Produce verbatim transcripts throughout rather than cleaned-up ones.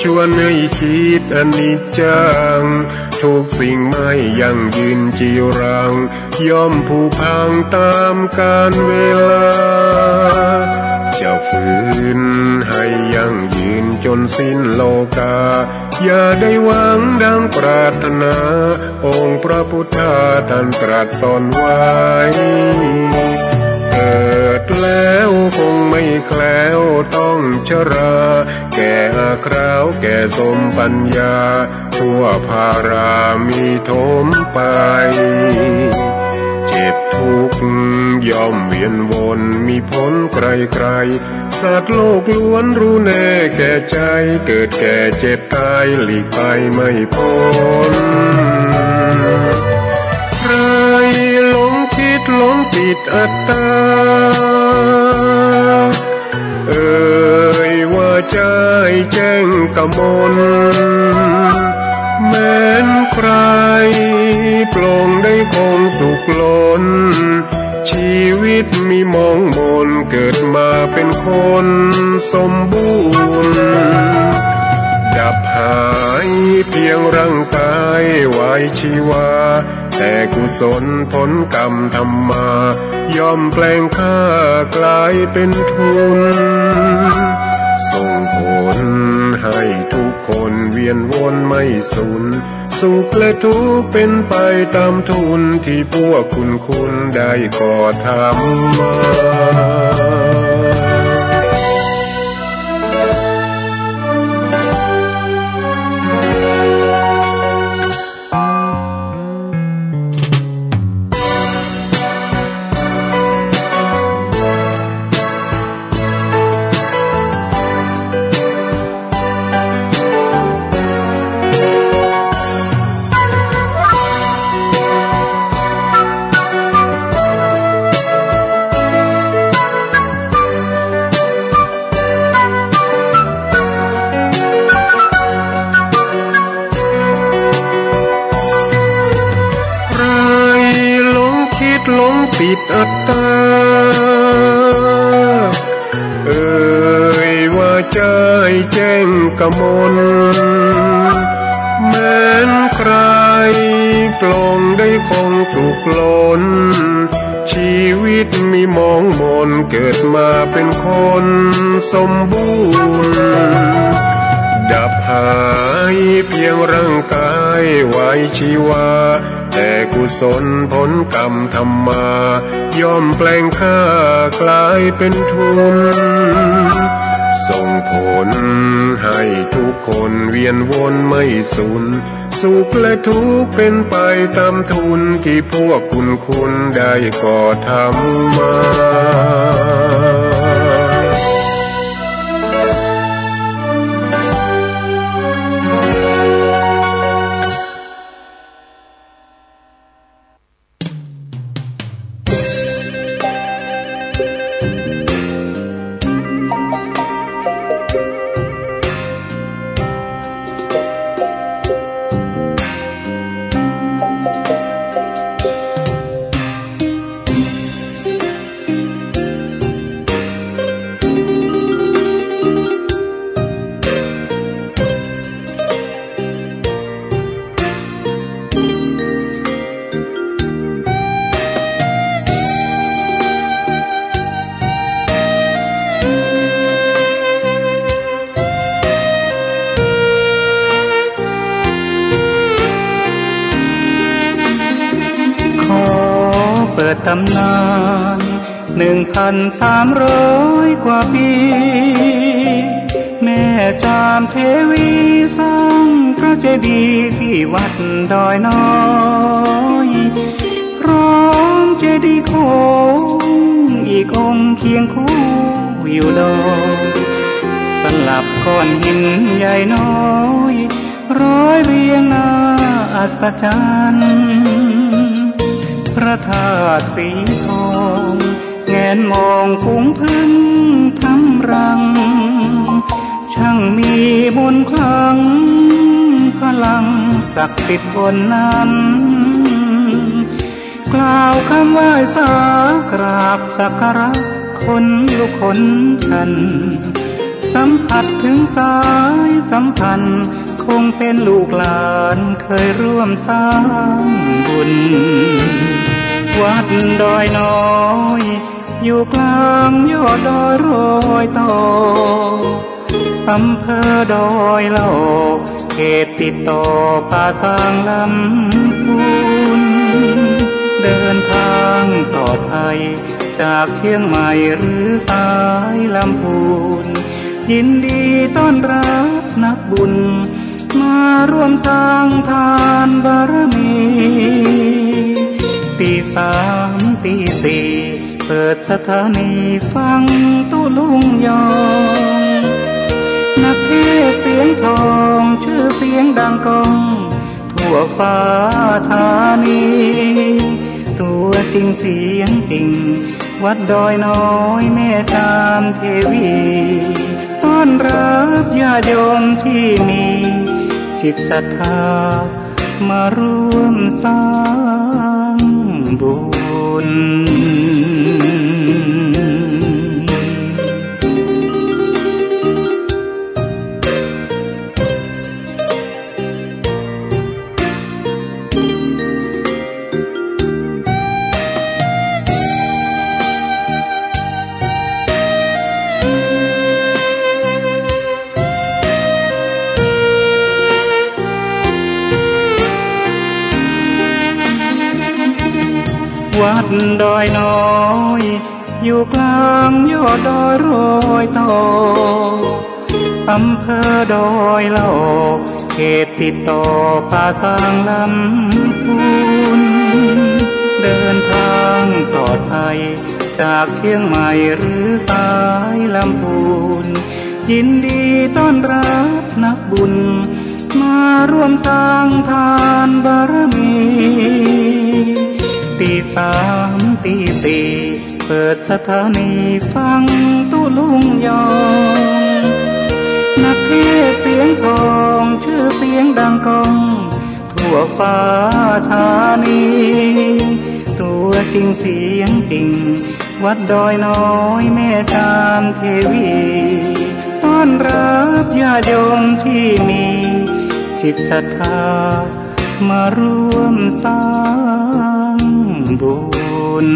ชวนให้คิดอนิจจัง ทุกสิ่งไม่ยั่งยืนจีรัง ย่อมผุพังตามกาลเวลา จะฝืนให้ยั่งยืนจนสิ้นโลกา อย่าได้หวังดังปรารถนา องค์พระพุทธาท่านตรัสสอนไว้ เกิดแล้วคงไม่แคล้วต้องชรา แก่อาคราวแก่สมปัญญา ทั่วพารามีถมไป เจ็บทุกข์ย่อมเวียนวนมีผลไกลๆ สัตว์โลกล้วนรู้แน่แก่ใจ เกิดแก่เจ็บตายหลีกไปไม่พ้น ใครหลงคิดหลงติดอัตตา เอ่ยว่าใจแจ้งกมล แม้นใครปลงได้คงสุขล้น ชีวิตมีมองมนเกิดมาเป็นคนสมบูรณ์ ดับหายเพียงร่างกายไว้ชีวา แต่กุศลผลกรรมทำมา ย่อมแปลงข้ากลายเป็นทุน ส่งผลให้ทุกคนเวียนวนไม่สูญ สุขและทุกข์เป็นไปตามทุนที่พวกคุณคุณได้ก่อทำมา ใครหลงคิดหลงติดอัตตา เอ่ยว่าใจแจ้งกมล แม้นใครปลงได้คงสุขล้น ชีวิตมีมองมนเกิดมาเป็นคนสมบูรณ์ ดับหายเพียงร่างกายไว้ชีวา แต่กุศลผลกรรมทำมา ย่อมแปลงข้ากลายเป็นทุน ส่งผลให้ทุกคนเวียนวนไม่สูญ สุขและทุกข์เป็นไปตามทุนที่พวกคุณคุณได้ก่อทำมา ขอเปิดตำนาน หนึ่งพันสามร้อยกว่าปี แม่จามเทวีสร้างพระเจดีย์ที่วัดดอยน้อย พร้อมเจดีย์โค้งอีกองค์เคียงคู่อยู่ดอย สลับก้อนหินใหญ่น้อย ร้อยเรียงน่าอัศจรรย์ พระธาตุสีทอง แงนมองฝูงผึ้งทำรัง ช่างมีมนต์ขลัง พลังศักดิ์สิทธิ์บนนั้น กล่าวคำไหว้สากราบสักการะคนลุกขนชัน สัมผัสถึงสายต สัมพันธ์คงเป็นลูกหลานเคยร่วมสร้างบุญ วัดดอยน้อย อยู่กลางยอดดอยรอยต่อ อำเภอดอยหล่อ เขตติดต่อป่าซางลำพูน เดินทางปลอดภัย จากเชียงใหม่หรือสายลำพูน ยินดีต้อนรับนักบุญ มาร่วมสร้างทานบารมี ตีสามตีสี่ เปิดสถานีฟังตุลุงยอง นักเทศน์เสียงทอง ชื่อเสียงดังก้อง ทั่วฟ้าธานี ตัวจริงเสียงจริง วัดดอยน้อยแม่จามเทวี ต้อนรับญาติโยมที่มีจิตศรัทธา มาร่วมสร้างบุญ วัดดอยน้อย อยู่กลางยอดดอยรอยต่อ อำเภอดอยหล่อ เขตติดต่อป่าซางลำพูน เดินทางปลอดภัย จากเชียงใหม่หรือสายลำพูน ยินดีต้อนรับนักบุญ มาร่วมสร้างทานบารมี ตีสามตีสี่ เปิดสถานีฟังตุลุงยอง นักเทศน์เสียงทอง ชื่อเสียงดังก้อง ทั่วฟ้าธานี ตัวจริงเสียงจริง วัดดอยน้อยแม่จามเทวี ต้อนรับญาติโยมที่มีจิตศรัทธา มาร่วมสร้างบุญ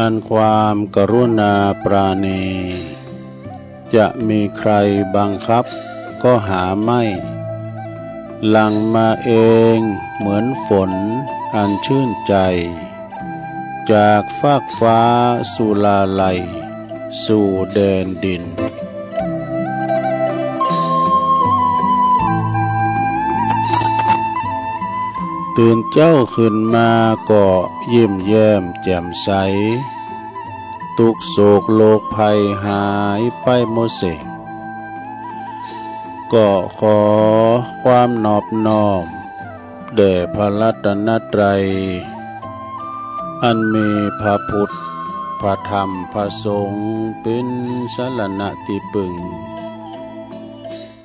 อันความกรุณาปราณี จะมีใครบังคับก็หาไม่ หลั่งมาเองเหมือนฝนอันชื่นใจ จากฟากฟ้าสุราลัยสู่แดนดิน ตื่นเจ้าขึ้นมาก็ยิ้มแย้มแจ่มใส ทุกข์โศกโรคภัยหายไปหมดสิ้น ก็ขอความนอบน้อมแด่พระรัตนตรัย อันมีพระพุทธ พระธรรม พระสงฆ์เป็นสรณะที่พึ่ง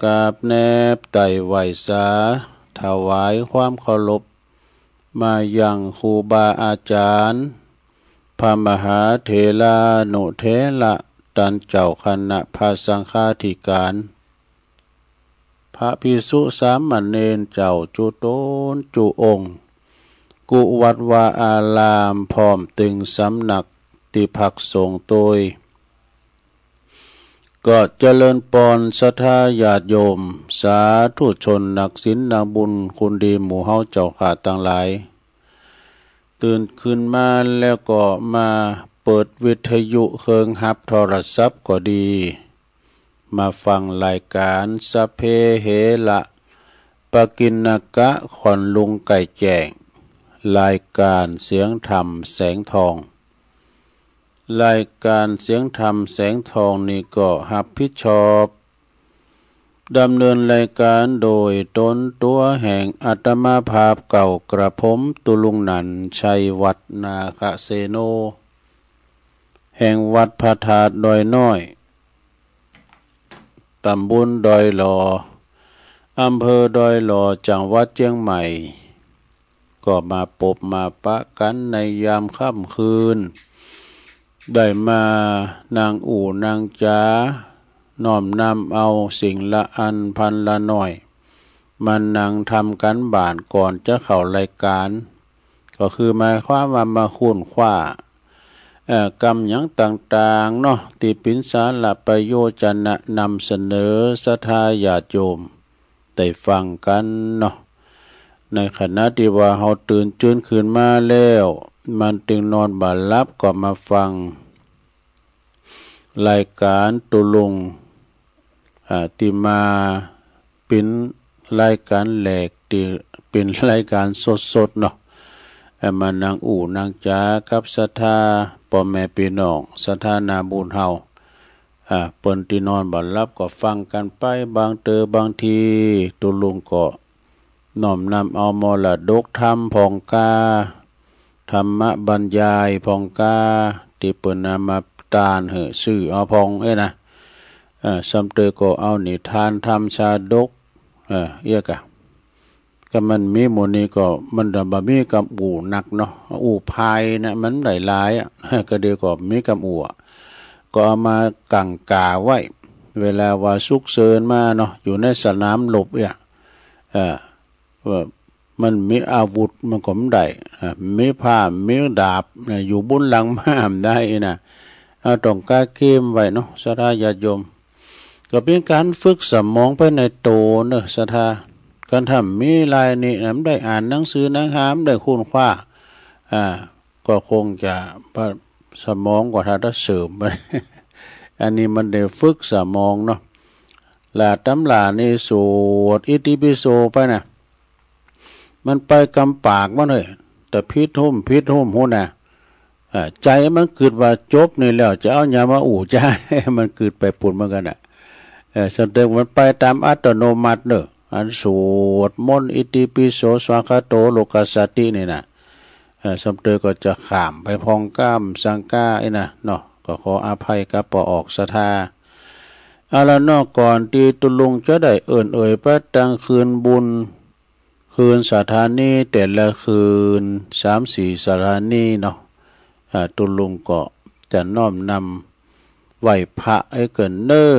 กราบแนบไต่ไหว้สา ถวายความเคารพ มายังครูบาอาจารย์ พระมหาเถรานุเถระ ต้านเจ้าคณะพระสังฆาธิการ พระภิกษุสามเณรเจ้าจุตนจุองค์ กุวัดวาอาราม พร้อมตึงสำนักที่พักสงฆ์โตย ก็เจริญปอนศรัทธาญาติโยม สาธุชน นักศีลนักบุญ คนดีหมู่เฮาเจ้าข้าตังหลาย ตื่นขึ้นมาแล้วก็มาเปิดวิทยุเครื่องฮับโทรศัพท์ก็ดี มาฟังรายการสัพเพเหระปกิณณกะ ขวัญลุงไก่แจ้ง รายการเสียงธรรมแสงทอง รายการเสียงธรรมแสงทองนี้ก็รับผิดชอบดำเนินรายการโดยตนตัวแห่งอาตมาภาพเก่ากระผม ตุลุงหนันชัย วัดนาคเสโน แห่งวัดพระธาตุดอยน้อย ตำบลดอยหล่อ อำเภอดอยหล่อ จังหวัดเชียงใหม่ ก็มาปบมาปะกันในยามค่ำคืน ได้มานั่งอู้นั่งจ๋า น้อมนำเอาสิ่งละอันพันละหน่อย มานั่งทำการบ้านก่อนจะเข้ารายการ ก็คือหมายความว่ามาค้นคว้า เอ่อ กำหยังต่างๆ เนาะ ที่เป็นสาระประโยชน์จะแนะนำเสนอศรัทธาญาติโยมได้ฟังกันเนาะ ในขณะที่ว่าเฮาตื่นจื้นขึ้นมาแล้ว มันตึงนอนบ่หลับก็มาฟังรายการตุลุง อ่า ที่มาเป็นรายการแรก ที่เป็นรายการสดๆ เนาะ เอ่อ มานั่งอู้นั่งจ๋ากับศรัทธาพ่อแม่พี่น้อง ศรัทธานาบุญเฮา อ่า เปิ้นที่นอนบ่หลับก็ฟังกันไป บางเตอ บางที ตุลุงก็น้อมนำเอามรดกธรรมพ่องกา ธรรมบรรยายพ่องกา ที่เปิ้นนำมาตานหื้อซื่อเอาพ่องเอ้ยนะ เอ่อ ซ้ำเตอก็เอานิทานธรรมชาดก เอ่อ เอี้ยกะ ก็มันมีหมู่นี้ก็มันจะบ่มีกำอู้นักเนาะ อู้พายนะ มันได้หลายอะ ก็เดียวก็มีกำอู้อะ ก็เอามากังกาไว้ เวลาว่าสุกเสิญมาเนาะ อยู่ในสนามรบเนี่ย เอ่อ ว่ามันมีอาวุธมันก็บ่ได้ อ่า มีผ้า มีดาบนะ อยู่บนหลังม้าบ่ได้นะ เอาต้องกาเกมไว้เนาะ ศรัทธาญาติโยม ก็เป็นการฝึกสมองไปในโตเนอะ ศรัทธา การทำมีลายนี่นะ บ่ได้อ่านหนังสือหนังหา บ่ได้ค้นคว้า อ่า ก็คงจะ สมองก็ถ้าจะเสริมไป อันนี้มันได้ฝึกสมองเนาะ และตำรานี่สวดอิติปิโสไปนะ มันไปกำปากมันเลย แต่ผิดห้มผิดห้มหั้นนะ อ่า ใจมันกึดว่าจบนี่แล้ว จะเอาหยังมาอู้จ้า มันกึดไปปุ้นเหมือนกันน่ะ เออ สำเร็จมันไปตามอัตโนมัติเนอะ อันสวดมนต์อิติปิโสสวากขาโตโลกัสสตินี่นะ เออ สำเร็จก็จะข้ามไปพ่องกา บ่สังกาไอ้นะเนาะ ก็ขออภัยกับปอออกศรัทธา เอาละเนาะ ก่อนที่ตุลุงจะได้เอิ้นเอ่ยไปแต่งคืนบุญ คืนศรัทธานี้แต่ละคืน สามสี่ศรัทธานี้เนาะ อ่า ตุลุงก็จะน้อมนำไหว้พระไอ้เกินเน้อ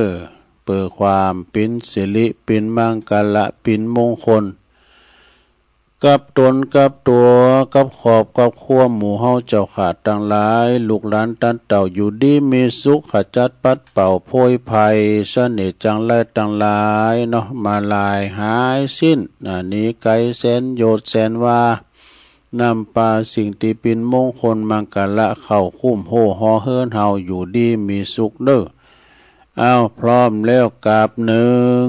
เปื้อความเป็นสิริเป็นมังคละเป็นมงคล กับตนกับตั๋ว กับครอบกับครัวหมู่เฮาเจ้าข้าตังหลาย ลูกหลานตันเต้าอยู่ดีมีสุข ขจัดปัดเป่าโพยภัย เสน่ห์จังไรตังหลายเนาะ มาลายหายสิ้น อ่า หนีไกลแสนโยชน์แสนวา นำปาสิ่งที่เป็นมงคลมังคละเข้าคุ้มโฮหอเฮือนเฮาอยู่ดีมีสุขเน้อ เอา พร้อมแล้วกราบหนึ่ง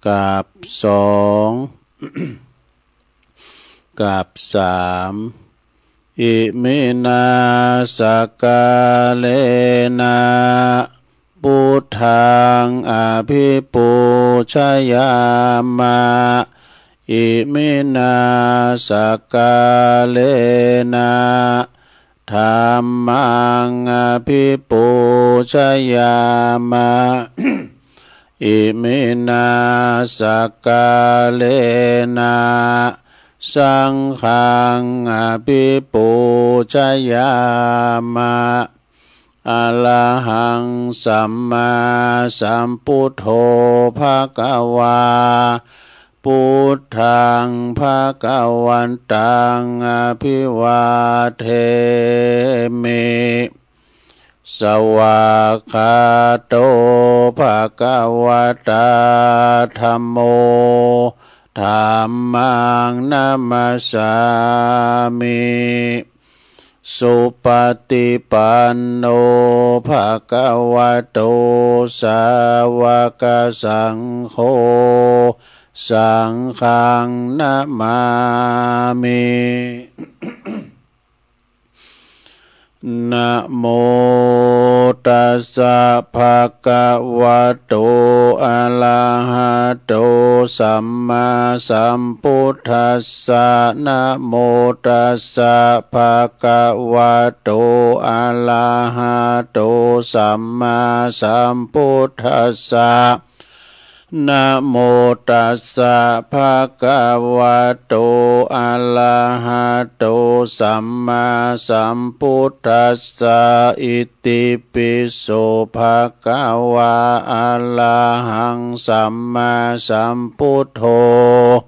กราบสอง กราบสาม อิมินา สักกาเลนะ พุทธัง อภิปูชยามะ อิมินา สักกาเลนะ ธัมมัง อภิปูชยามะ อิมินา สักกาเลนะ สังฆัง อภิปูชยามะ อะระหัง สัมมาสัมพุทโธ ภะคะวา Buddhaṃ bhagavantaṃ abhivādemi. Svākkhāto bhagavatā dhammo. Dhammaṃ namassāmi. Supaṭipanno bhagavato sāvakasaṅgho. Saṅghaṃ namāmi. Namo tassa bhagavato arahato sammāsambuddhassa. Namo tassa bhagavato arahato sammāsambuddhassa. Namo tassa bhagavato arahato sammāsambuddhassa. Itipi so bhagavā arahaṃ sammāsambuddho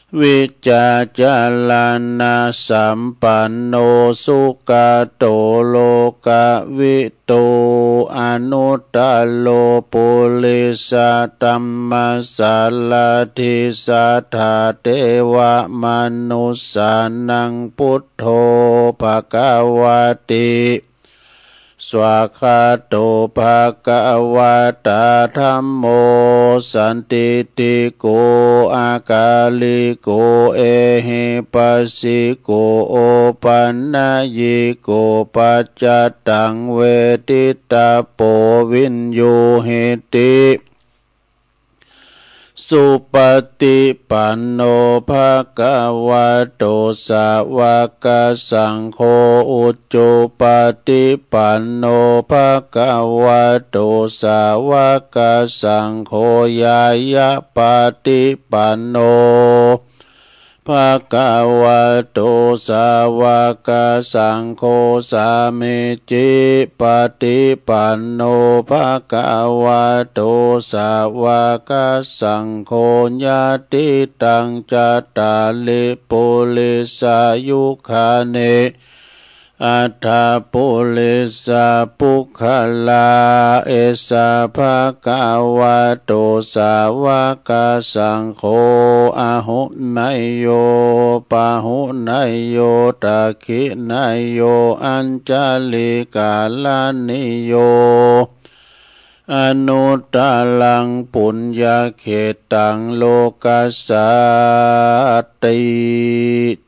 vijjācaraṇasampanno sugato lokavidū anuttaro purisadammasārathi satthā devamanussānaṃ buddho bhagavāti. Svākkhāto bhagavatā dhammo sandiṭṭhiko akāliko ehipassiko opanayiko paccattaṃ veditabbo viññūhīti. Supaṭipanno bhagavato sāvakasaṅgho, ujupaṭipanno bhagavato sāvakasaṅgho, ñāyapaṭipanno bhagavato sāvakasaṅgho, sāmīcipaṭipanno bhagavato sāvakasaṅgho, yadidaṃ cattāri purisayugāni aṭṭha purisapuggalā, esa bhagavato sāvakasaṅgho, āhuneyyo pāhuneyyo dakkhiṇeyyo añjalikaraṇīyo anuttaraṃ puññakkhettaṃ lokassāti.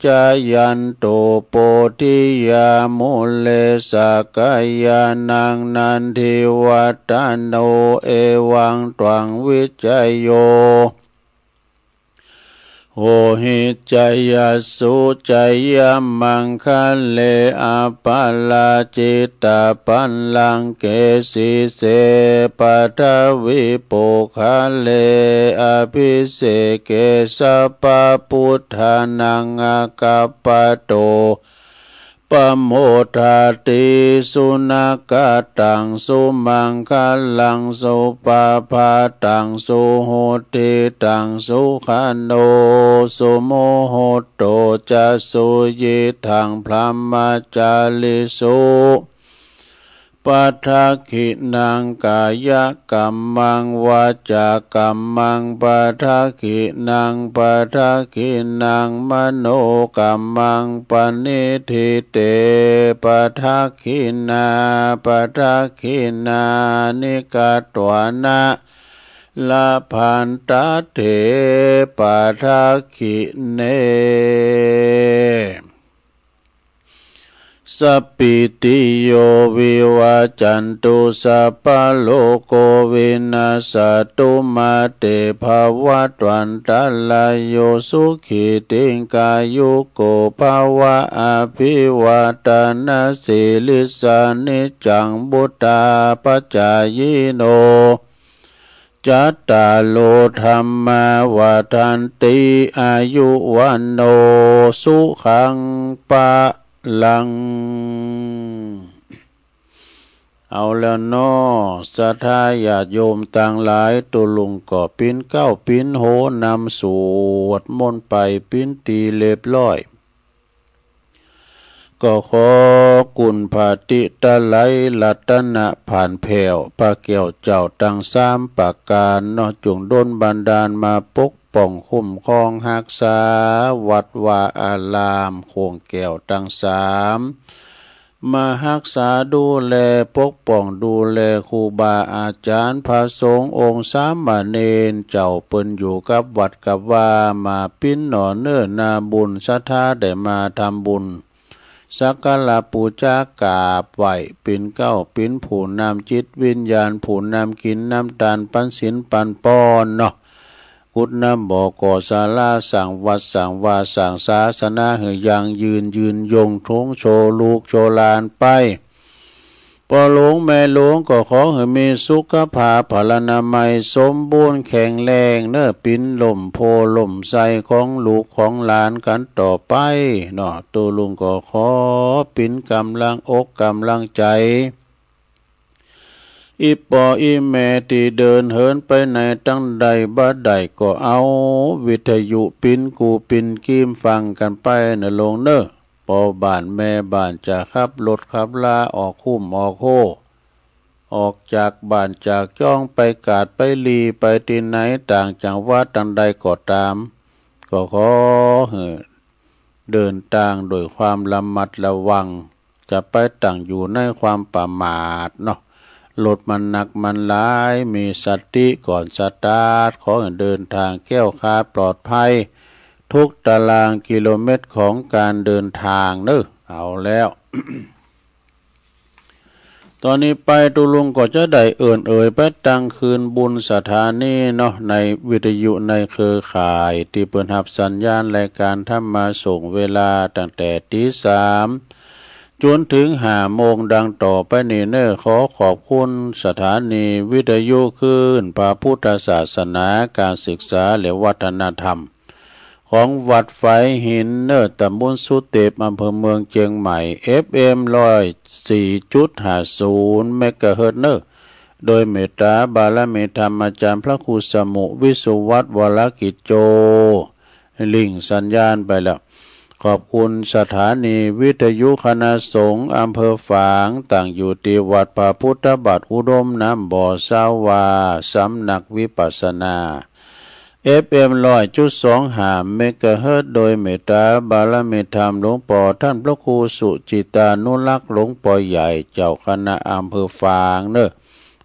Jayanto bodhiyā mūle sakyānaṃ nandivaḍḍhano, evaṃ tvaṃ vijayo hohi jayassu jayamaṅgale, aparājitapallaṅke sīse paṭhavipokkhare, abhiseke sabbabuddhānaṃ aggappatto pamodati. Sunakkhattaṃ sumaṅgalaṃ supabhātaṃ suhuṭṭhitaṃ, sukhaṇo sumuhutto ca suyiṭṭhaṃ brahmacārisu. Padakkhiṇaṃ kāyakammaṃ vācākammaṃ padakkhiṇaṃ, padakkhiṇaṃ manokammaṃ paṇidhī te padakkhiṇā. Padakkhiṇāni katvāna labhantatthe padakkhiṇe. Sabbītiyo vivajjantu, sabbarogo vinassatu, mā te bhavatvantarāyo, sukhī dīghāyuko bhava. Abhivādanasīlissa niccaṃ vuḍḍhāpacāyino, cattāro dhammā vaḍḍhanti, āyu vaṇṇo sukhaṃ balaṃ. เอาแล้วเนาะ ศรัทธาญาติโยมตังหลาย ตุลุงก็ปิ้นเกล้าปิ้นโหนำสวดมนต์ไปปิ้นตี้เรียบร้อย ก็ขอคุณพระติตะไลรัตนะผ่านแผ่ว พระแก้วเจ้าตังสามประการเนาะ จงดลบันดาลมาปกป้องคุ้มครองฮักษา วัดวาอาราม โค้งแก้วตังสาม มาฮักษาดูแลปกป้องดูแลครูบาอาจารย์พระสงฆ์องค์สามเณรเจ้าเปิ้นอยู่กับวัดกับวา มาปิ้นหน่อเน้อนาบุญศรัทธาได้มาทำบุญ สักการะปูจากราบไหว้ปิ้นเกล้าปิ้นผู้นำจิตวิญญาณ ผู้นำกินนำตานปันศีลปันปอนเนาะ ขุดนำบ่อก่อศาลาสร้างวัดสร้างวาสร้างศาสนาหื้อยั่งยืนยืนยงทงโชลูกโชหลานไป พ่อหลวงแม่หลวงก็ขอหื้อมีสุขภาพพลานามัยสมบูรณ์แข็งแรงเน้อ ปิ้นล่มโพธิ์ล่มไทรของลูกของหลานกันต่อไปเนาะ ตุลุงก็ขอปิ้นกำลังอกกำลังใจ อี่ป้ออี่แม่ตี้เดินเหินไปไหนตังใดบ่ได้ก็เอาวิทยุปิ้นกู้ปิ้นกีมฟังกันไปเน้อหลวงเน้อ ป้อบ้านแม่บ้านจะขับรถขับลาออกคุ้มออกโฮ ออกจากบ้านจากจ้องไปกาดไปหลีไปตี้ไหนต่างจังหวัดตังใดก็ต๋าม ก็ขอหื้อเดินตางโดยความระมัดระวัง จะไปตั้งอยู่ในความประมาทเนาะ รถมันหนักมันหลาย มีสติก่อนสตาร์ท ขอให้เดินทางแคล้วคลาดปลอดภัย ทุกตารางกิโลเมตรของการเดินทางเน้อ เอาแล้ว ต๋อนนี้ไปตุลุงก็จะได้เอิ้นเอ่ยไปตังคืนบุญสถานีเนาะ ในวิทยุในเครือข่ายตี้เปิ้นฮับสัญญาณรายการธรรมะส่งเวลาตั้งแต่ตีสามจ๋นถึงห้าโมงดังต่อไปนี้เน้อ ขอขอบคุณสถานีวิทยุคลื่นพระพุทธศาสนา การศึกษาและวัฒนธรรม ของวัดฝายหินเน้อ ต๋ำบลสุเตพ อำเภอเมืองเจียงใหม่ เอฟเอ็มร้อยสี่จุดห้าศูนย์เมกะเฮิรตซ์เน้อ โดยเมตตาบารมีธรรมอาจารย์พระครูสมุ วิสุวัฒน์ วรกิจโจ ลิงก์สัญญาณไปแล้ว ขอบคุณสถานีวิทยุคณะสงฆ์อำเภอฝาง ตั้งอยู่ตี้วัดพระพุทธบาทอุดมน้ำบ่อสาวา สำนักวิปัสสนา เอฟเอ็มร้อยจุดสองห้าเมกะเฮิรตซ์ โดยเมตตาบารมีธรรมหลวงป้อท่านพระครูสุจิตานุรักษ์ หลวงป้อใหญ่ เจ้าคณะอำเภอฝางเน้อ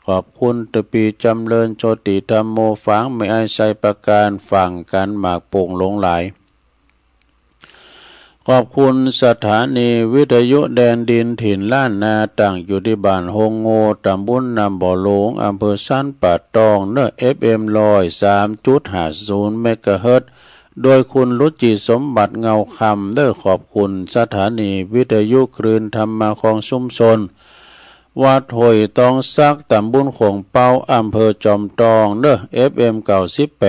ขอบคุณตะปีจำเริญโชติธัมโม ฝางแม่อ้ายไซประการ ฟังกันมากโป่งหลงหลาย ขอบคุณสถานีวิทยุแดนดินถิ่นล้านนา ตั้งอยู่ตี้บ้านโฮงโง่ ต๋ำบลน้ำบ่อหลวง อำเภอสันป่าตองเน้อ เอฟเอ็มร้อยสามจุดห้าศูนย์เมกะเฮิรตซ์ โดยคุณรุจิสมบัติเงาคำเน้อ ขอบคุณสถานีวิทยุคลื่นธรรมะของชุมชน วัดห้วยตองสัก ต๋ำบลโขงเป๊า อำเภอจอมตองเน้อ เอฟเอ็มเก้าสิบแป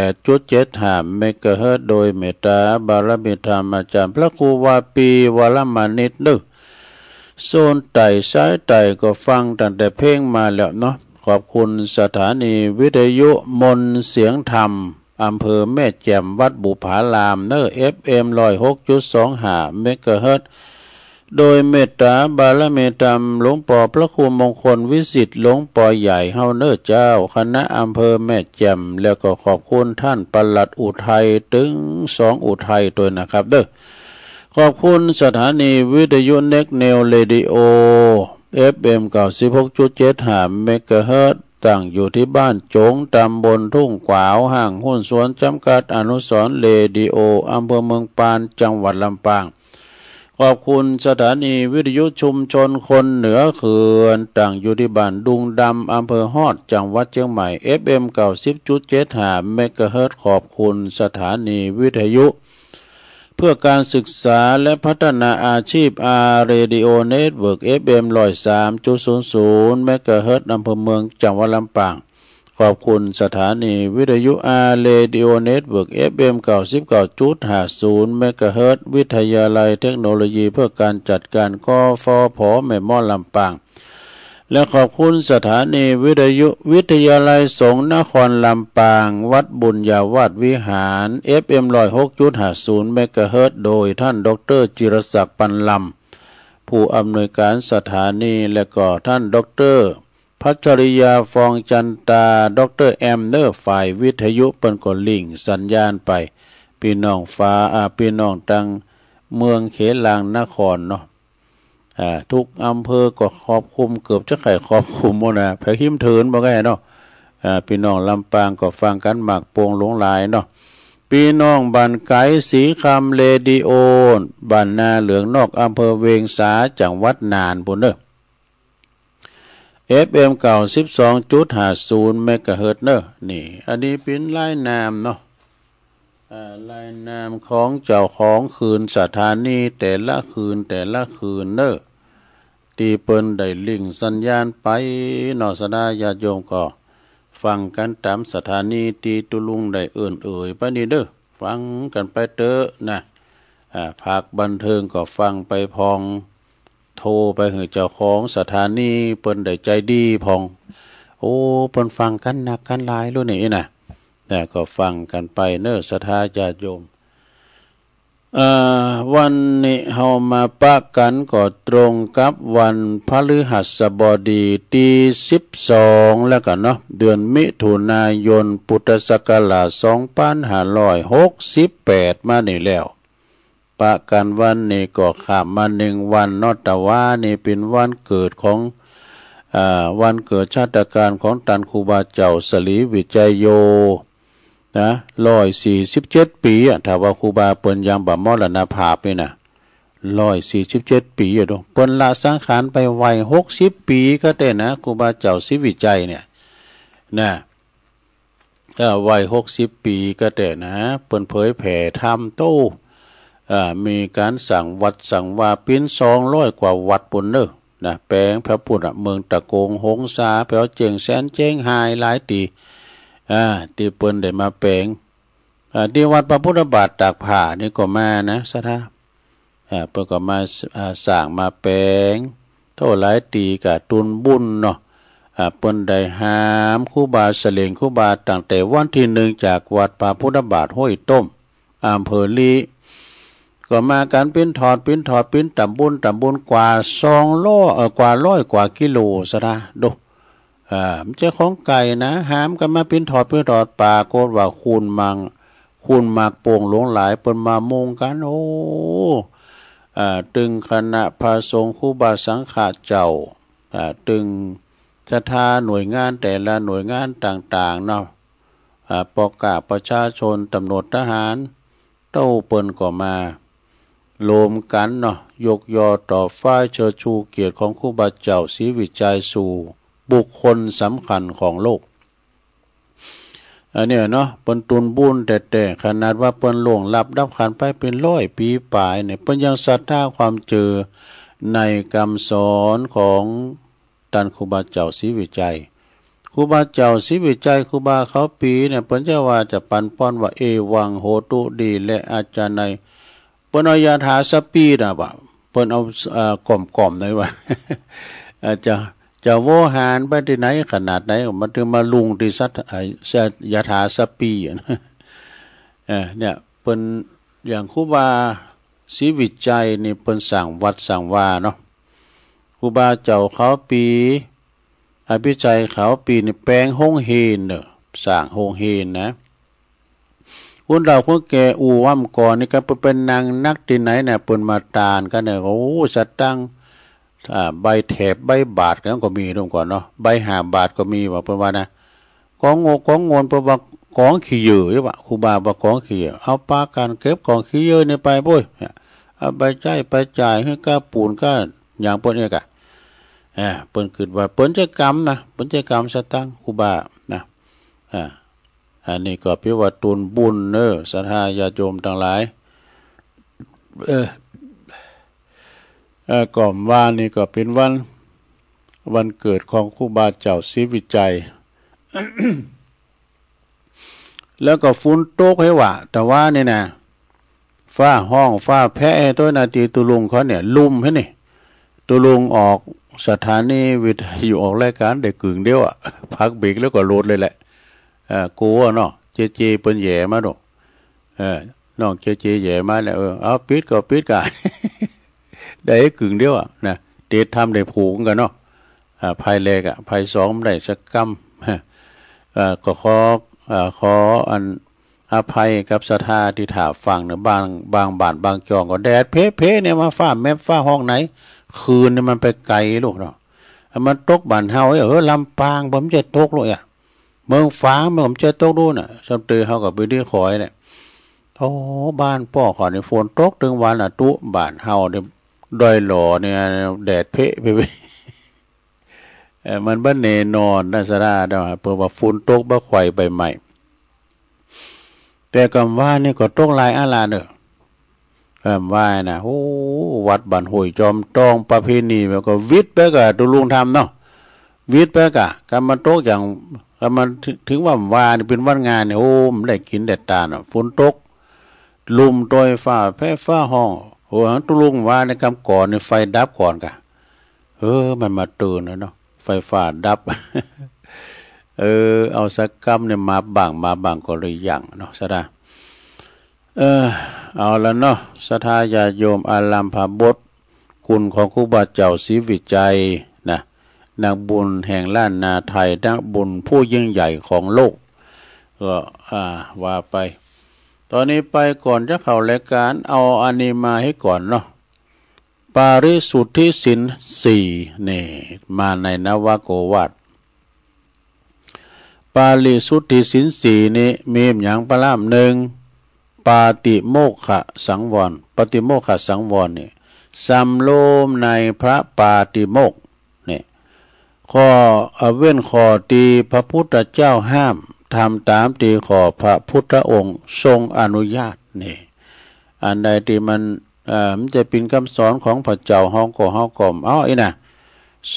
ดจุดเจ็ดห้าเมกะเฮิรตซ์ โดยเมตตาบารมีธรรมอาจารย์พระครูวาปีวรมณิตเน้อ โซนใต้สายใต้ก็ฟังตั้งแต่เพลงมาแล้วเนาะ ขอบคุณสถานีวิทยุมนต์เสียงธรรม อำเภอแม่แจ่ม วัดบุปผารามเน้อ เอฟเอ็มร้อยหกจุดสองห้าเมกะเฮิรตซ์ โดยเมตตาบารมีธรรมหลวงป้อพระครูมงคลวิสิทธิ์ หลวงป้อใหญ่เฮาเน้อเจ้า คณะอำเภอแม่แจ่ม แล้วก็ขอบคุณท่านปลัดอุทัย ตึงสองอุทัยด้วยนะครับเด้อ ขอบคุณสถานีวิทยุเน็กเนวเรดิโอ เอฟเอ็มเก้าสิบหกจุดเจ็ดห้าเมกะเฮิรตซ์ ตั้งอยู่ตี้บ้านโจ๋ง ต๋ำบลทุ่งขวาว ห้างหุ้นส่วนจำกัดอนุสรณ์เรดิโอ อำเภอเมืองปาน จังหวัดลำปาง ขอบคุณสถานีวิทยุชุมชนคนเหนือเขื่อน ตั้งอยู่ตี้บ้านดุงดำ อำเภอฮอด จังหวัดเชียงใหม่ เอฟเอ็มเก้าสิบจุดเจ็ดห้าเมกะเฮิรตซ์ ขอบคุณสถานีวิทยุ เพื่อการศึกษาและพัฒนาอาชีพ อาร์ Radio Network เอฟเอ็มร้อยสามจุดศูนย์ศูนย์เมกะเฮิรตซ์ อำเภอเมือง จังหวัดลำปาง ขอบคุณสถานีวิทยุ อาร์ Radio Network เอฟเอ็มเก้าสิบเก้าจุดห้าศูนย์เมกะเฮิรตซ์ วิทยาลัยเทคโนโลยีเพื่อการจัดการ กฟผ แม่เมาะ ลำปาง และขอบคุณสถานีวิทยุวิทยาลัยสงฆ์นครลำปาง วัดบุญญาวาสวิหาร เอฟเอ็ม ร้อยหกจุดห้าศูนย์ เมกะเฮิรตซ์ โดยท่านดอกเตอร์จิรศักดิ์ ปันลำ ผู้อำนวยการสถานี และก็ท่านดอกเตอร์พัชริยา ฟองจันตา ดอกเตอร์แอมเนอร์ ฝ่ายวิทยุ เปิ้นก็ลิงก์สัญญาณไป พี่น้องฟ้า อ่า พี่น้องตังเมืองเขลางนครเนาะ อ่า ทุกอำเภอก็ครอบคลุม เกือบจะใค่ครอบคลุมหมดนะ แผวหิมเถินบ่ไงเนาะ อ่า พี่น้องลำปางก็ฟังกันมากโป่งหลวงหลายเนาะ พี่น้องบ้านไกลสีคำเรดิโอ บ้านนาเหลืองนอก อำเภอเวียงสา จังหวัดน่านปู้นเนอะ เอฟเอ็ม เก้าสิบสองจุดห้าศูนย์ เมกะเฮิรตซ์ เนอะ นี่ อันนี้เป็นลายนามเนาะ อ่า ลายนามของเจ้าของคืนสถานีแต่ละคืนแต่ละคืนเนอะ ตี้เปิ้นได้ลิงก์สัญญาณไปเนาะ ศรัทธาญาติโยมก็ฟังกันตามสถานีตี้ตุ๊ลุงได้เอิ่นเอ่ยไปนี่เด้อ ฟังกันไปเต๊อะนะ อ่า ภาคบันเทิงก็ฟังไปพอง โทรไปหื้อเจ้าของสถานี เปิ้นได้ใจดีพอง โอ้ เปิ้นฟังกันนักกันหลายลูกนี่นะ แต่ก็ฟังกันไปเนอะ ศรัทธาญาติโยม เอ่อ วันนี้เฮามาปะกันก็ตรงกับวันพฤหัสบดีตี้สิบสองแล้วกันเนาะ เดือนมิถุนายน พุทธศักราชสองพันห้าร้อยหกสิบแปดมานี่แล้ว ปะกันวันนี้ก็ข้ามมาหนึ่งวันเนาะ แต่ว่านี่เป็นวันเกิดของ อ่า วันเกิดชาตการของตันครูบาเจ้าสรีวิจัยโย นะ ร้อยสี่สิบเจ็ดปี๋อะ ถ้าว่าครูบาเปิ้นยังบ่มรณภาพนี่นะ ร้อยสี่สิบเจ็ดปี๋อะ ดู เปิ้นละสังขารไปไวหกสิบปี๋ก็เต๊อะนะ ครูบาเจ้าศรีวิชัยเนี่ย นะ เอ่อ ไวหกสิบปี๋ก็เต๊อะนะ เปิ้นเผยแผ่ธรรมโต้ เอ่อ มีก๋านสร้างวัดสร้างวา เป๋นสองร้อยกว่าวัดปู้นเนอะ นะ แป๋งแผวปู้นอะ เมืองตะโกง หงสา แผวเจียงแสน เจียงฮาย หลายตี้ อ่า ตี้เปิ้นได้มาแป๋ง อ่า ตี้วัดพระพุทธบาทตากผ้านี่ก็มานะ ศรัทธา อ่า เปิ้นก็มา อ่า สร้างมาแป๋ง โต้หลายตี้ก็ตูนบุญเนาะ อ่า เปิ้นได้หามครูบาเสลงครูบาตั้งแต่วันตี้หนึ่งจากวัดพระพุทธบาทห้วยต้ม อำเภอลี้ ก็มากั๋นเป๋นทอดเป๋นทอด เป๋นต๋ามบุญต๋ามบุญ กว่าสองร้อย เอ่อ กว่าร้อยกว่ากิโล ศรัทธา ดู อ่า มันจะของไก๋นะ หามกั๋นมาเป๋นทอดเป๋นทอด ปรากฏว่าคนมาก คนมากโป่งหลวงหลาย เปิ้นมามุงกั๋น โอ้ อ่า ตึงคณะพระสงฆ์ครูบาสังฆะเจ้า อ่า ตึงศรัทธาหน่วยงานแต่ละหน่วยงานต่างๆ เนาะ อ่า ปกาประชาชน ตำรวจทหาร โต้เปิ้นก็มาโฮมกั๋นเนาะ ยกยอต่อฟ้าเชิดชูเกียรติของครูบาเจ้าศรีวิชัยสู่บุคคลสำคัญของโลก อันเนี้ยเนาะ เปิ้นตูนบุญแต๊ๆ ขนาดว่าเปิ้นล่วงลับดับขันธ์ไปเป๋นร้อยปี๋ป๋ายเนี่ย เปิ้นยังศรัทธาความเจือในกำสอนของ ตันครูบาเจ้าศรีวิชัย ครูบาเจ้าศรีวิชัย ครูบาเขาปี๋เนี่ย เปิ้นจะว่าจะปั๋นป้อนว่า เอวังโหตุ ดีแลอาจารย์ใน เปิ้นเอายาถาสปีนะวะ เปิ้นเอา เอ่อ ก่อมๆ หน่อยวะ เอ่อ จะ จะโวหารไปตี้ไหนขนาดไหน มันถึงมาลุงตี้สัตว์ เอ่อ ยาถาสปีอะนะ เอ่อ เนี่ย เปิ้น อย่างครูบาศรีวิชัยนี่ เปิ้นสร้างวัดสร้างวาเนาะ ครูบาเจ้าเขาปี๋ อภิชัยเขาปี๋นี่แป๋งโฮงเฮียนเนอะ สร้างโฮงเฮียนนะ คนเฒ่าคนแก่อู้ว่าก่อนนี่ก็เปิ้นไปนั่งนักตี้ไหนเนี่ย เปิ้นมาตานกั๋นเนี่ย โอ้ สตังค์ อ่า ใบแถบใบบาทกั๋นก็มีเนาะ ก่อนเนาะ ใบห้าบาทก็มีว่า เปิ้นว่านะ กองงกกองโงน เปิ้นว่ากองขี้เหยื่อวะ ครูบาว่ากองขี้เหยื่อ เอาปากั๋นเก็บกองขี้เหยื่อนี่ไปโบ้ย เอาไปใจ๊ไปจ่ายหื้อก้าปูนก้าหยังเปิ้นเอกอะ เออ เปิ้นกึ๊ดว่าเปิ้นจะกำนะ เปิ้นจะกำสตังค์ครูบานะ อ่า อันนี้ก็เป๋นว่าตูนบุญเนอะ ศรัทธาญาติโยมตังหลาย เออ เออ ก่อมวานนี่ก็เป๋นวัน วันเกิดของครูบาเจ้าศรีวิชัย แล้วก็ฝนตกหื้อวะ แต่ว่านี่นะ ฟ้าฮ้องฟ้าแผะหื้อโต้นะ ตี้ตุ๊ลุงเขาเนี่ย ลุ่มหื้อนี่ ตุ๊ลุงออก สถานีวิทยุออกรายการได้กึ่งเดียวอะ พักเบรกแล้วก็โหลดเลยแหละ เออ กลัวเนาะ เจเจเปิ้นแหย่มาดู เออ น้องเจเจแหย่มาแล้ว เออ เอา ปิดก็ปิดกะ ได้กึ่งเดียวอะนะ เตรียมทำได้ผูกกันเนาะ อ่า ภายแรกอะ ภายสองได้สักกำ เออ ก็ขอ เออ ขออันอภัยกับศรัทธาที่ถ้าฟังเนี่ย บาง บางบ้านบางจองก็แดดเพ้ๆเนี่ย มาฟ้าแมบฟ้าห้องไหน คืนเนี่ยมันไปไกลลูกเนาะ มันตกบ้านเฮา เออ ลำปางผมจะตกลูกอะ เมืองฝางมันผมจะตกดูน่ะ สมตือเฮาก็ไปดีคอยเนี่ย โอ้ บ้านป้อขอนี่ฝนตกตึงวันอะ ตุ๊บ้านเฮาเนี่ย ดอยหล่อเนี่ย แดดเพ้ๆ เออ มันบ่แน่นอนนะศรัทธาเนาะ เปิ้นว่าฝนตกบ่ไขว่ใบไม้ แต่กำว่านี่ก็ตกหลายอาลาเนอะ กำว่านะ โอ้ วัดบ้านห้วยจอมตองประเพณี แล้วก็วิทย์ไปกะตุลุงทำเนาะ วิทย์ไปกะ กำมันตกอย่าง กำมันถึง ถึงว่าว่านี่เป็นวันงานนี่ โอ้ มันได้กินได้ตานอะ ฝนตก ลุ่มโตยฟ้าแพ้ฟ้าห้อง โอ้ ตุลุงว่าในกำก่อนนี่ไฟดับก่อนกะ เออ มันมาเตือนแล้วเนาะ ไฟฟ้าดับ เออ เอาสักกำเนี่ย มาบ้าง มาบ้างก็เลยยังเนาะศรัทธา เออ เอาละเนาะ ศรัทธาญาติโยม อารัมภบท คุณของครูบาเจ้าศรีวิชัยนะ นักบุญแห่งล้านนาไทย นักบุญผู้ยิ่งใหญ่ของโลก ก็ อ่า ว่าไป ตอนนี้ไปก่อนจะเข้ารายการ เอาอันนี้มาให้ก่อนเนาะ ปาริสุทธิศีลสี่ นี่ มาในนวโกวาท ปาริสุทธิศีลสี่ นี่ มีหยังปะล่ำ หนึ่ง ปาติโมกขสังวร ปาติโมกขสังวรนี่ สำรวมในพระปาติโมกข์ นี่ ข้อ เอ่อ เว้นข้อที่พระพุทธเจ้าห้าม ทำตามที่ข้อพระพุทธองค์ทรงอนุญาต นี่ อันใดที่มัน เอ่อ มันจะเป็นคำสอนของพระเจ้า เฮาก็ เฮาก็เอาอีกนะ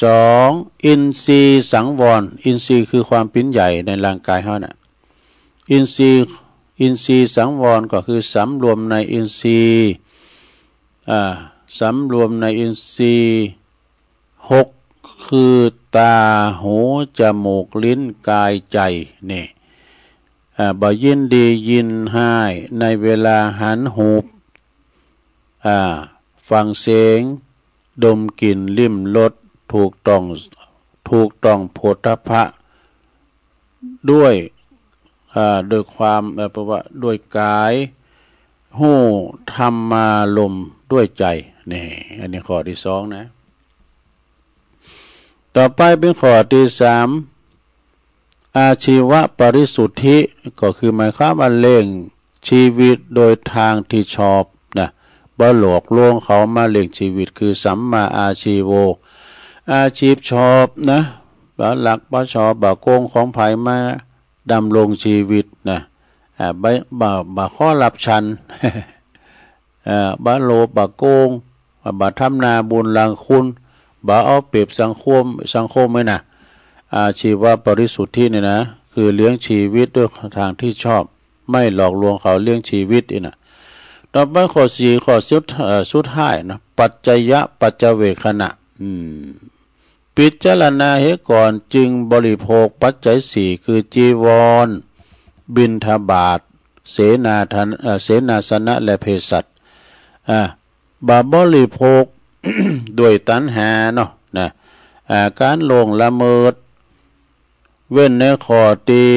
สอง อินทรีย์สังวร อินทรีย์คือความเป็นใหญ่ในร่างกายเฮาน่ะ อินทรีย์ อินทรีย์สังวรก็คือสำรวมในอินทรีย์ อ่า สำรวมในอินทรีย์หก คือตา หู จมูก ลิ้น กาย ใจ นี่ อ่า บ่ยินดียินฮ้ายในเวลาหันหูบ อ่า ฟังเสียง ดมกลิ่น ลิ้มรส ถูกต้อง ถูกต้องโผฏฐัพพะ ด้วย อ่า ด้วยความ เอ่อ แปลว่าด้วยกาย ฮู้ธรรมารมณ์ด้วยใจ นี่ อันนี้ข้อที่สองนะ ต่อไปเป็นข้อที่สาม อาชีวปริสุทธิ ก็คือหมายความว่าเลี้ยงชีวิตโดยทางที่ชอบนะ บ่หลอกลวงเขามาเลี้ยงชีวิต คือสัมมาอาชีโว อาชีพชอบนะ บ่ลักบ่ชอบ บ่โกงของไผมาดำรงชีวิตนะ อ่า บ่ บ่ บ่คอร์รัปชัน เอ่อ บ่โลภ บ่โกง บ่ทำนาบุญหลังคุณ บ่เอาเปรียบสังคม สังคมไว้นะ อาชีวปริสุทธิเนี่ยนะ คือเลี้ยงชีวิตด้วยทางที่ชอบ ไม่หลอกลวงเขาเลี้ยงชีวิตนี่นะ ต่อไปข้อสี่ ข้อสุด เอ่อ สุดท้ายนะ ปัจจยปัจจเวกขณะ อืม พิจารณาเหียก่อนจึงบริโภคปัจจัยสี่ คือจีวร บิณฑบาต เสนาทน เอ่อ เสนาสนะ และเภสัช อ่า บ่บริโภค ด้วยตัณหาเนาะ นะ อ่า การล่วงละเมิด เว้นในข้อที่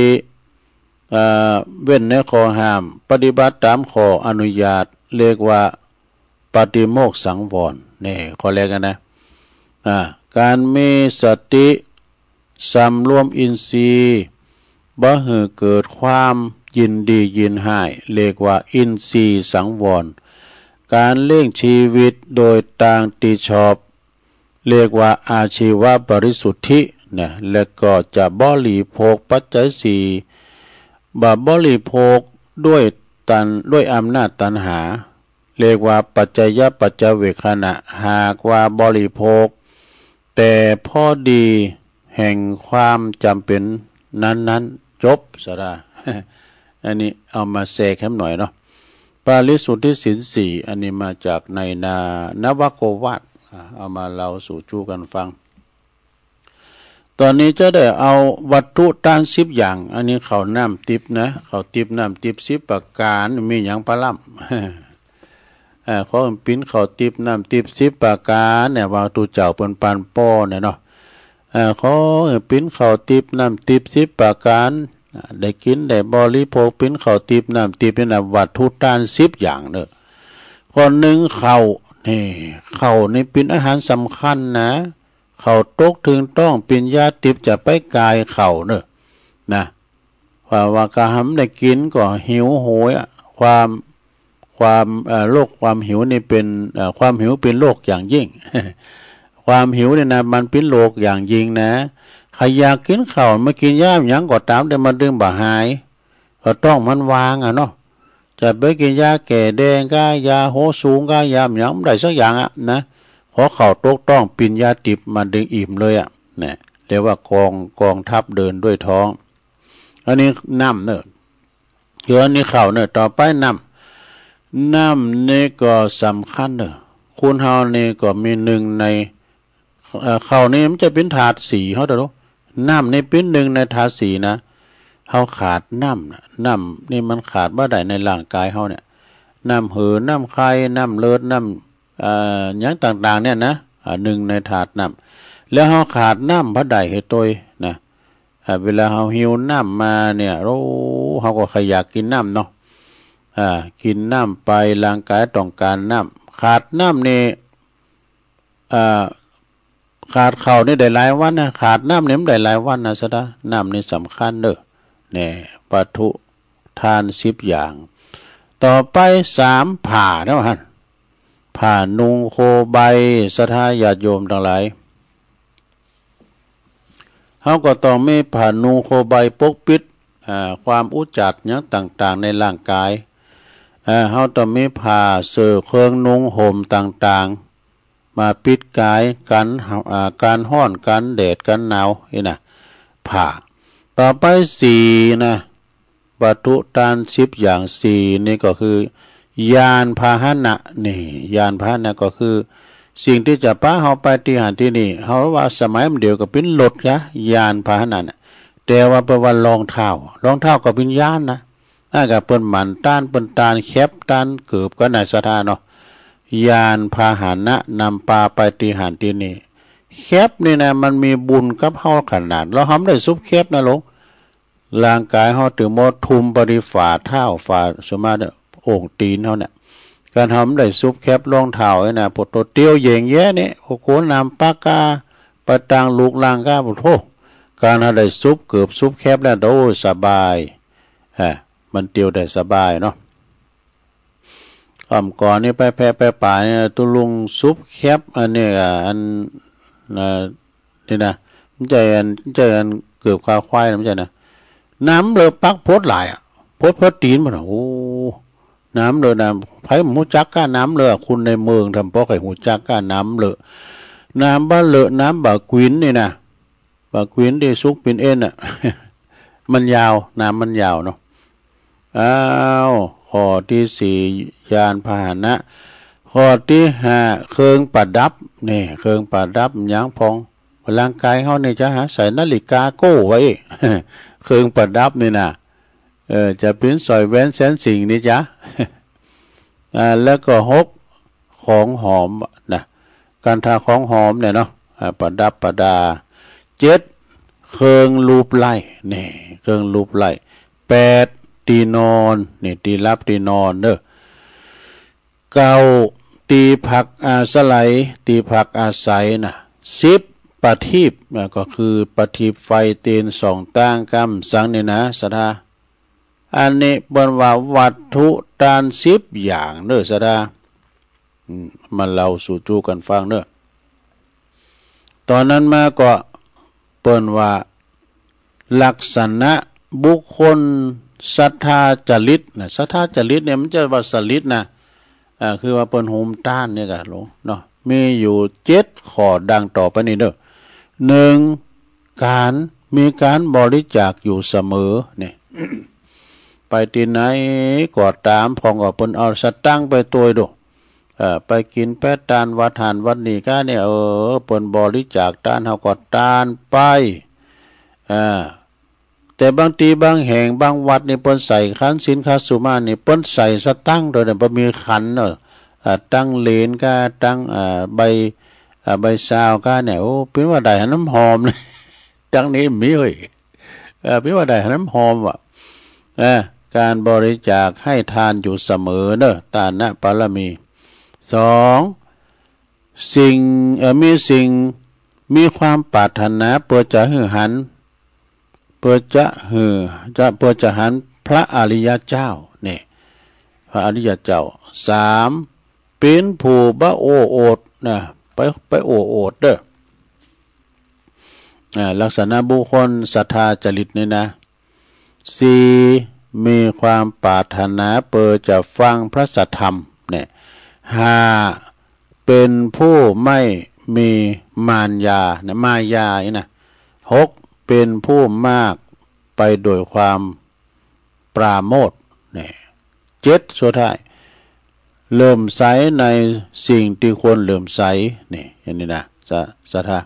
อ่า เว้นในข้อห้าม ปฏิบัติตามข้ออนุญาต เรียกว่าปาติโมกข์สังวร นี่ ข้อแรกนะ อ่า การมีสติ สำรวมอินทรีย์ บ่หื้อเกิดความยินดียินฮ้าย เรียกว่าอินทรีย์สังวร การเลี้ยงชีวิตโดยทางที่ชอบ เรียกว่าอาชีวปริสุทธินะ และก็จะบริโภคปัจจัยสี่ บ่บริโภคด้วยตัณ ด้วยอำนาจตัณหา เรียกว่าปัจจยปัจจเวกขณะ หากว่าบริโภค แต่พอดีแห่งความจำเป็นนั้นๆ จบ ศรัทธา อันนี้เอามาแทรกแหมหน่อยเนาะ ปาริสุทธิศีลสี่ อันนี้มาจากในนานวโกวาท อ่า เอามาเล่าสู่จู้กันฟัง ตอนนี้จะได้เอาวัตถุทานสิบอย่าง อันนี้ข้าวน้ำทิพย์นะ ข้าวทิพย์น้ำทิพย์สิบประการ มีอย่างพะล่ำ เอ่อ ขอให้ปิ้นข้าวทิพย์น้ำทิพย์สิบประการเนี่ย ว่าตูเจ้าเปิ้นปานป้อเนี่ยเนาะ เอ่อ ขอให้ปิ้นข้าวทิพย์น้ำทิพย์สิบประการ ได้กินได้บริโภคปิ้นข้าวทิพย์น้ำทิพย์นี่นะ วัตถุทานสิบอย่างเนอะ ข้อหนึ่งข้าว นี่ ข้าวนี่ปิ้นอาหารสำคัญนะ ข้าวตกถึงต้องปิ้นยาทิพย์จะไปกายข้าวเนอะ นะ ว่า ว่ากะหำได้กินก็หิวโหยอะ ความ ความ เอ่อ โรคความหิวนี่เป็น เอ่อ ความหิวเป็นโรคอย่างยิ่ง ความหิวเนี่ยนะ มันเป็นโรคอย่างยิ่งนะ ใครอยากกินข้าวมากินยาหยังก็ตาม แต่มาดื่มบ่หาย ก็ต้องมันวางอะเนาะ จะไปกินยาแก้แดงก้ายาโหสูงก้ายาหยังไม่ได้สักอย่างอะนะ ขอข้าวตกต้องปิ้นยาทิพย์มาดึงอิ่มเลยอะ เนี่ย เรียกว่ากอง กองทัพเดินด้วยท้อง อันนี้น้ำเนอะ คืออันนี้ข้าวเนอะ ต่อไปน้ำ น้ำนี่ก็สำคัญเนอะ คนเฮานี่ก็มีหนึ่งใน เอ่อ ข้าวนี่มันจะเป็นธาตุสี่ เฮาเด้อ น้ำนี่เป็นหนึ่งในธาตุสี่นะ เฮาขาดน้ำนะ น้ำนี่มันขาดบ่ได้ในร่างกายเฮาเนี่ย น้ำเหือ น้ำไข่ น้ำเลือด น้ำ เอ่อ หยังต่างๆ เนี่ยนะ อ่า หนึ่งในธาตุน้ำ แล้วเฮาขาดน้ำบ่ได้เฮ้ยตวยนะ อ่า เวลาเฮาหิวน้ำมาเนี่ย โอ้ เฮาก็ใค่อยากกินน้ำเนาะ อ่า กินน้ำไป ร่างกายต้องการน้ำ ขาดน้ำนี่ อ่า ขาดข้าวนี่ได้หลายวันนะ ขาดน้ำนี่มันได้หลายวันนะ สะดา น้ำนี่สำคัญเด้อ เนี่ย วัตถุทานสิบอย่าง ต่อไปสาม ผ้าเนาะหั่น ผ้านุ่งโคใบ ศรัทธาญาติโยมทั้งหลาย เฮาก็ต้องมีผ้านุ่งโคใบปกปิด อ่า ความอุจจาระหยังต่างๆ ในร่างกาย อ่า เฮาต้องมีผ้าเสื้อเครื่องนุ่งห่มต่างๆ มาปิดกาย กัน อ่า การฮ้อน กันแดด กันหนาว นี่นะ ผ้า ต่อไปสี่นะ วัตถุทานสิบอย่างสี่นี่ก็คือ ยานพาหนะ นี่ ยานพาหนะก็คือ สิ่งที่จะปะเฮาไปตี้หั้นตี้นี่ เฮาว่าสมัยมันเดียวก็เป็นรถจ้ะ ยานพาหนะน่ะ แต่ว่าเปิ้นว่ารองเท้า รองเท้าก็เป็นยานนะ อ่า ก็เปิ้นหมั่นต้าน เปิ้นต้านแคป ต้านเกิบก็ในศรัทธาเนาะ ยานพาหนะนำปาไปตี้หั้นตี้นี่ แคปนี่นะ มันมีบุญกับเฮาขนาด แล้วเฮาบ่ได้สุบแคปนะหลวง ร่างกายเฮาตึงบ่ทุ่มไปตี้ฝ่าเท้า ฝ่า สมาธิ องค์ตีนเฮาเนี่ย การเฮาบ่ได้สุบแคปรองเท้านี่นะ พวกตัวเตี้ยวเหย่งแย่นี่ พวกโกนน้ำปากกา ไปตางลูกล่างกา โอ้โห การเฮาได้สุบเกิบสุบแคปแล้ว โอ้ย สบาย ฮะ มันเตียวได้สบายเนาะ อ่ำก่อนนี่ไปแพะไปป่าเนี่ย ตุลุงสุบแคป อันนี้อ่ะ อัน อ่า นี่นะ มันจะอัน มันจะอันเกิบคาควายนะ มันจะนะ น้ำเลอะปักพดหลายอ่ะ พดพดตีนมันอ่ะ โอ้ น้ำเลอะนะ ไผบ่ฮู้จักก้าน้ำเลอะ คนในเมืองทำเพราะใครฮู้จักก้าน้ำเลอะ น้ำบ่าเลอะ น้ำบ่ากวินนี่นะ บ่ากวินตี้สุกปิ่นเอ็นอ่ะ มันยาว น้ำมันยาวเนาะ อ้าว ข้อตี้สี่ ยานพาหนะ ข้อตี้ห้า เครื่องประดับ นี่ เครื่องประดับหยังพอง ร่างกายเฮานี่จะหาใส่นาฬิกาโก้ไว้ เครื่องประดับนี่นะ เออ จะเป็นสร้อยแหวนแสนสิ่งนี่จ้ะ อ่า แล้วก็หก ของหอมนะ การทาของหอมเนี่ยเนาะ อ่า ประดับประดา เจ็ด เครื่องลูบไล้ นี่ เครื่องลูบไล้ แปด ตี้นอน นี่ ตี้หลับตี้นอนเด้อ เก้า ตี้พักอาศัย ตี้พักอาศัยนะ สิบ ประทีปนะ ก็คือประทีปไฟเตียนสองตางกำสังนี่นะ ศรัทธา อันนี้เปิ้นว่าวัตถุทานสิบอย่างเด้อ ศรัทธา อืม มาเล่าสู่จู้กันฟังเด้อ ตอนนั้นมาก็เปิ้นว่า ลักษณะบุคคลศรัทธาจริตนะ ศรัทธาจริตเนี่ยมันจะว่าจริตนะ อ่า คือว่าเปิ้นโฮมทานเนี่ยกะหลวงเนาะ มีอยู่เจ็ดข้อดังต่อไปนี้เด้อ หนึ่ง การ มีการบริจาคอยู่เสมอ นี่ ไปตี้ไหนก็ตาม พ่องก็เปิ้นเอาสตางค์ไปตวยดู เออ ไปกิ๋นไปตานวัดหั้นวัดนี้ก็เนี่ย เออ เปิ้นบริจาคตาน เฮาก็ตานไป เออ แต่บางทีบางแห่งบางวัดนี่เปิ้นใส่ขันศีลขันสมาธินี่ เปิ้นใส่สตังค์โดยเนี่ย บ่มีขันเนาะ เอ่อ ตังเหรียญก็ตัง เอ่อ ใบ เอ่อ ใบซาวก็เนี่ย โอ้ เปิ้นว่าได้หาน้ำหอมนะ ตังนี้มีเฮ้ย เอ่อ เปิ้นว่าได้หาน้ำหอมว่ะ เอ่อ การบริจาคให้ทานอยู่เสมอเนอะ ทานบารมี สอง สิ่ง เอ่อ มีสิ่ง มีความปรารถนาเปื้อจะหื้อหัน เปื้อจะหื้อ จะ เปื้อจะหันพระอริยเจ้า เนี่ย พระอริยเจ้า สาม เป๋นผู้บ่โอ้อวดนะ ไป ไปโอ้อวดเด้อ อ่า ลักษณะบุคคลศรัทธาจริตนี่นะ สี่ มีความปรารถนาเปื้อจะฟังพระสัทธรรม เนี่ย ห้า เป๋นผู้ไม่มีมารยา เนี่ย มายานี่นะ หก เป๋นผู้มากไปโดยความปราโมทย์ เนี่ย เจ็ด สุดท้าย เลื่อมใสในสิ่งที่ควรเลื่อมใส นี่ อันนี้นะ ศรัท ศรัทธา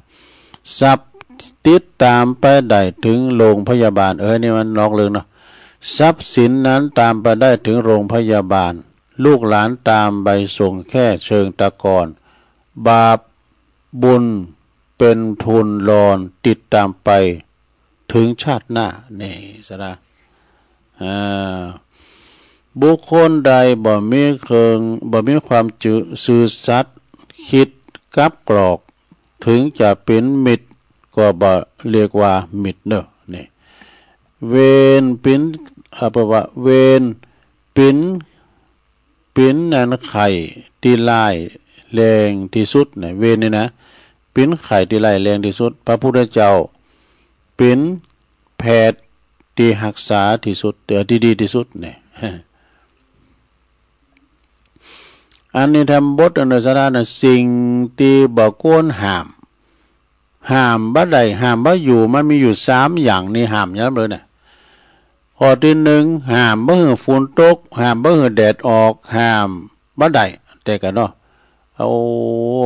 ทรัพย์ติดตามไปได้ถึงโรงพยาบาล เออ นี่มันนอกเรื่องเนาะ ทรัพย์สินนั้นตามไปได้ถึงโรงพยาบาล ลูกหลานตามไปส่งแค่เชิงตะกอน บาปบุญเป็นทุนรอนติดตามไปถึงชาติหน้า นี่ศรัทธา อ่า บุคคลใดบ่มีเครื่อง บ่มีความจื่อ ซื่อสัตย์ คิดกลับกรอก ถึงจะเป๋นมิตรก็บ่เรียกว่ามิตรเนอะ นี่ เวรเป๋น อ่า แปลว่า เวรเป๋น เป๋นอันไข่ตี้ร้ายแรงตี้สุด เนี่ย เวรนี่นะ เป๋นไข่ตี้ร้ายแรงตี้สุด พระพุทธเจ้าเป๋นแพทย์ตี้ฮักษาตี้สุด เอ่อ ตี้ดีตี้สุด เนี่ย อันนี้ทำบทอันเดียวซะนะ สิ่งตี้บ่ควรห้าม ห้ามบ่ได้ ห้ามบ่อยู่ มันมีอยู่สามอย่างนี่ ห้ามย้ำเลยนะ ข้อตี้หนึ่ง ห้ามบ่หื้อฝนตก ห้ามบ่หื้อแดดออก ห้ามบ่ได้ แต่กันเนาะ โอ้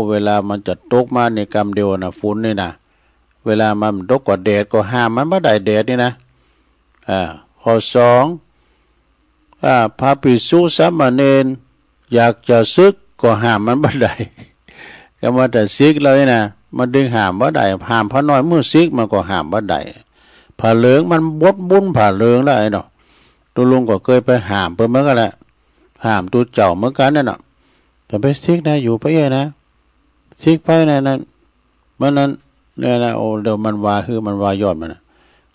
เวลามันจะตกมาในกำเดียวนะ ฝนนี่นะ เวลามันตกก็แดดก็ห้ามมันบ่ได้ แดดนี่นะ อ่า ข้อสอง อ่า พระภิกษุสามเณรอยากจะสึกก็ห้ามมันบ่ได้ ก็มาแต่สึกแล้วนี่นะ มันดึงห้ามบ่ได้ ห้ามพระน้อยมื้อสึกมันก็ห้ามบ่ได้ ผ้าเหลืองมันบดบุญผ้าเหลืองแล้วไอ้เนาะ ตุ๊ลุงก็เกยไปห้ามเปิ้นเหมือนกันแหละ ห้ามตุ๊เจ้าเหมือนกันนั่นน่ะ แต่ไปสึกนะ อยู่ไปเอ้ยนะ สึกไปนะ นั่น มันนั้น เนี่ยนะ โอ้ เดี๋ยวมันว่า คือมันว่ายอดมันนะ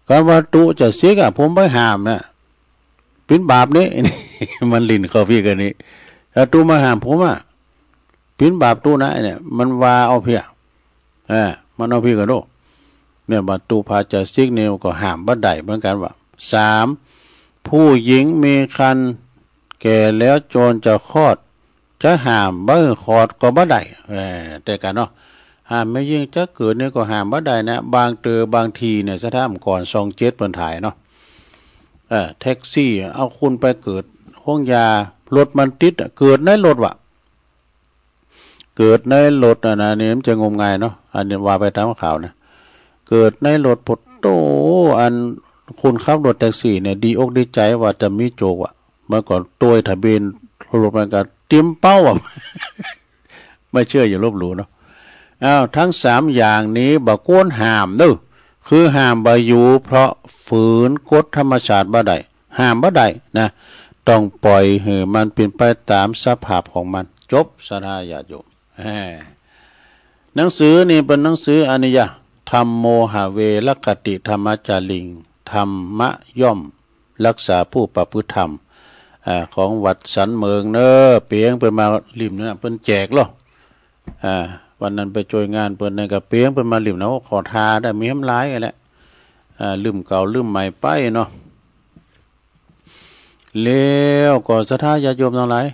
การว่าตุ๊จะสึกอะ ผมไปห้ามนะ เป๋นบาปนี่ มันหลิ้นเข้าพี่กันนี่ ถ้าตุ๊มาห้ามผมอะ เป๋นบาปตุ๊นะ เนี่ย มันว่าเอาเพีย เออ มันเอาพี่กันดู เนี่ย ว่าตุ๊พาจะสึกนี่ก็ห้ามบ่ได้เหมือนกันว่ะ สาม ผู้หญิงมีครรภ์แก่แล้วจนจะคลอด จะห้ามบ่หื้อคลอดก็บ่ได้ เออ แต่กันเนาะ ห้ามแม่ญิงจะเกิดนี่ก็ห้ามบ่ได้นะ บางเต๋อบางทีเนี่ย สถานก่อนช่องเจ็ดเปิ้นถ่ายเนาะ เออ แท็กซี่เอาคนไปเกิดห้องยา รถมันติดอะ เกิดในรถว่ะ เกิดในรถอะนะ นี่มันจะงมงายเนาะ อันนี้ว่าไปตามข่าวนะ เกิดในรถ โผโต้ อันคนขับรถแท็กซี่เนี่ย ดีอกดีใจว่าจะมีโจกอะ มันก็ตวยทะเบียนรถมันก็เตรียมเป้าอะ ไม่เชื่ออย่าลบหลู่เนาะ อ้าว ทั้งสามอย่างนี้บ่ควรห้ามเด้อ คือห้ามบ่อยู่ เพราะฝืนกฎธรรมชาติบ่ได้ ห้ามบ่ได้นะ ต้องปล่อยหื้อมันเป๋นไปตามสภาพของมัน จบ ศรัทธาญาติโยม แหม หนังสือนี่เป๋นหนังสืออันนี้ยะ ธัมโม หะเว รักขติ ธัมมาจาริง ธรรมะย่อมรักษาผู้ประพฤติธรรม อ่า ของวัดสันเมิงเนอะ เปียงเปิ้นมาลิ่มเนี่ย เปิ้นแจกเหรอ อ่า วันนั้นไปจ้วยงานเปิ้นเนี่ย ก็เปียงเปิ้นมาลิ่มนะ โอ้ ขอทาได้มีแหมหลายแหละ อ่า ลิ่มเก่าลิ่มใหม่ไปเนาะ แล้วก็ศรัทธาญาติโยมทั้งหลาย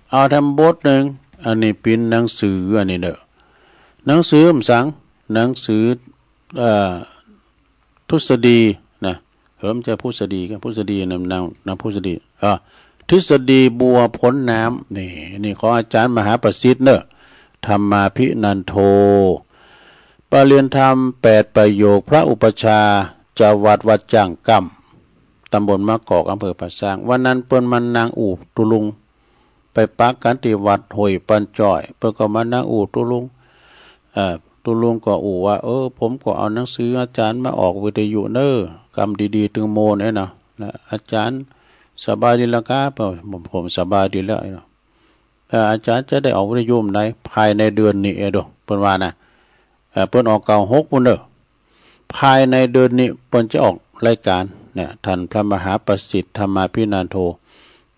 เอาแถมบทหนึ่ง อันนี้เป๋นหนังสืออันนี้เด้อ หนังสือมันสัง หนังสือ เอ่อ ทฤษฎีนะ เออ มันจะพุษฎีกัน พุษฎีนะ นาง นางพุษฎี อ่า ทฤษฎีบัวพ้นน้ำ นี่ นี่ของอาจารย์มหาประสิทธิ์เนอะ ธรรมาภินันโท ประเรียนธรรมแปดประโยค พระอุปัชฌาย์ จังหวัดวัดจ้างกำ ตำบลมะกอก อำเภอป่าซาง วันนั้นเปิ้นมานั่งอู้ตุลุง ไปปักกันตี้วัดห้วยปันจ้อย เปิ้นก็มานั่งอู้ตุลุง เอ่อ ตุลุงก็อู้ว่า เออ ผมก็เอาหนังสืออาจารย์มาออกวิทยุเนอะ กำดีๆ ตึงโมเนี่ยเนาะ แล้วอาจารย์สบายดีแล้วครับ ผม ผมสบายดีแล้วเนาะ เอ่อ อาจารย์จะได้ออกวิทยุเมื่อไหร่ ภายในเดือนนี้เออโด เปิ้นว่านะ เอ่อ เปิ้นออกเก้าหกพุ้นเนอะ ภายในเดือนนี้เปิ้นจะออกรายการเนี่ย ท่านพระมหาประสิทธิ์ธรรมาภินันโท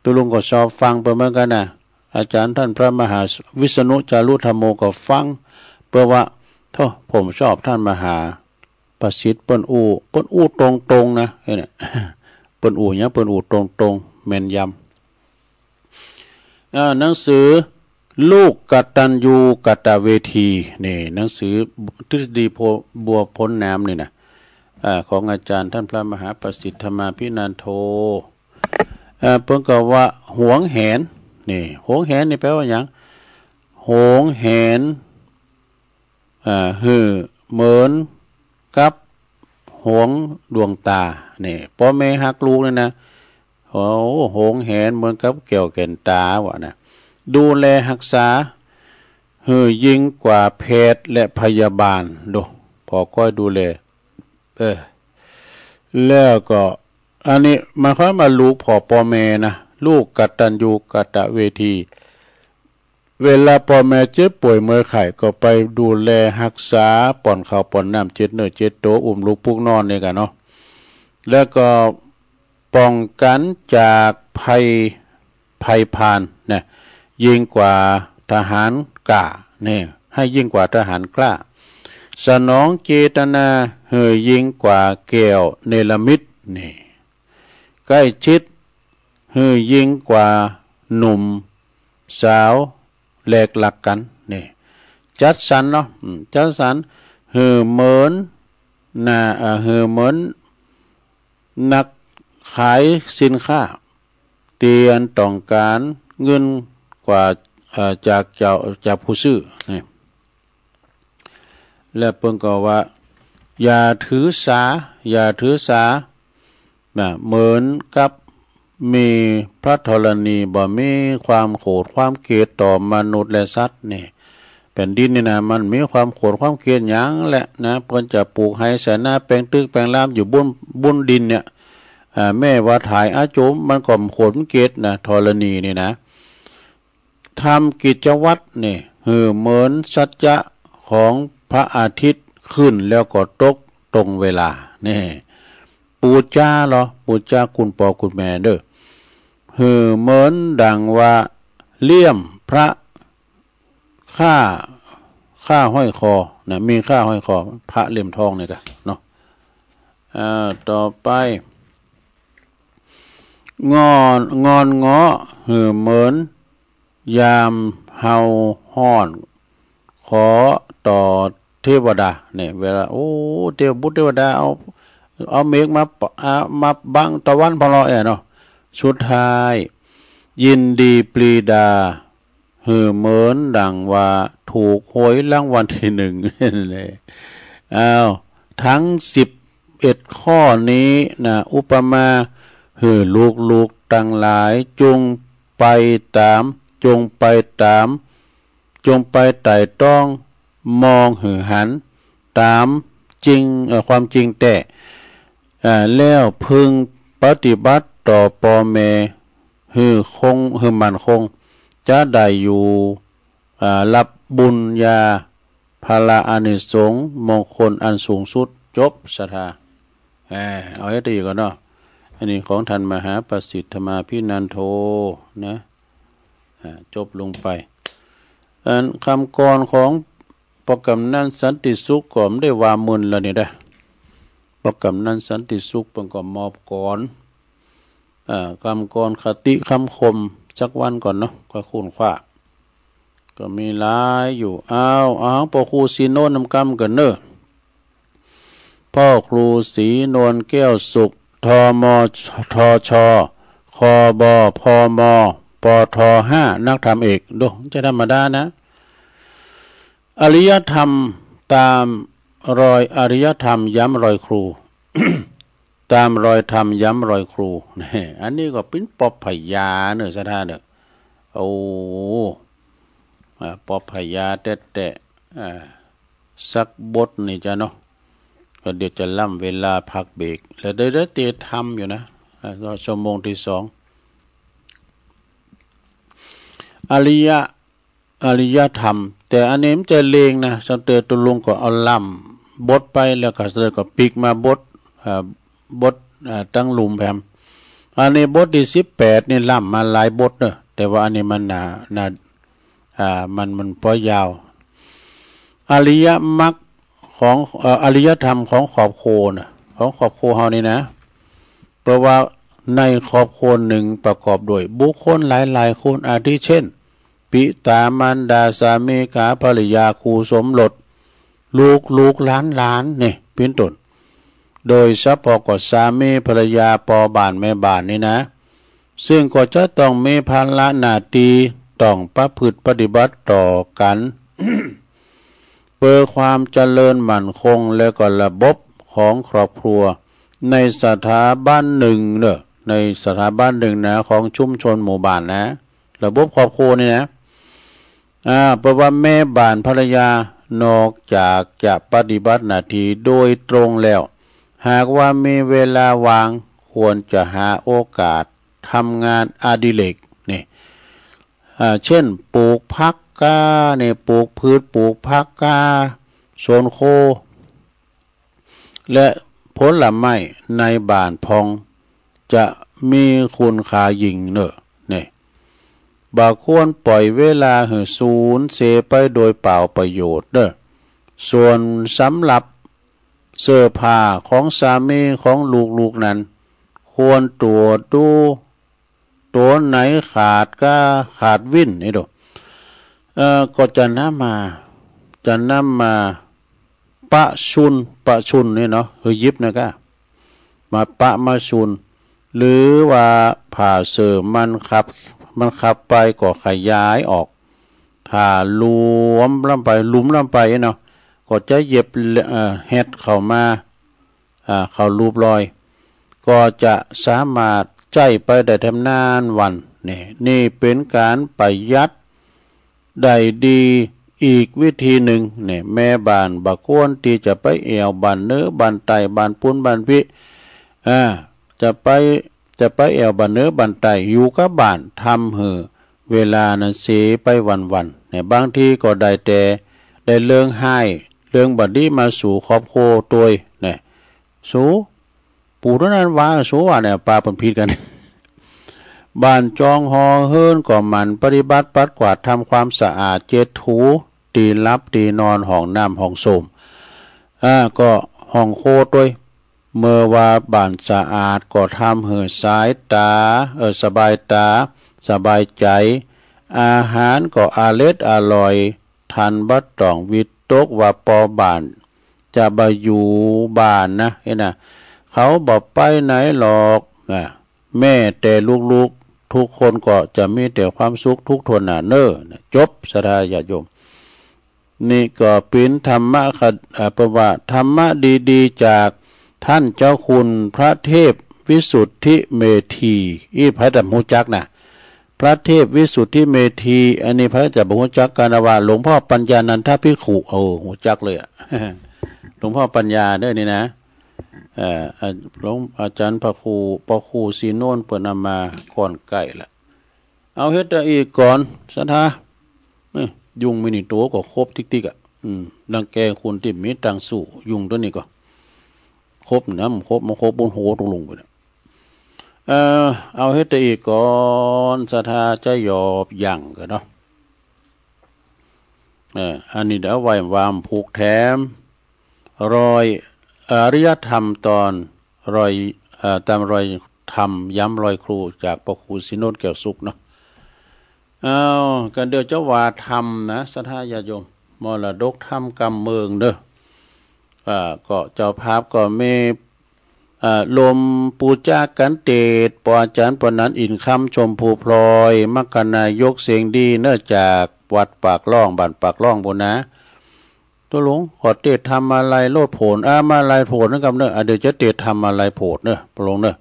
ตุลุงก็ชอบฟังไปเหมือนกันนะ อาจารย์ท่านพระมหาวิษณุจารุธรรมโมก็ฟัง เปิ้นว่า โธ่ ผมชอบท่านมหาประสิทธิ์ เปิ้นอู้ เปิ้นอู้ตรงๆ นะ ไอ้เนี่ย เปิ้นอู้เนี่ย เปิ้นอู้ตรงๆ แม่นยำ อ่า หนังสือลูกกตัญญูกตเวที นี่ หนังสือทฤษฎีโพ- บัวพ้นน้ำนี่นะ อ่า ของอาจารย์ท่านพระมหาประสิทธิ์ธรรมาภินันโท อ่า เปิ้นก็ว่าหวงแหน นี่ หวงแหนนี่แปลว่าหยัง หวงแหน อ่า หื้อเหมือนกับหวงดวงตา นี่ ป้อแม่ฮักลูกนี่นะ โอ้ หวงแหนเหมือนกับแก้วแก่นตา ว่านะ ดูแลฮักษา หื้อยิ่งกว่าแพทย์และพยาบาล โด พอก้อยดูแล เออ แล้วก็ อันนี้หมายความว่าลูกพ่อป้อแม่นะ ลูกกตัญญูกตเวที เวลาป้อแม่เจ็บป่วยเมื่อยไข้ก็ไปดูแลฮักษา ป้อนข้าวป้อนน้ำ เจ็ดเนื้อเจ็ดตัว อุ้มลูกปลุกนอนนี่กันเนาะ แล้วก็ป้องกันจากภัย ภัยพานนะ ยิ่งกว่าทหารกล้า นี่ ให้ยิ่งกว่าทหารกล้า สนองเจตนา หื้อยิ่งกว่าแก้วเนรมิต นี่ ใกล้ชิด หื้อยิ่งกว่าหนุ่มสาวแลกรักกัน นี่ จัดสรรเนาะ อืม จัดสรร หื้อเหมือนนะ เอ่อ หื้อเหมือนนักขายสินค้า ตี้อันต้องการเงินกว่า เอ่อ จากเจ้า จากผู้ซื้อ นี่ แล้วเปิ้นก็ว่า อย่าถือสา อย่าถือสา นะ เหมือนกับมีพระธรณี บ่มีความโกรธความเกลียดต่อมนุษย์และสัตว์ นี่ แผ่นดินนี่นะ มันมีความโกรธความเกลียดหยังแหละนะ เปิ้นจะปลูกไฮ่ไสนา แปลงตึกแปลงรามอยู่บน บนดินเนี่ย อ่า แม้ว่าถ่ายอาจุม มันก็โกรธเกลียดนะ ธรณีนี่นะ ทำกิจวัตรนี่ หื้อเหมือนสัจจะของพระอาทิตย์ขึ้นแล้วก็ตกตรงเวลา นี่ ปูจาเหรอ ปูจาคุณป้อคุณแม่เด้อ หื้อเหมือนดังว่าเลี่ยมพระ ค่า ค่าห้อยคอนะ มีค่าห้อยคอ พระเลี่ยมทองนี่กะเนาะ อ่า ต่อไป งอน งอนเงาะ หื้อเหมือนยามเฮาฮ้อน ขอต่อเทวดา เนี่ย เวลา โอ้ เทวบุตรเทวดา เอา เอาเมฆมาปะ อ่า มาบังตะวันพอลอแอเนาะ สุดท้าย ยินดีปรีดา หื้อเหมือนดังว่าถูกหวยรางวัลที่หนึ่ง เลย อ้าว ทั้งสิบเอ็ดข้อนี้นะ อุปมา หื้อลูกๆ ตังหลาย จงไปตาม จงไปตาม จงไปไต่ตอง มองหื้อหัน ตามจริง เอ่อ ความจริงแท้ อ่า แล้วพึงปฏิบัติต่อป้อแม่ หื้อคง หื้อมั่นคง จะได้อยู่ อ่า รับบุญญาภละอานิสงส์มงคลอันสูงสุด จบ ศรัทธา เอ่อ เอาไว้ตีก่อนเนาะ อันนี้ของท่านมหาประสิทธิ์ธรรมาภินันโท นะ อ่า จบลงไป อันคำกลอนของป้อกำนันสันติสุขก็บ่ได้ว่ามึนแล้วนี่นะ ป้อกำนันสันติสุขเปิ้นก็มอบกลอน อ่า คำกลอนคติคำคมสักวันก่อนเนาะ ค่อยค้นคว้า ก็มีหลายอยู่ อ้าว อ้าว ป้อครูศรีนวลนำกำก่อนเนอะ ป้อครูศรีนวลแก้วสุข ทม ทช ข คบ พม ปท ห้า นักธรรมเอก ดู จะธรรมดานะ อริยธรรมตามรอยอริยธรรมย้ำรอยครู ตามรอยธรรมย้ำรอยครู นี่ อันนี้ก็เป็นปอบพญาเนอะ ศรัทธาเนอะ โอ้ อ่า ปอบพญาแต๊ๆ อ่า สักบทนี่จ้ะเนาะ ก็เดี๋ยวจะล่ำเวลาพักเบรก แล้วได้ ได้เตรียมทำอยู่นะ อ่า ก็ชั่วโมงที่สอง อริยะ อริยธรรม แต่อันนี้มันจะเลงนะ สมเตอร์ตุลุงก็เอาล่ำบทไป แล้วก็สมเตอร์ก็ปิกมาบท อ่า บท อ่า ตั้งลุมแผม อันนี้บทที่สิบแปดนี่ล่ำมาหลายบทเนอะ แต่ว่าอันนี้มันหนา หนา อ่า มัน มันพอยาว อริยมรรคของ เอ่อ อริยธรรมของครอบครัวนะ ของครอบครัวเฮานี่นะ เพราะว่าในครอบครัวหนึ่งประกอบด้วยบุคคลหลายๆ คน อาทิเช่น ปิตามารดา สามีขา ภรรยา คู่สมรส ลูกๆ หลานๆ นี่ เป็นต้น โดยเฉพาะก็สามีภรรยา พ่อบ้านแม่บ้านนี่นะ ซึ่งก็จะต้องมีภาระหน้าที่ต้องประพฤติปฏิบัติต่อกัน เพื่อความเจริญมั่นคง และก็ระบบของครอบครัว ในสถาบันหนึ่งเนอะ ในสถาบันหนึ่งนะ ของชุมชนหมู่บ้านนะ ระบบครอบครัวนี่นะ อ่า เพราะว่าแม่บ้านภรรยานอกจากจะปฏิบัติหน้าที่โดยตรงแล้ว หากว่ามีเวลาว่าง ควรจะหาโอกาสทำงานอดิเรก นี่ อ่า เช่น ปลูกผักก้า นี่ ปลูกพืช ปลูกผักก้า สวนครัว และผลไม้ในบ้านพ่อง จะมีคุณค่ายิ่งเนอะ นี่ บ่ควรปล่อยเวลาหื้อสูญเสียไปโดยเปล่าประโยชน์เนอะ ส่วนสำหรับเสื้อผ้าของสามี ของลูกๆ นั้น ควรตรวจดู ตัวไหนขาดก้า ขาดวิ่นนี่ดู เอ่อ ก็จะนำมา จะนำมาปะชุน ปะชุนนี่เนาะ คือหยิบนะก้า มาปะมาชุน หรือว่าผ้าเสื้อมันขับ มันขับไปก็ขยายออก ถ้าหลวมล้ำไป หลุมล้ำไปเนาะ ก็จะเย็บ เอ่อ เฮ็ดเข้ามา อ่า เข้ารูปรอย ก็จะสามารถใช้ไปได้แถมนานวัน นี่ นี่เป็นการประหยัดได้ดีอีกวิธีหนึ่ง นี่ แม่บ้านบ่ควรที่จะไปแอ่วบ้านเหนือบ้านใต้ บ้านปูนบ้านผี อ่า จะไป จะไปแอ่วบ้านเหนือบ้านใต้ อยู่กับบ้าน ทำหื้อเวลานั้นเสียไปวันๆ นี่ บางทีก็ได้แต่ได้เรื่องฮ้าย เรื่องบ่ดีมาสู่ครอบครัวตวย นี่ สู ปู่เท่านั้นว่า สูว่าเนี่ย ปาเปิ้นผิดกัน บ้านจองหอเฮือนก็หมั่นปฏิบัติปัดกวาดทำความสะอาด เช็ดถู ตี้หลับตี้นอน ห้องน้ำห้องส้วม อ่า ก็ห้องครัวตวย เมื่อว่าบ้านสะอาดก็ทำหื้อสายตา เออ สบายตา สบายใจ อาหารก็อร็ดอร่อย ท่านบ่ต้องวิตกว่าพ่อบ้านจะบ่อยู่บ้านนะ เห็นนะ เขาบ่ไปไหนหรอกนะ แม้แต่ลูกๆ ทุกคนก็จะมีแต่ความสุขทุกทวนหน้าเน้อ นะ จบ ศรัทธาญาติโยม นี่ก็เป็นธรรมะคติ อ่า ประวัติธรรมะดีๆ จากท่านเจ้าคุณพระเทพวิสุทธิเมธี อีไผจะบ่ฮู้จักนะ พระเทพวิสุทธิเมธี อันนี้ไผจะบ่ฮู้จัก กานะว่าหลวงพ่อปัญญานันทภิกขุ โอ้ ฮู้จักเลยอะ หลวงพ่อปัญญาเด้อนี่นะ เอ่อ อ่า หลวงอาจารย์พระครู พระครูศรีโนนท์เปิ้นเอามาก่อนใกล้ละ เอาเฮ็ดแต่อีกก่อน ศรัทธา เอ้ย ยุงมีนี่ตัวก็ครบติ๊กๆ อ่ะ อืม รังแกคนที่มีตังค์สู้ ยุงตัวนี้ก็ ครบนะ มันครบ มันครบ บนหัวตรงลงไปเนี่ย เอ่อ เอาเฮ็ดแต่อีกก่อน ศรัทธาจะหยอบยั่งกันเนาะ เอ่อ อันนี้เดี๋ยวไว้วามผูกแถม รอยอริยธรรมตอนรอย เอ่อ ตามรอยธรรมย้ำรอยครูจากพระครูศรีโนนท์แก้วสุขเนาะ เอา กันเดี๋ยวจะว่าธรรมนะ ศรัทธาญาติโยม มรดกธรรมกำเมืองเด้อ อ่า ก็เจ้าภาพก็มี อ่า ลมปูจากันเตด ปออาจารย์ปอนันท์ อินคำ ชมพูพลอย มคคนายก เสียงดีเนอะ จากวัดปากล่อง บ้านปากล่องปู้นนะ ตกลง ขอเตดทำมาลัยโลดโผน อ่า มาลัยโผนนะครับเนอะ อ่า เดี๋ยวจะเตดทำมาลัยโผนเนอะ ตกลงเนอะ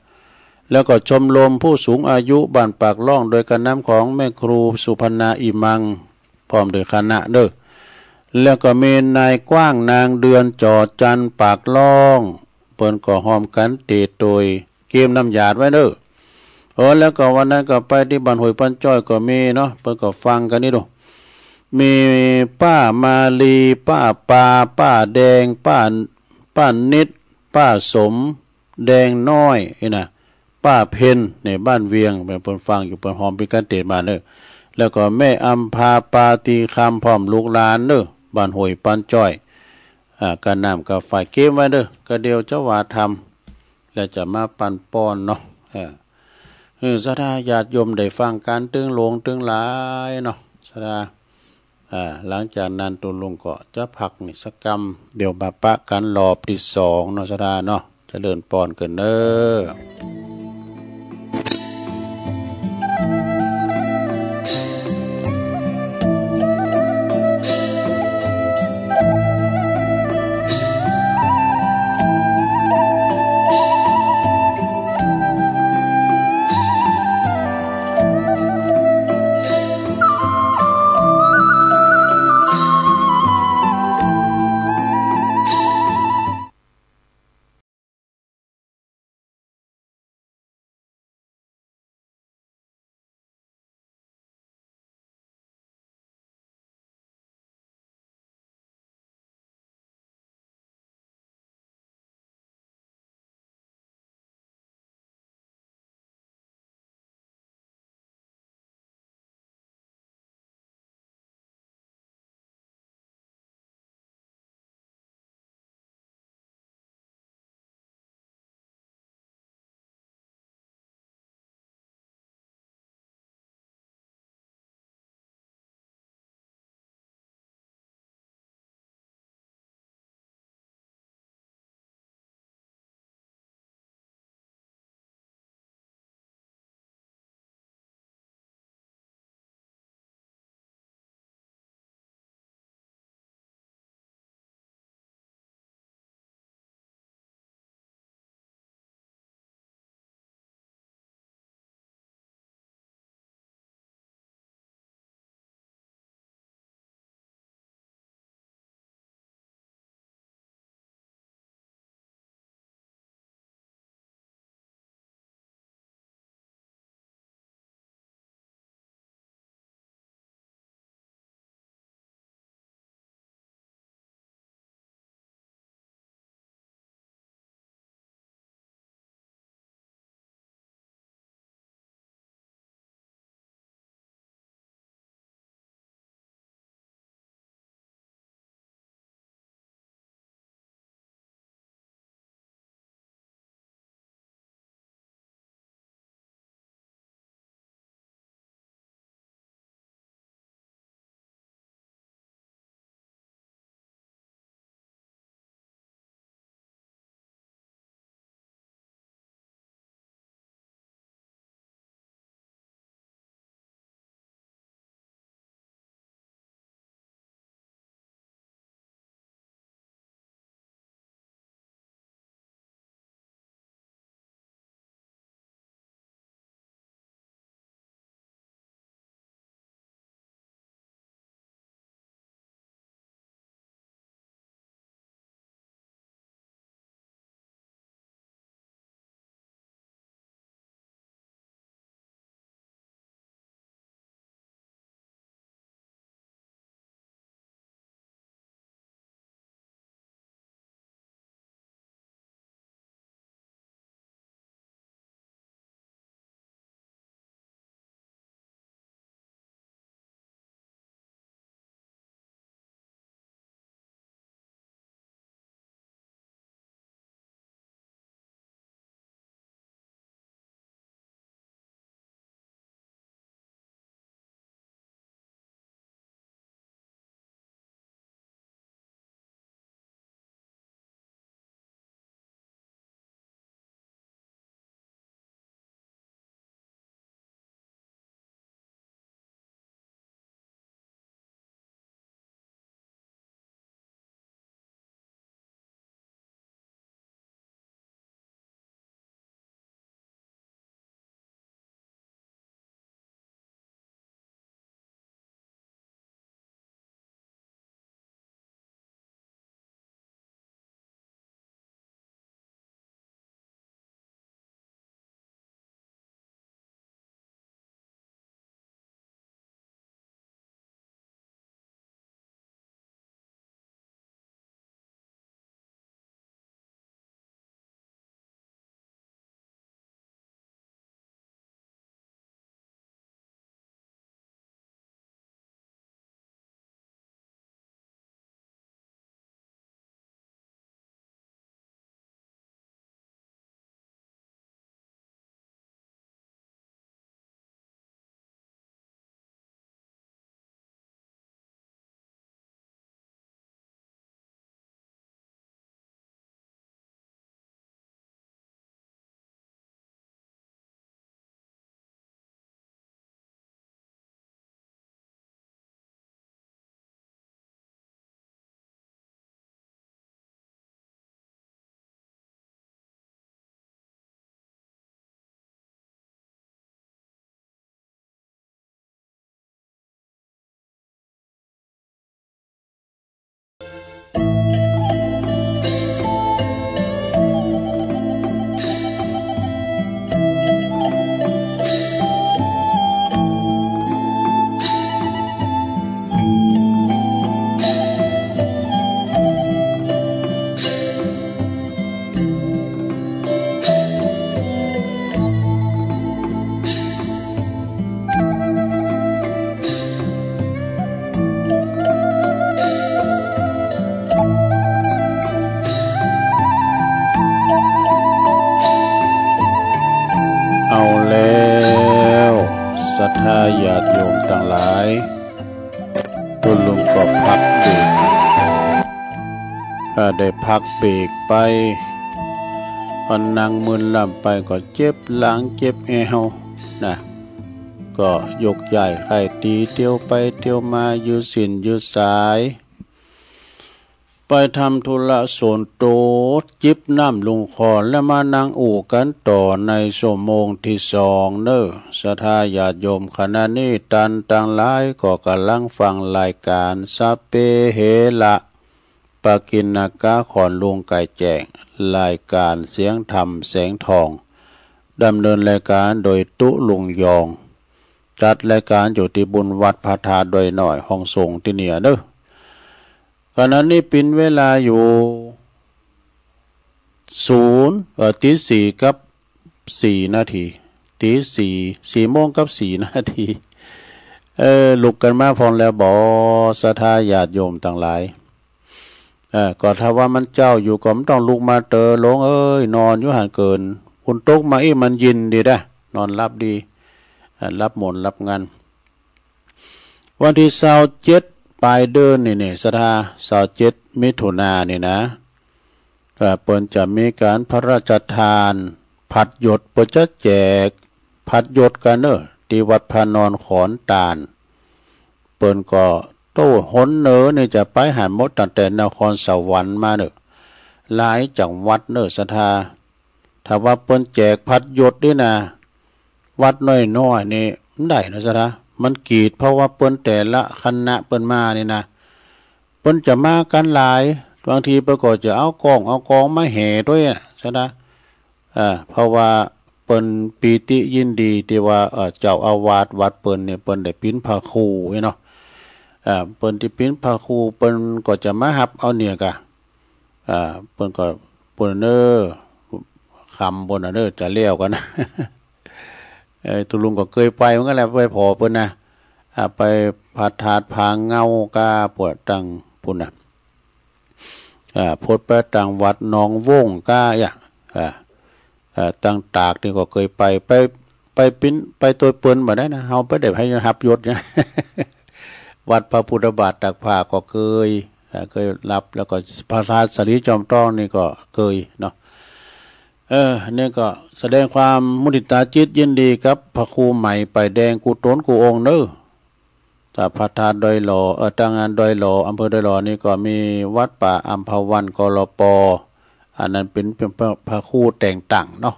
แล้วก็ชมรมผู้สูงอายุบ้านปากล่อง โดยการนำของแม่ครูสุพรรณา อิมัง พร้อมด้วยคณะเนอะ แล้วก็มีนายกว้าง นางเดือน จอจัน ปากล่อง เปิ้นก็ฮอมกันเตดโตยเกมน้ำหยาดไว้เนอะ เออ แล้วก็วันนั้นก็ไปที่บ้านห้วยปันจ้อยก็มีเนาะ เปิ้นก็ฟังกันนี่ดู มีป้ามาลี ป้าปา ป้าแดง ป้า ป้านิด ป้าสม แดงน้อย นี่นะ ป้าเพน ในบ้านเวียง เปิ้นฟังอยู่ เปิ้นฮอมเปกันเตดมาเนอะ แล้วก็แม่อำภา ปาตีคำ พร้อมลูกหลานเนอะ บ้านห้วยปันจ้อย อ่า กะน้ำกะไฟเกมไว้เนอะ กะเดี๋ยวจะว่าทำ แล้วจะมาปันป้อนเนาะ เออ เออ ศรัทธาญาติโยมได้ฟังกันตึงหลวงตึงหลายเนาะ ศรัทธา อ่า หลังจากนั้นตกลงก็จะพักนี่สักกำ เดี๋ยวมาปะกันรอบที่สองเนาะ ศรัทธาเนาะ เจริญปอนกันเนอะ ได้พักเบรกไป พอนั่งมืนลำไปก็เจ็บหลังเจ็บแอวนะ ก็ยกย้ายไข้ตีเที่ยวไปเที่ยวมายืดเส้นยืดสาย ไปทำธุระส่วนตัว จิบน้ำลงคอแล้วมานั่งอู้กันต่อในชั่วโมงที่สองเนอะ ศรัทธาญาติโยม ขณะนี้ตันตังหลายก็กำลังฟังรายการสัพเพเหระ ปกิณกะ ขอนลุงไก่แจ้ง รายการเสียงธรรมแสงทอง ดำเนินรายการโดยตุ๊ลุงยอง จัดรายการอยู่ที่บุญวัดพระธาตุดอยน้อย ห้องส่งที่เนี่ยเนอะ ขณะนี้เป็นเวลาอยู่ศูนย์ เอ่อ ตีสี่กับสี่นาที ตีสี่ สี่โมงกับสี่นาที เออ ลุกกันมาพร้อมแล้วบ่ ศรัทธาญาติโยมตังหลาย เออ ก็ถ้าว่ามันเจ้าอยู่ก็มันต้องลุกมาเตอ หลวงเอ้ย นอนอยู่หันเกิน ฝนตกมาอีกมันเย็นดีนะ นอนหลับดี เออ หลับหมนหลับงัน วันที่ซาวเจ็ด ปลายเดือนนี่เนี่ย ศรัทธา ซาวเจ็ด มิถุนานี่นะ เอ่อ เปิ้นจะมีการพระราชทาน ผัดหยด เปิ้นจะแจกผัดหยดกันเนอะ ที่วัดพระนอนขอนตาล เปิ้นก็โต้หนเนอนี่จะไปหันหมด ตั้งแต่นครสวรรค์มาเนอะ หลายจังหวัดเนอะ ศรัทธา ถ้าว่าเปิ้นแจกผัดหยดนี่นะ วัดน้อยๆ นี่มันได้นะ ศรัทธา มันกีด เพราะว่าเปิ้นแต่ละคณะเปิ้นมานี่นะ เปิ้นจะมากันหลาย บางทีเปิ้นก็จะเอากองเอากองมาแห่ด้วยนะ ศรัทธา อ่า เพราะว่าเปิ้นปีติยินดีที่ว่า เอ่อ เจ้าอาวาสวัดเปิ้นเนี่ย เปิ้นได้ปิ๊นพระครูเนาะ อ่า เปิ้นที่ปิ๊นพระครู เปิ้นก็จะมาฮับเอาเนี่ยกะ อ่า เปิ้นก็ เปิ้นเนอ คำเปิ้นน่ะเนอ จะเลี้ยวกันนะ เออ ตุ๊ลุงก็เคยไปเหมือนกันแหละ ไปผ่อเปิ้นนะ อ่า ไปพระธาตุผาเงาก้า ปวดตังพุ้นนะ อ่า พดไปตังวัดหนองวงก้า อ่ะ อ่า อ่า ตังตากนี่ก็เคยไป ไป ไปปิ๊น ไปโตยเปิ้นบ่ได้นะ เฮาไปได้ให้ฮับหยดเนี่ย วัดพระพุทธบาทตากผ้าก็เคย อ่า เคยฮับ แล้วก็พระธาตุสาลีจอมทองนี่ก็เคยเนาะ เออ นี่ก็แสดงความมุทิตาจิตยินดีกับพระครูใหม่ป้ายแดงกู้ตนกู้องค์เนอ แต่พระธาตุดอยหล่อ เอ่อ ทางด้านดอยหล่อ อำเภอดอยหล่อนี่ก็มีวัดป่าอัมพวัน กลป. อันนั้นเป็น เป็นพระ พระครูแต่งตั้งเนาะ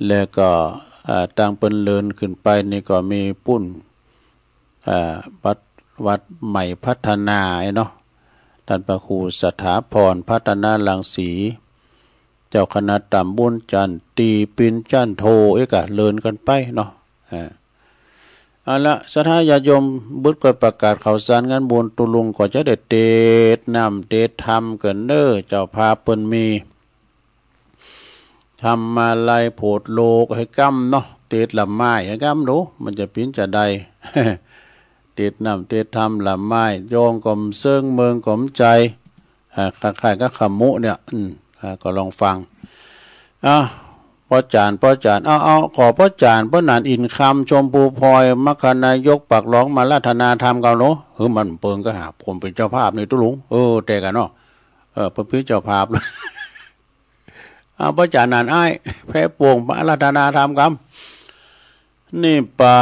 แล้วก็ เอ่อ ทางเปิ้นเลินขึ้นไปนี่ก็มีปุ้น เอ่อ วัด วัดใหม่พัฒนาเนาะ ท่านพระครูสถาพรพัฒนารังสี เจ้าคณะตำบลจันตี ปินจันโท เอกะเลินกันไปเนาะ อ่า เอาละ ศรัทธาญาติโยม บึดก้อยประกาศข่าวสารงานบุญตุ๊ลุงก็จะได้เตดน้ำเตดธรรมกันเนอ เจ้าภาพเปิ้นมี ธรรมาลัยโผดโลกให้กำเนาะ เตดละไม้ให้กำดู มันจะปิ๊นจะได้ เตดน้ำเตดธรรมละไม้ ยองก็มเซิงเมิงก็มใจ อ่า คล้ายๆ กับขมุเนี่ย อืม อ่า ก็ลองฟัง อ่ะ ป้อจาน ป้อจาน เอา เอา ขอป้อจาน ป้อหนานอินคำ ชมพูพลอย มคคนายก ปากหลองมาอาราธนาธรรมกันเนาะ หือมันเปิงก็หา ผมเป็นเจ้าภาพนี่ตุ๊ลุง เออ แต่กันเนาะ เออ เปิ้นเป็นเจ้าภาพ เอา ป้อจานหนานอ้าย แพร่ปวงมาอาราธนาธรรมกัน นิพพา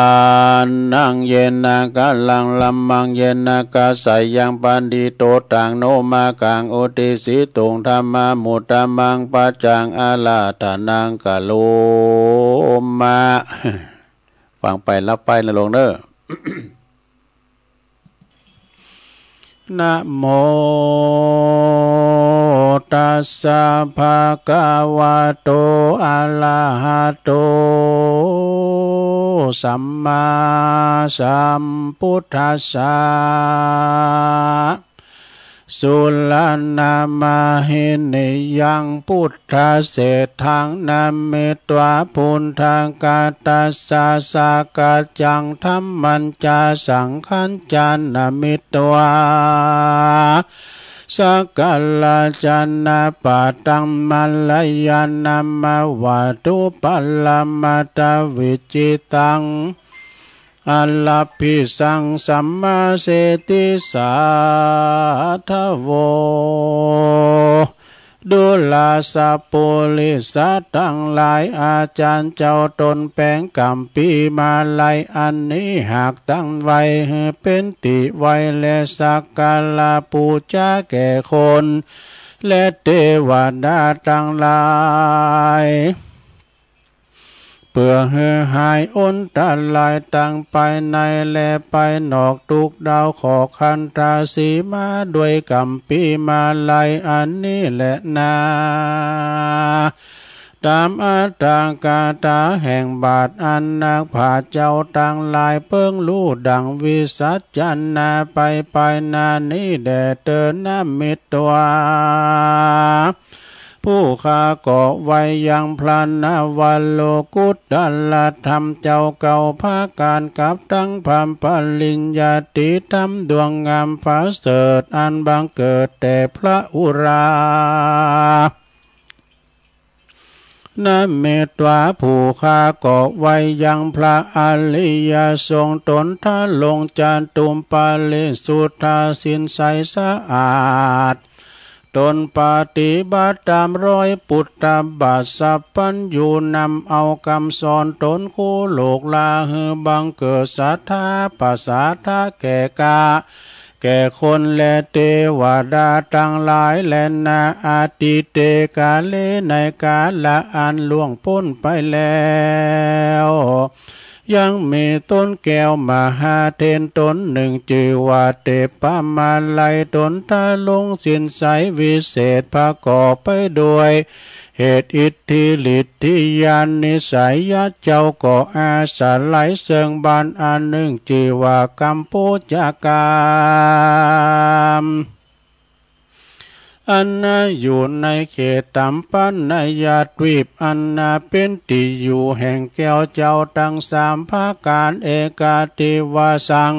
นัง เยนะ กะลัง ธัมมัง เยนะ กะสายัง ปะฏิโต ตัง โน มะกัง อุติสสิตุง ธัมมานุตตมัง ปัจจัง อาราธนัง กะโรมะ ฟังไปฮับไปนะหลวงเนอ นะโมตัสสะ ภะคะวะโต อะระหะโต สัมมาสัมพุทธัสสะ สุรณะมะหินิยัง พุทธะเสฏฐัง นะมิตวา ปุณฑะกะตัสสะ สากกัจจัง ธัมมัญจะ สังฆัญจะ นะมิตวา สักการะจะนะปะทัง มะระยะนะ มะวะตุ ปะระมะตะวิจจิตัง อาลัพพิสังสัมมาเสติสาทโว ดูราสปุริสะตังหลาย อาจารย์เจ้าตนแป๋งกำปีมาลัยอันนี้ หากตั้งไว้หื้อเป๋นตี้ไหว้ และสักการะปู๋จาแก่คน และเตวดาตังหลาย เปื้อหื้อหายอันตรายตังภายในและภายนอก ตุ๊กดาวขอขันธสีมาด้วยกำปีมาลัยอันนี้แลนา ต๋ามอัตถกถาแห่งบาทอันนักปราชญ์เจ้าตังหลายเปิงฮู้ดั่งวิสัชนาไป ภายหน้านี้แด่เตอ นมิตวา ผู้ข้าก็ไหว้ยังพระนวโลกุตตรธรรมเจ้าเก่าผะก๋าน กับตังพระปริญญาติธรรมดวงงามผะเสริฐ อันบังเกิดแต่พระอุรา นมิตวา ผู้ข้าก็ไหว้ยังพระอริยสงฆ์ต๋นทรงจตุมปริสุทธาศีลใสสะอาด ต๋นปฏิบัติต๋ามรอยปุทธบาทสัพพัญญู นำเอากำสอนต๋นคู่โลกลา หื้อบังเกิดศรัทธาประสาทะแก่กา แก่คนและเตวดาตังหลายแลนา อทิเต กาเล ในกาละอันล่วงป๊นไปแล้ว ยังมีต้นแก้วมหาเถรต๋นนึ่ง จื้อว่าเตปมาลัย ต๋นทรงศีลใสวิเศษ ประกอบไปด้วยเหตุอิทธิฤทธิญาณนิสัยยะ เจ้าก็อาศัยเซิ่งบานอันนึ่ง จื้อว่ากำปู๋จากำ อันนาอยู่ในเขตตัมปันนยทวีป อันนาเป๋นตี้อยู่แห่งแก้วเจ้าตังสามผะก๋าน เอกาทิวาสัง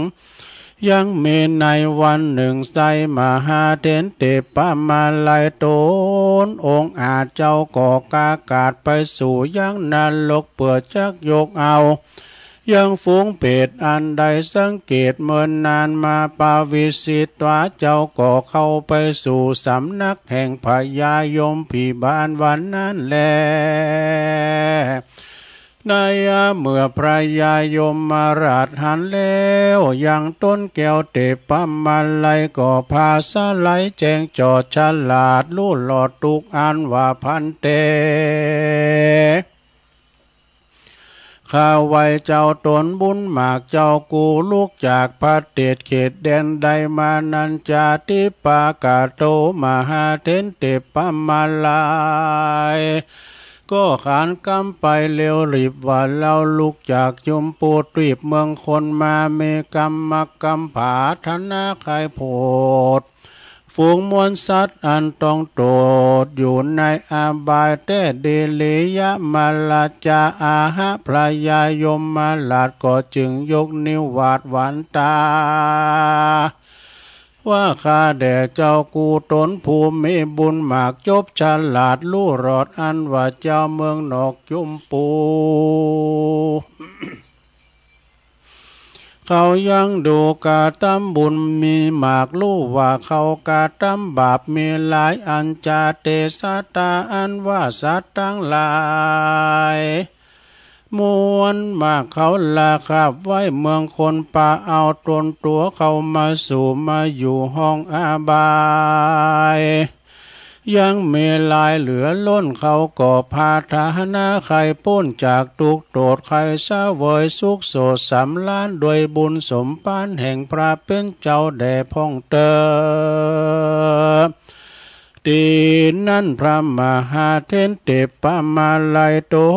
ยังมีในวันนึ่งไซร้มหาเถรเตปมาลัยต๋นองอาจ เจ้าก็กากาดไปสู่ยังนรก เปื้อจักยกเอา ยังฝูงเปรตอันได้สังเกตเมินนานมา ปวิสิตวา เจ้าก็เข้าไปสู่สำนักแห่งพญายมพิบาลวันนั้นแล ในเมื่อพญายมราชหันแล้วยังต้นแก้วเตปมาลัย ก็ผาสะไหลแจ้งจอดฉลาดฮู้รอดตุ๊กข์ อันว่า ภันเต ข้าไหว้เจ้าต๋นบุญมาก เจ้ากู้ลุกจากประเทศเขตแดนใดมานั้น จาติปกะโต มหาเถรเตปมาลัย ก็ขานกำไปเร็วรีบว่า เฮาลุกจากจุมพูทวีปเมืองคนมา มีกำมักกำผาถนาใค่โผด ฝูงมวลสัตว์อันต้องโตษอยู่ในอบายแต๊ ดิริยะมารจาอาหะ พญายมราชก็จึงยกนิ้วหวาดหวั่นต๋า ว่า ข้าแด่เจ้ากู้ต๋นผู้มีบุญมาก จบฉลาดฮู้รอด อันว่าเจ้าเมืองนอกจุมพู เขายังดูกระตำบุญมีมาก ฮู้ว่าเขากระตำบาปมีหลายอัน จาเต สัตตา อันว่าสัตว์ตังหลาย มวลมาก เขาละขับไว้เมืองคน ปะเอาต๋นตั๋วเข้ามาสู่มาอยู่ห้องอบาย ยังมีหลายเหลือล้น เขาก็ผาถนาใค่ป๊นจากตุ๊กข์โตษ ใค่เสวยสุขโสดสำราญ ด้วยบุญสมภารแห่งพระเป๋นเจ้าแด่พ่องเตอ ตี้นั้นพระมหาเถรเตปมาลัยต๋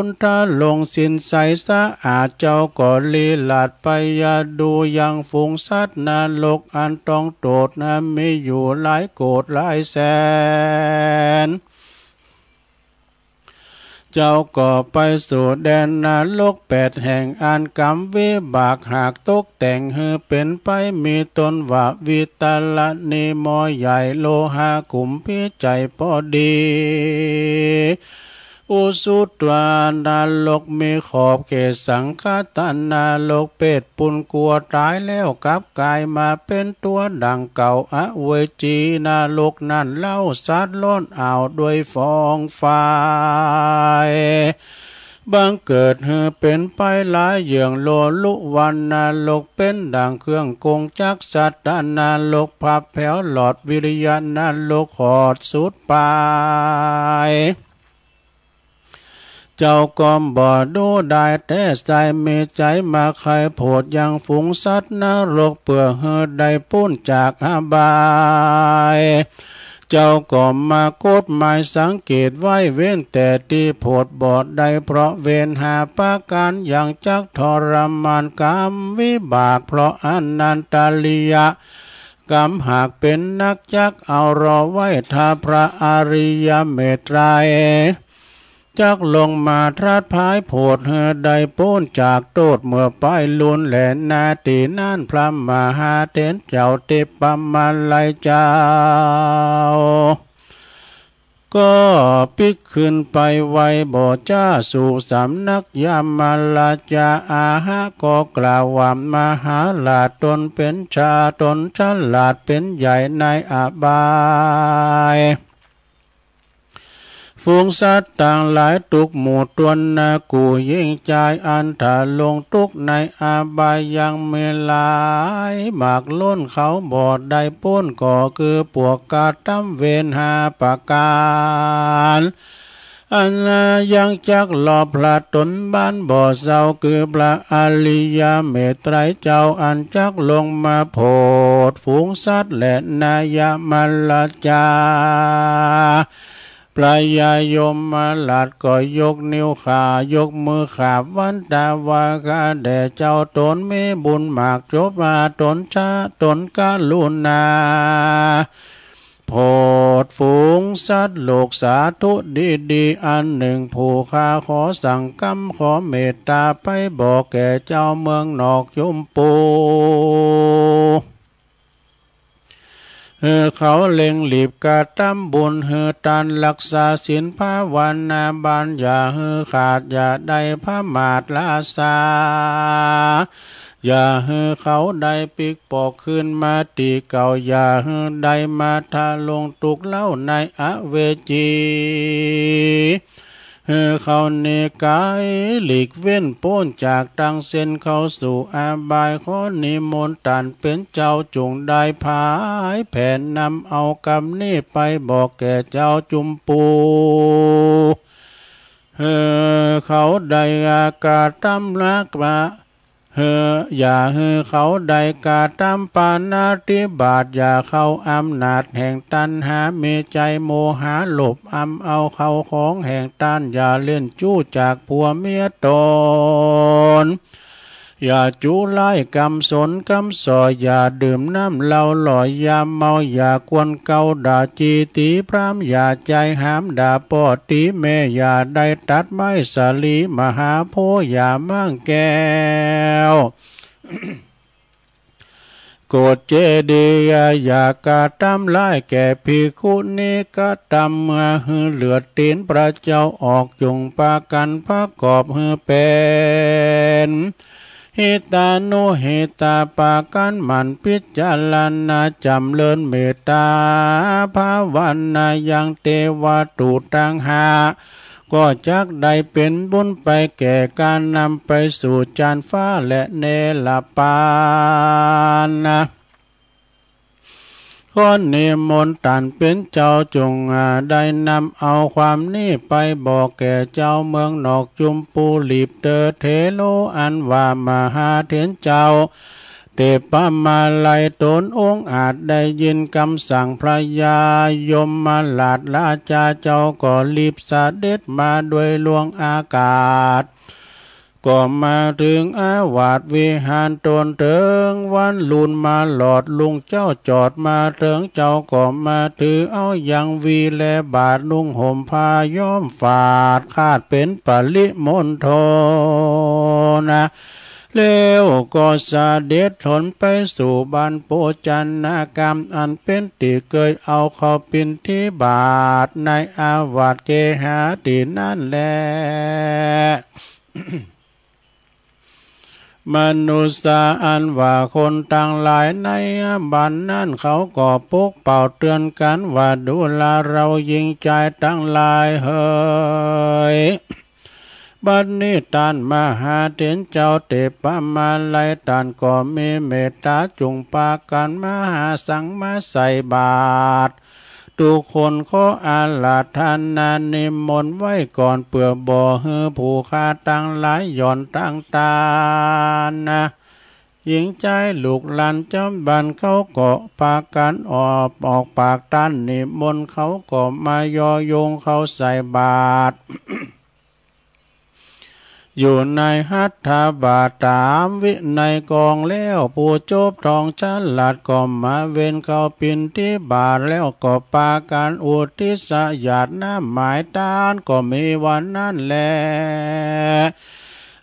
นทรงศีลใสสะอาด เจ้าก็ลีลาดไปยะดูยังฝูงสัตว์นรกอันต้องโตษนะ มีอยู่หลายโกฏหลายแสน เจ้าก็ไปสู่แดนนรกแปดแห่ง อันกรรมวิบากหากตกแต่งหื้อเป๋นไป มีต้นว่าวิตรณี หมอใหญ่ โลหะกุมภีร์ ใจ๋ปอดี อุสุตวานรกมีขอบเขตสังคตานรก เปรตปุนกัวตายแล้วกลับกายมาเป็นตัวดังเก่า อเวจีนรกนั่นเล่า สัตว์ล้นอ้าวด้วยฟองไฟ บังเกิดหื้อเป็นไปหลายเยื่อง โลลุวันนรกเป็นดังเครื่องกงจักร สัตตนรกพับแผวหลอด วิริยนรกหอดสุดปลาย เจ้าก็บ่ดูได้แต่ใส มีใจมาใคร่โผดยังฝูงสัตว์นรก เพื่อหื้อได้ปู้นจากอบาย เจ้าก็มากฎหมายสังเกตไว้ เว้นแต่ตี้โผดบ่ได้ เพราะเวรห้าประการ ยังจักทรมานกรรมวิบาก เพราะอนันตริยกรรมหากเป็นนัก จักเอารอไว้ ถ้าพระอริยเมตไตรย จักลงมาตรัสพายโผดหื้อได้ปู้นจากโต้ษ เมื่อไปลุนแลนาตี้นั้น พระมหาเถรเจ้าเทพมาลัยเจ้า ก็ปิ๊กขึ้นไปไหว้บ่จ้า สู่สำนักยมราชา อาหะก็กล่าวว่า มหาราชตนเป็นชา ตนฉลาดเป็นใหญ่ในอบาย ฝูงสัตว์ต่างหลายทุกหมู่ตวนนา กู้ยิ่งจายอันถ้าลงทุกข์ในอบาย ยังมีหลายมากล้น เขาบ่ได้ปู้น ก็คือพวกกระทำเวรห้าประการ อันยังจักหลอกพระตนบ้านบ่เศร้า คือพระอริยเมตไตรยเจ้า อันจักลงมาโผดฝูงสัตว์ และนายมราชา พระยายมราชก็ยกนิ้วขายกมือขาบวันตาว่า ข้าแด่เจ้าตนมีบุญมาก จบว่าตนชะตนกรุณา โผดฝูงสัตว์โลกสาธุดีๆ อันหนึ่ง ผู้ข้าขอสั่งกำขอเมตตาไปบอกแก่เจ้าเมืองนอกจุมปู เออ เขาเล็งหลีบกระทำบุญ หื้อตานรักษาศีลภาวนาบาน อย่าหื้อขาด อย่าได้พมาทลาสา อย่าหื้อเขาได้ปิ๊กปอกคืนมาตี้เก่า อย่าหื้อได้มาทะลงทุกข์เล่าในอเวจี หื้อเขาหนีไกลหลีกเว้นปู้นจากตังเส้น เข้าสู่อบาย ขอนิมนต์ตานเป๋นเจ้า จุ่งได้ผายแผ่นนำเอากำนี้ไปบอกแก่เจ้าจุมปู หื้อเขาได้กระทำลักมา หื้อ อย่าหื้อเขาได้กระทำปาณาติบาต อย่าเข้าอำนาจแห่งตัณหา มีใจโมหะโลภอำเอาเข้าของแห่งตาน อย่าเล่นจู้จากผัวเมียตน อย่าจู้ไล่กำสนกำส่อ อย่าดื่มน้ำเหล้าหล่อยยาเมา อย่ากวนเกาด่าจีตีพร่ำ อย่าใจหามด่าป้อตีแม่ อย่าได้ตัดไม้สาลีมหาโพธิ์ อย่ามั่งแก้ว โกศเจดีย์ อย่ากระทำร้ายแก่ภิกขุณี กระทำเมื่อหื้อเลือดตีนพระเจ้าออก จุ่งปากั๋นประกอบหื้อเป๋น หิตานุหิตา ปากั๋นหมั่นพิจารณา จ๋ำเริญเมตตาภาวนา ยังเตวะทูตตังห้า ก็จักได้เป๋นบุญไปแก่ก๋านนำไปสู่จานฟ้าและเนรปานนะ ขอนิมนต์ตานเป๋นเจ้า จุ่งได้นำเอาความนี้ไปบอกแก่เจ้าเมืองนอกจุมปู หลีบเตอเถโร อันว่ามหาเถรเจ้า เทพมาลัยตนองอาจได้ยินกำสั่งพระยายมราชราชา เจ้าก็หลีบเสด็จมาด้วยล่วงอากาศ ก็มาเถิงอาวาสวิหารตน เถิงวันลุนมาหลอดลุงเจ้าจอดมาเถิง เจ้าก็มาถือเอายังวีและบาท นุ่งห่มผ้าย้อมฝาด คาดเป๋นปริมณฑลนะ แล้วก็เสด็จหนไปสู่บ้านโภชนากรรม อันเป็นที่เคยเอาเข้าปิณฑบาตในอาวาสเกหาที่นั่นแล มนุษย์อันว่าคนทั้งหลายในบ้านนั้นเขาก็ปกเป่าเตือนกันว่า ดูราเราหญิงชายทั้งหลายเหย บัดนี้ต้านมหาเถรเจ้าเทพมาลัยต้านก็มีเมตตา จุ่งปากั๋นมาหาสังมาใส่บาตร ทุกคนขออาราธนานิมนต์ไว้ก่อน เปื้อบ่หื้อผู้ข้าตังหลายหย่อนตังตานนะ หญิงจายลูกหลานเจ้าบ้านเขาก็ปากั๋นออก ออกปากต้านนิมนต์ เขาก็มาย่อโยงเข้าใส่บาตร อยู่ในหัตถบาตรต๋ามวินัยกองแล้ว ผู้จบทองฉลาดก็มาเวนเข้าปิณฑบาต แล้วก็ปากั๋นอุทิศหยาดน้ำหมายต้าน ก็มีวันนั้นแล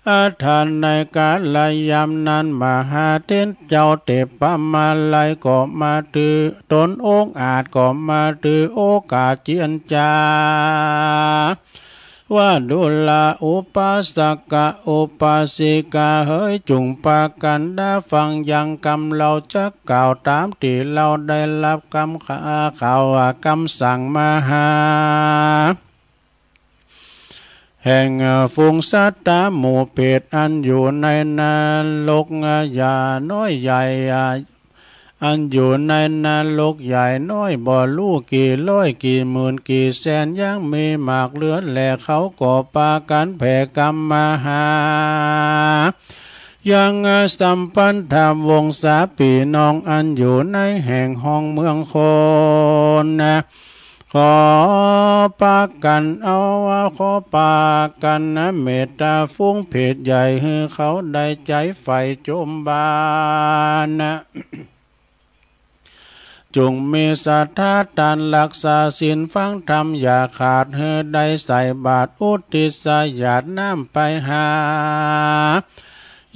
อันทันในกาลยามนั้น มหาเถรเจ้าเทพมาลัยก็มาถือ ต๋นองอาจก็มาถือโอกาสเจียรจา ว่า ดูราอุปาสกะอุปาสิกาเหย จุ่งปากั๋นดาฟังยังกำเฮาจักกล่าวต๋ามตี้เฮาได้ฮับกำข่าวกำสั่งมหา แห่งฝูงสัตตาหมู่เปรตอันอยู่ในนรกใหญ่น้อยใหญ่ อันอยู่ในนรกใหญ่น้อยบ่ฮู้กี่ร้อยกี่หมื่นกี่แสน ยังมีมากเหลือแล เขาก็ปากั๋นแผ่กำมหา ยังสัมพันธวงศาปี้น้องอันอยู่ในแห่งห้องเมืองคนนะ ขอปากั๋นเอา ขอปากั๋นนะเมตตาฝูงเปรตใหญ่ หื้อเขาได้ใจ๋ใฝ่จมบาปนะ จุ่งมีศรัทธาต้านฮักษาศีลฟังธรรมอย่าขาด หื้อได้ใส่บาตรอุทิศหยาดน้ำไปหา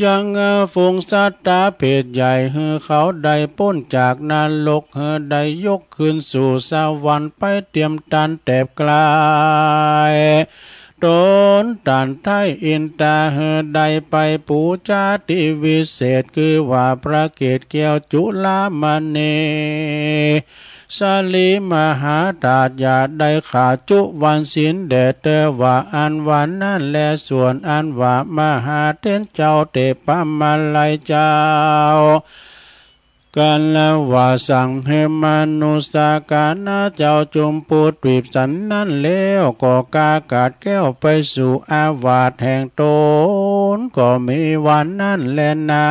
ยังฝูงสัตตาเปรตใหญ่ หื้อเขาได้ป๊นจากนรก หื้อได้ยกขึ้นสู่สวรรค์ไปเตียมต้านแตบไกล ต๋นต้านไท้อินตา หื้อได้ไปปู๋จาตี้วิเศษ คือว่าพระเกศแก้วจุลามณี สาลีมหาธาตุอย่าได้ขาดจุวันศีลแด่เธอ ว่าอันว่านั้นแล ส่วนอันว่ามหาเถรเจ้าเทพมาลัยเจ้า กั๋นว่าสั่งหื้อมนุษย์กาณาเจ้าจุมพูทวีปสันนั้นแล้ว ก็กากาดแก้วไปสู่อาวาสแห่งต๋น ก็มีวันนั้นแลนา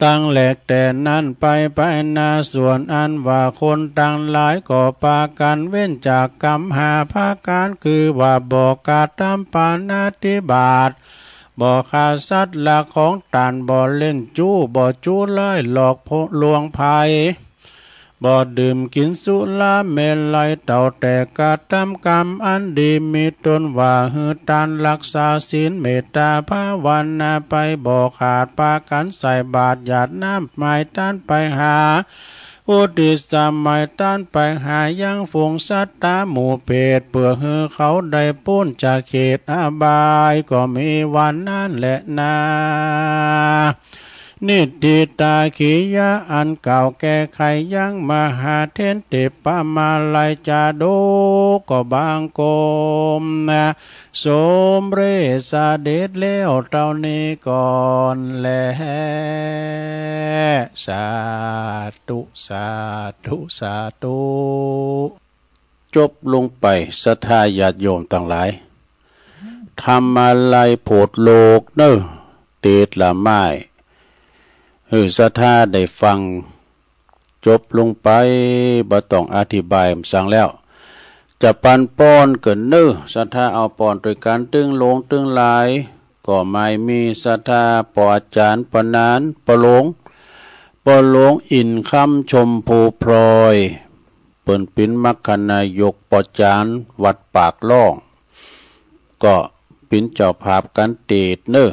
ตั้งแหลกแต่นั้นไปไปนา ส่วนอันว่าคนตังหลายก็ปากั๋นเว้นจากกำห้าประก๋าน คือว่าบ่กระทำปาณาติบาต บ่ฆ่าสัตว์ลักของต้าน บ่เล่นจู้ บ่จู้ร้ายหลอกลวงใผ บ่ดื่มกิ๋นสุราเมรัย เต้าแต่กระทำกำอันดี มีต้นว่าหื้อต้านฮักษาศีลเมตตาภาวนาไป บ่ขาดปากั๋นใส่บาตรหยาดน้ำหมายต้านไปหา อุทิศหมายต้านไปหายังฝูงสัตตาหมู่เปรต เปื้อหื้อเขาได้ป๊นจากเขตอบาย ก็มีวันนั้นแลนา นิทธิตาขียะอันกล่าวแก้ไขยังมหาเถรเทพมาลัยจาดก ก็บังคมนะ สมเร็จเสด็จแล้วเต้านี้ก่อนแล สาธุ สาธุ สาธุ จบลงไป ศรัทธาญาติโยมตังหลาย ธรรมาลัยโผดโลกเน่อ เตตละไม้ หื้อศรัทธาได้ฟัง จบลงไป บ่ต้องอธิบายหยังสังแล้ว จะปันปอนเกิ่นเน่อ ศรัทธาเอาปอนตวยกั๋น ตึงหลวงตึงหลาย ก็หมายมีศรัทธา ป้ออาจ๋ารย์ ป้อนาน ป้อหลวง ป้อหลวงอินคำชมพูพลอย เปิ้นเป๋นมรรคนายกป้ออาจ๋ารย์วัดปากล่อง ก็ เป็นเจ้าภาพกันเตดเนอะ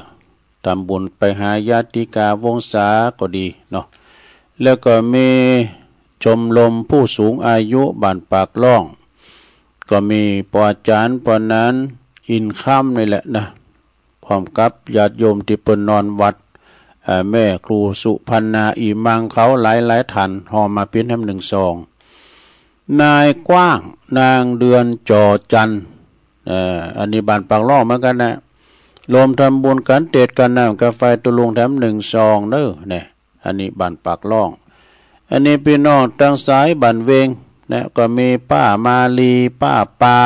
ทำบุญไปหาญาติกาวงศาก็ดีเนาะ แล้วก็มีชมรมผู้สูงอายุบ้านปากล่อง ก็มีปออาจารย์ปอนั้นอินคำนี่แหละนะ พร้อมกับญาติโยมที่เปิ้นนอนวัด เอ่อ แม่ครูสุพรรณา อีมังเขาหลายๆ ท่าน ห่อมาเปียนแถมหนึ่งซอง นายกว้าง นางเดือน จอจันทร์ เอ่อ อันนี้บ้านปากล่องเหมือนกันนะ รวมทำบุญกันเตดกันน้ำกาไฟตุลุงแถมหนึ่งซองเด้อเนี่ย อันนี้บ้านปากล่อง อันนี้พี่น้องตังสายบ้านเวงนะ ก็มีป้ามาลี ป้าปา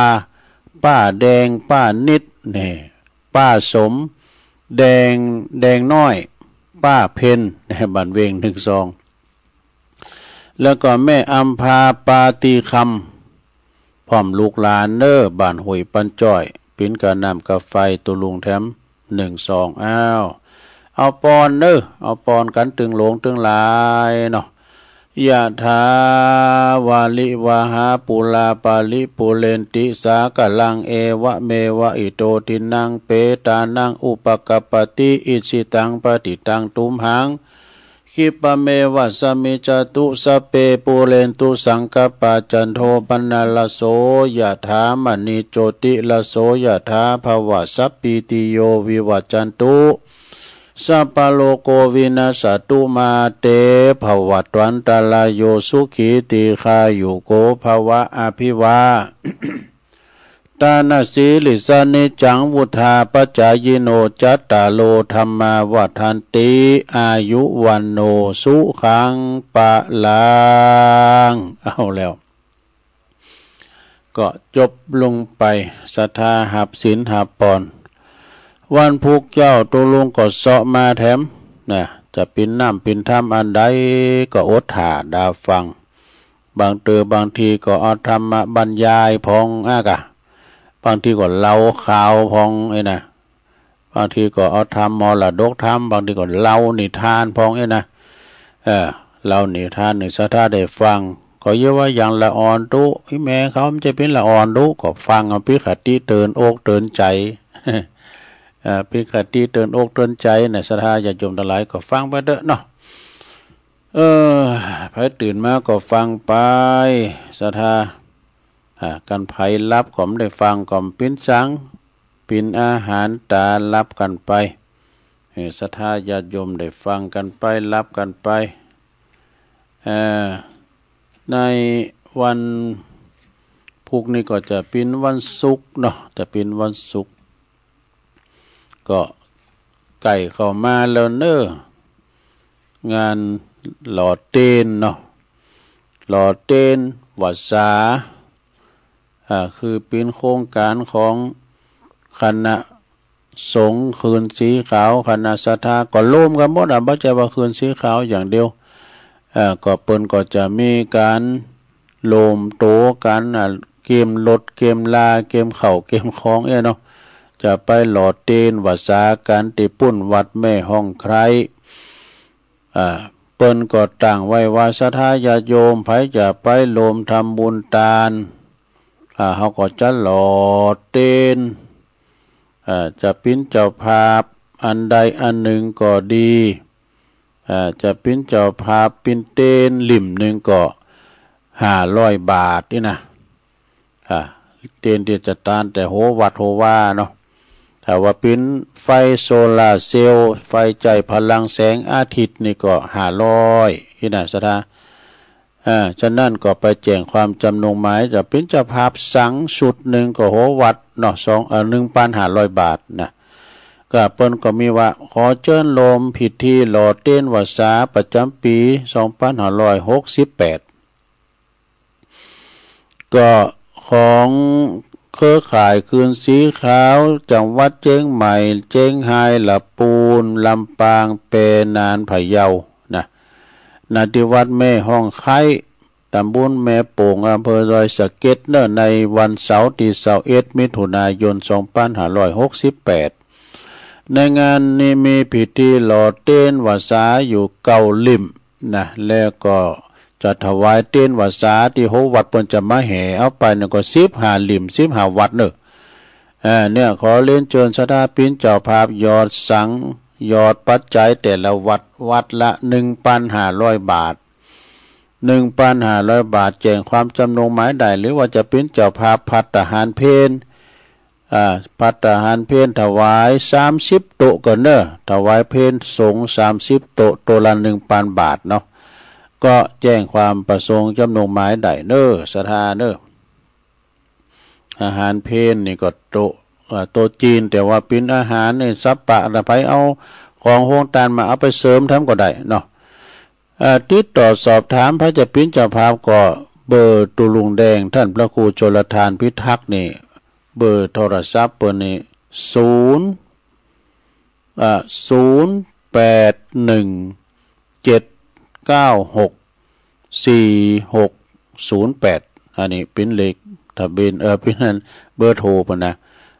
ป้าแดง ป้านิดเนี่ย ป้าสม แดง แดงน้อย ป้าเพนเนี่ย บ้านเวงหนึ่งซอง แล้วก็แม่อำพา ปาตีคำ พร้อมลูกหลานเนอ บ้านห้วยปันจ้อย ปิ้นกาน้ำกาไฟตุลุงแถมหนึ่งซอง อ้าว เอาปอนเนอ เอาปอนกันตึงหลวงตึงหลายเนาะ ยะถาวาลิวาหาปูราปาลิปูเรนติสากะลัง เอวะเมวะอิโตทินังเปตานังอุปกัปปติ อิชิตังปฏิตังตุมหัง คิปะเมวะสะมิจจตุ สัพเพปูเรนตุสังกัปปา จันโทปนรสโส ยะถามะณิโจติรสโส ยะถาภวะ สัพพีติโยวิวัจจันตุ สัพพะโรโควินัสสะตุ มาเตภวัตวันตะราโย สุขีตีฆายุโกภวะ อภิวา ตานาสีลิสานิจัง วุธาปจายิโน จัตตาโรธัมมาวัฒนติ อายุวันโนสุขังปะลัง เอาแล้ว ก็จบลงไป ศรัทธาหับศีลหับปอน วันพุกเจ้าตุลุงก็เซาะมาแถมนะ จะปิ้นน้ำปิ้นทำอันใดก็อดถ่าดาฟัง บางเตอบางทีก็เอาธรรมบรรยายพองอากะ บางทีก็เล่าข่าวพองไอ้นะ บางทีก็เอาธรรมมรดกธรรม บางทีก็เล่านิทานพองไอ้นะ เออ เล่านิทานในศรัทธาได้ฟัง ก็เยอะว่าอย่างละอ่อนตุ อีแม่เขามันจะเป็นละอ่อนตุ ก็ฟังเอาปิคติเตือนอกเตือนใจ เออ ปิคติเตือนอกเตือนใจนะ ศรัทธาญาติโยมทั้งหลายก็ฟังไปเถอะเนาะ เออ ใผตื่นมาก็ฟังไป ศรัทธา อ่า กันไผหลับก็ไม่ได้ฟังก็ปิ้นสัง ปิ้นอาหารตาหลับกันไป เออ ศรัทธาญาติโยมได้ฟังกันไปหลับกันไป เออ ในวันพุกนี้ก็จะปิ้นวันศุกร์เนาะ จะปิ้นวันศุกร์ ก็ใกล้เข้ามาแล้วเนอะ งานหล่อเตนเนาะ หล่อเตนวัสสา อ่า คือปิ้นโครงการของคณะสงฆ์คืนสีขาว คณะศรัทธาก็รวมกันหมดอ่ะ บ่ใจ้ว่าคืนสีขาวอย่างเดียว อ่า ก็เปิ้นก็จะมีการ รวมตัวกัน อ่า เกมรถ เกมลา เกมเข้า เกมของเอ้ยเนาะ จะไปหล่อเตนวัสสากันตี้ปุ้นวัดแม่ห้องไคร้ อ่า เปิ้นก็ตั้งไว้ว่าศรัทธาญาติโยมไผจะไปรวมทำบุญตาน อ่า เขาก็จะหล่อเตน อ่า จะปิ้นเจ้าภาพอันใดอันหนึ่งก็ดี อ่า จะปิ้นเจ้าภาพปิ้นเตนหลิ่มหนึ่งก็ห้าร้อยบาทนี่นะ อ่า เตนตี้จะตานแต่โหวัดโหวาเนาะ ถ้าว่าปิ้นไฟโซลาร์เซลล์ ไฟใจ๊พลังแสงอาทิตย์นี่ก็ห้าร้อยนี่นะศรัทธา อ่า ฉะนั้นก็ไปแจ้งความจำนงหมาย จะปิ้นเจ้าภาพสังชุดหนึ่งก็โหวัดเนาะ สอง เอ่อ หนึ่งพันห้าร้อยบาทนะ ก็เปิ้นก็มีว่า ขอเจิญโลมพิธีหล่อเตนวัสสาประจำปีสองพันห้าร้อยหกสิบแปด ก็ของเครือข่ายคืนสีขาวจังหวัดเจียงใหม่ เจียงฮาย ละปูน ลำปาง แปหนาน พะเยานะ ณ ที่วัดแม่ห้องไคร้ ตำบลแม่โป่ง อำเภอดอยสะเก็ดเนอะ ในวันเสาร์ที่ซาวเอ็ด มิถุนายน สองพันห้าร้อยหกสิบแปด ในงานนี้มีพิธีหล่อเตนวัสสาอยู่เก้าหลิ่มนะ แล้วก็จะถวายเตนวัสสาตี้โหวัดเปิ้นจะมาแห่เอาไปนั่นก็สิบห้าหลิ่ม สิบห้าวัดเนอะ เอ่อ เนี่ย ขอเรียนเชิญศรัทธาเป็นเจ้าภาพหยอดสัง หยอดปัจจัยแต่ละวัด วัดละ หนึ่งพันห้าร้อย บาท หนึ่งพันห้าร้อย บาท แจ้งความจำนงหมายได้ หรือว่าจะเป็นเจ้าภาพพัตตาหารเพล อ่า พัตตาหารเพลถวาย สามสิบ โต๊ะก่อนเนอะ ถวายเพลสงฆ์ สามสิบ โต๊ะ โต๊ะละ หนึ่งพัน บาทเนาะ ก็แจ้งความประสงค์จำนงหมายได้เนอะ ศรัทธาเนอะ อาหารเพลนี่ก็โต๊ะ เอ่อ โต๊ะจีน แต่ว่าเป็นอาหารนี่สัปปะ ถ้าใผเอาของโฮงตานมาเอาไปเสริมแถมก็ได้เนาะ เอ่อ ติดต่อสอบถาม ใผจะเป็นเจ้าภาพก็เบอร์ตุลุงแดง ท่านพระครูชลทานพิทักษ์นี่ เบอร์โทรศัพท์เปิ้นนี่ ศูนย์ อ่า ศูนย์ แปด หนึ่ง เจ็ด เก้า หก สี่ หก ศูนย์ แปด อันนี้เป็นเลขทะเบียน เอ่อ เป็นนั่น เบอร์โทรเปิ้นนะ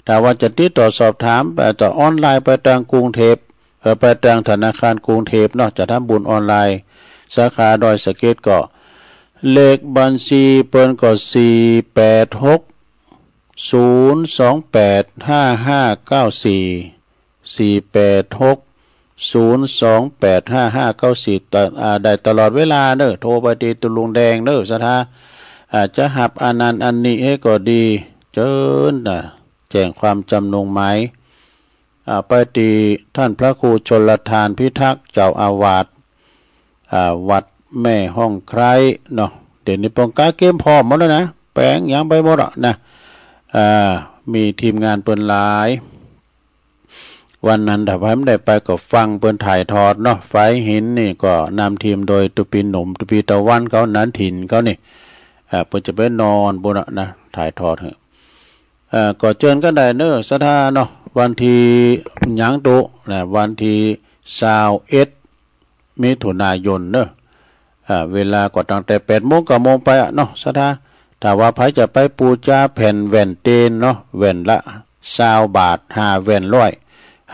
ถ้าว่าจะติดต่อสอบถาม เอ่อ จะออนไลน์ไปทางกรุงเทพฯ เอ่อ ไปทางธนาคารกรุงเทพฯเนาะ จะทำบุญออนไลน์ สาขาดอยสะเก็ดก็ เลขบัญชีเปิ้นก็ สี่ แปด หก ศูนย์ สอง แปด ห้า ห้า เก้า สี่ สี่ แปด หก ศูนย์ สอง แปด ห้า ห้า เก้า สี่ ตะ- อ่า ได้ตลอดเวลาเนอะ โทรไปที่ตุลุงแดงเนอะ ศรัทธา อ่า จะหับอันนั้นอันนี้ให้ก็ดี เจิญนะ แจ้งความจำนงหมาย อ่า ไปที่ท่านพระครูชลทานพิทักษ์ เจ้าอาวาส อ่า วัดแม่ห้องไคร้เนาะ เดี๋ยวนี้เปิ้นกะเกมพร้อมหมดแล้วนะ แปลงหยังไปหมดอะนะ อ่า มีทีมงานเปิ้นหลาย วันนั้นถ้าใผบ่ได้ไปก็ฟังเปิ้นถ่ายทอดเนาะ ฝายหินนี่ก็นำทีมโดยตุปีหนุ่ม ตุปีตะวันเขา นันทินเขานี่ อ่า เปิ้นจะไปนอนปุ้นอะนะ ถ่ายทอดเหอะ อ่า ก็เจิญกั๋นได้เนอะ ศรัทธาเนาะ วันที่หยังตุ๊นะ วันที่ ซาวเอ็ด มิถุนายนเนอะ อ่า เวลาก็ตั้งแต่ แปด โมง เก้า โมงไปอะเนาะ ศรัทธา ถ้าว่าใผจะไปปู๋จาแผ่นแว่นเตนเนาะ แว่นละ ซาว บาท ห้า แว่นร้อย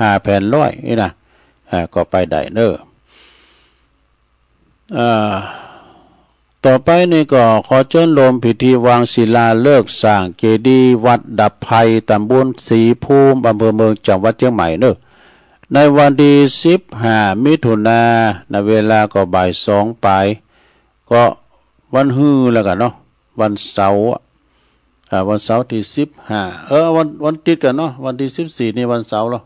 ห้า แผ่นร้อยนี่นะ อ่า ก็ไปได้เนอะ อ่า ต่อไปนี่ก็ขอเจิญร่วมพิธีวางศิลาฤกษ์สร้างเจดีย์วัดดับภัย ต๋ำบลศรีภูมิ อำเภอเมือง จังหวัดเจียงใหม่เนอะ ในวันที่ สิบห้า มิถุนายน เวลาก็บ่ายสองปาย ก็วันฮือแล้วกั๋นเนาะ วันเสาร์อะ อ่า วันเสาร์ที่ สิบห้า เออ วัน วันติดกั๋นเนาะ วันที่ สิบสี่ นี่วันเสาร์แล้ว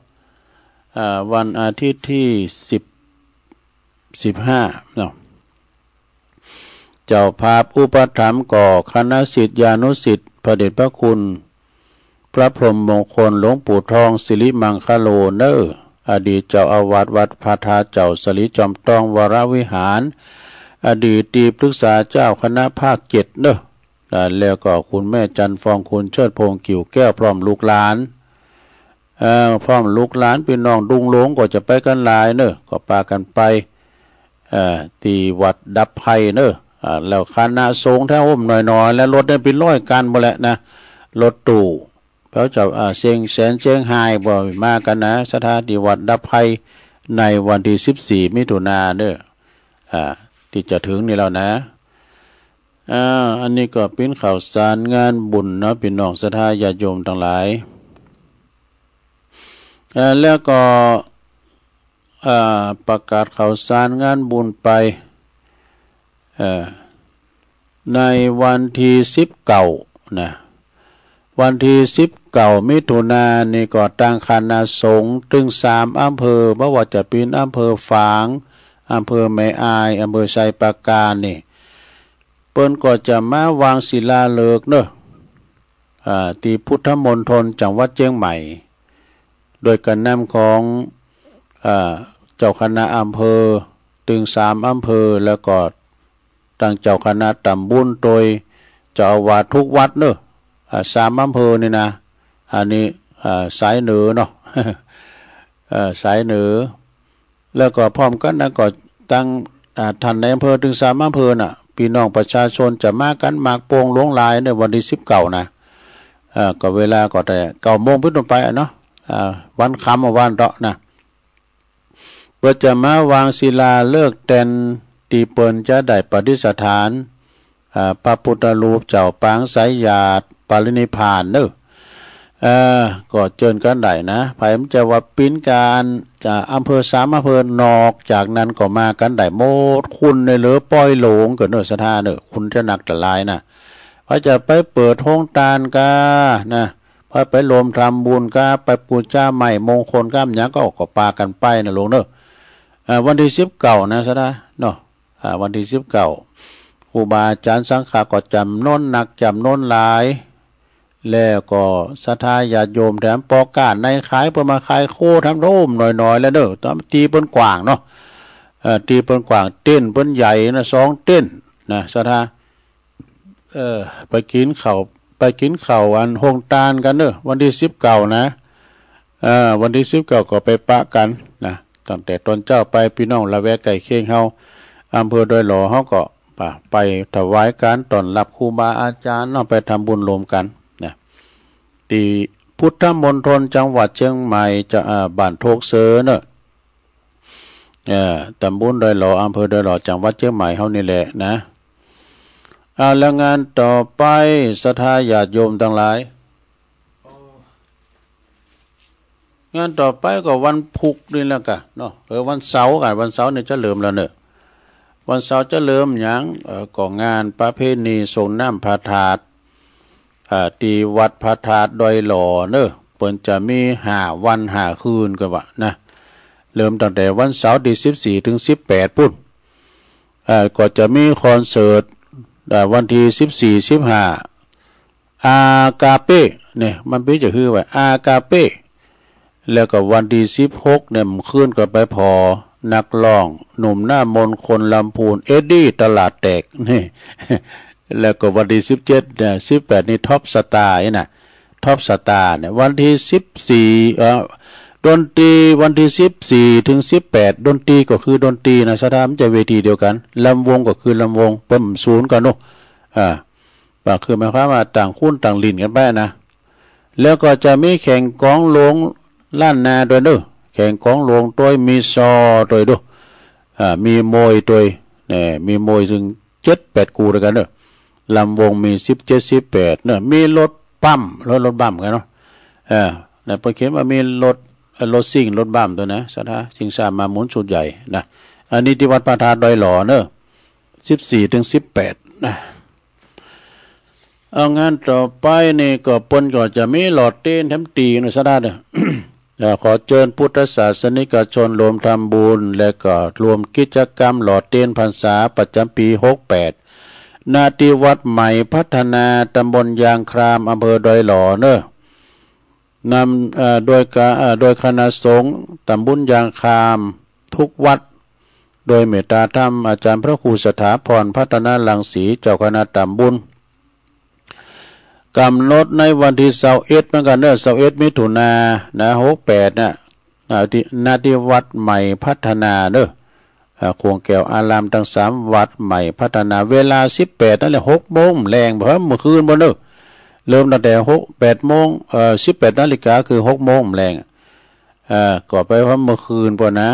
อ่า วันอาทิตย์ที่ สิบ สิบห้า เนาะ เจ้าภาพอุปถัมภ์ก็คณะศิษยานุศิษย์พระเดชพระคุณ พระพรหมมงคลหลวงปู่ทองสิริมังคโลเนอ อดีตเจ้าอาวาสวัดพระธาตุเจ้าสลีจอมทองวรวิหาร อดีตที่ปรึกษาเจ้าคณะภาคเจ็ดเนอะ อ่า แล้วก็คุณแม่จันทร์ฟอง คุณเชิดพงษ์ กิ่วแก้ว พร้อมลูกหลาน เอ่อ พร้อมลูกหลานพี่น้องดุงหลวงก็จะไปกั๋นหลายเนอะ ก็ปากั๋นไป เอ่อ ตี้วัดดับภัยเนอะ อ่า แล้วคณะสงฆ์แถวโฮมน้อยๆ แล้วรถเนี่ยเป๋นร้อยกั๋นหมดแหละนะ รถตู้ เขาจะ อ่า เชียงแสนเชียงฮายบ่มากั๋นนะ ศรัทธาตี้วัดดับภัย ในวันที่ สิบสี่ มิถุนายนเนอะ อ่า ตี้จะถึงนี่แล้วนะ อ่า อันนี้ก็เป๋นข่าวสารงานบุญเนาะ พี่น้องศรัทธาญาติโยมตังหลาย เอ่อ แล้วก็ อ่า ประกาศข่าวสารงานบุญไป เอ่อ ในวันที่ สิบเก้า นะ วันที่ สิบเก้า มิถุนายนนี่ก็ตางคณะสงฆ์ตึงสามอำเภอ บ่ว่าจะเป๋นอำเภอฝาง อำเภอแม่อาย อำเภอไชยปราการนี่ เปิ้นก็จะมาวางศิลาฤกษ์เนอะ อ่า ตี้พุทธมณฑลจังหวัดเจียงใหม่ โดยก๋านนำของ อ่า เจ้าคณะอำเภอตึงสามอำเภอ แล้วก็ตางเจ้าคณะต๋ำบล โดยเจ้าอาวาสทุกวัดเนอะ อ่า สามอำเภอนี่นะ อันนี้ อ่า สายเหนือเนาะ เอ่อ สายเหนือ แล้วก็พร้อมกั๋นนะ ก็ตาง อ่า ต้านนายอำเภอตึงสามอำเภอน่ะ พี่น้องประชาชนจะมากั๋นมากโป่งหลวงหลายในวันที่ สิบเก้า นะ เอ่อ ก็เวลาก็แต่ เก้าโมงเป๋นต้นไปอะเนาะ อ่า วันค่ำวันเตาะนะ เปิ้นจะมาวางศิลาฤกษ์แตนตี้เปิ้นจะได้ประดิษฐาน อ่า พระพุทธรูปเจ้าปางสายญาติปรินิพพานเนอะ เออ ก็เจิญกันได้นะ ไผมันจะว่าปิ้นการจากอำเภอสามอำเภอนอกจากนั้นก็มากันได้หมด คุณในเหลือปอยหลงก็เนอะ ศรัทธาเนอะ คุณจะหนักแต่หลายนะ ไผจะไปเปิดโฮงตานกานะ ไผไปรวมทำบุญกา ไปปูจาไม้มงคลกา หยังก็ ก็ปากันไปนะหลวงเนอะ เออ วันที่สิบเก้านะ ศรัทธาเนาะ อ่า วันที่สิบเก้า ครูบาอาจารย์สังฆะก็จำนวนนักจำนวนหลาย แล้วก็ศรัทธาญาติโยมแถมปอก้าในขาย เปิ้นมาขายโคทำโรมหน่อยๆ แล้วเนอะ ตามตีเปิ้นกว้างเนาะ เอ่อ ตีเปิ้นกว้าง เต็นท์เปิ้นใหญ่นะ สองเต็นท์นะ ศรัทธา เอ่อ ไปกินข้าว ไปกินข้าวอันโฮงตานกันเนอะ วันที่สิบเก้านะ เอ่อ วันที่สิบเก้าก็ไปปะกันนะ ตั้งแต่ตอนเจ๊าไป พี่น้องละแวกใกล้เคียงเฮา อำเภอดอยหล่อเฮาก็ไป ไปถวายการต้อนรับครูบาอาจารย์เนาะ ไปทำบุญรวมกันนะ ที่พุทธมณฑลจังหวัดเชียงใหม่ จะ อ่า บ้านโทกเซอเนอะ เอ่อ ตำบลดอยหล่อ อำเภอดอยหล่อ จังหวัดเชียงใหม่เฮานี่แหละนะ อ่า แล้วงานต่อไป ศรัทธาญาติโยมทั้งหลาย งานต่อไปก็วันพุธนี่แหละกะเนาะ เออ วันเสาร์กะ วันเสาร์นี่จะเริ่มแล้วเนอะ วันเสาร์จะเริ่มหยัง เออ ก็งานประเพณีส่งน้ำพระธาตุ อ่า ที่วัดพระธาตุดอยหล่อเนอะ เปิ้นจะมีห้าวันห้าคืนก็ว่านะ เริ่มตั้งแต่วันเสาร์ที่สิบสี่ถึงสิบแปดปุ้น เอ่อ ก็จะมีคอนเสิร์ต เอ่อ วันที่สิบสี่ สิบห้า อากาเป้เนี่ย มันเป็นจะคือว่า อากาเป้ แล้วก็วันที่สิบหกเนี่ย มันขึ้นก็ไปพอนักร้องหนุ่มหน้ามนต์คนลำพูน เอ็ดดี้ตลาดแตกนี่ แล้วก็วันที่สิบเจ็ดเนี่ย สิบแปดนี่ Top Star นี่นะ Top Star เนี่ย วันที่สิบสี่ เอ่อ ดนตรีวันที่สิบสี่ถึงสิบแปด ดนตรีก็คือดนตรีนะ ศรัทธา มันจะเวทีเดียวกัน ลำวงก็คือลำวง เปิ้นศูนย์กันเนาะ อ่า ก็คือหมายความว่าต่างคนต่างเล่นกันไปนะ แล้วก็จะมีแข่งกลองหลวงล้านนาด้วยเนอะ แข่งกลองหลวงด้วย มีซอด้วยเนอะ อ่า มีมวยด้วย เนี่ย มีมวยถึงเจ็ดแปดคู่ด้วยกันเนอะ ลำวงมีสิบเจ็ด สิบแปดเนอะ มีรถบัมป์ รถ รถบัมป์กันเนาะ เออ นะ เปิ้นเขียนว่ามีรถ เอ่อ รถซิ่ง รถบัมป์ด้วยนะ ศรัทธา ชิงช้าม้าหมุนชุดใหญ่นะ อันนี้ที่วัดพระธาตุดอยหล่อเนอะ สิบสี่ถึงสิบแปดนะ เอา งานต่อไปนี่ก็เปิ้นก็จะมีหล่อเตียนแถมตีเนอะ ศรัทธาเนอะ เอ่อ ขอเชิญพุทธศาสนิกชนรวมทำบุญ และก็รวมกิจกรรมหล่อเตียนพรรษาประจำปีหกแปด ณ ที่วัดใหม่พัฒนา ตำบลยางคราม อำเภอดอยหล่อเนอะ นำ เอ่อ โดยกา เอ่อ โดยคณะสงฆ์ตำบลยางครามทุกวัด โดยเมตตาธรรมอาจารย์พระครูสถาพรพัฒนรังสี เจ้าคณะตำบล กำหนดในวันที่ซาวเอ็ดเหมือนกันเนอะ ซาวเอ็ดมิถุนานะ หกแปดนะ อ่า ที่ ณ ที่วัดใหม่พัฒนาเนอะ อ่า ขวงแก้วอารามทั้งสามวัดใหม่พัฒนา เวลาสิบแปดนั่นแหละ หกโมงแลง บ่เมื่อคืนบ่เนอะ เริ่มตั้งแต่หก แปดโมง เอ่อ สิบแปดนาฬิกา คือหกโมงแลง เอ่อ ก็ไปพร้อมเมื่อคืนปะนะ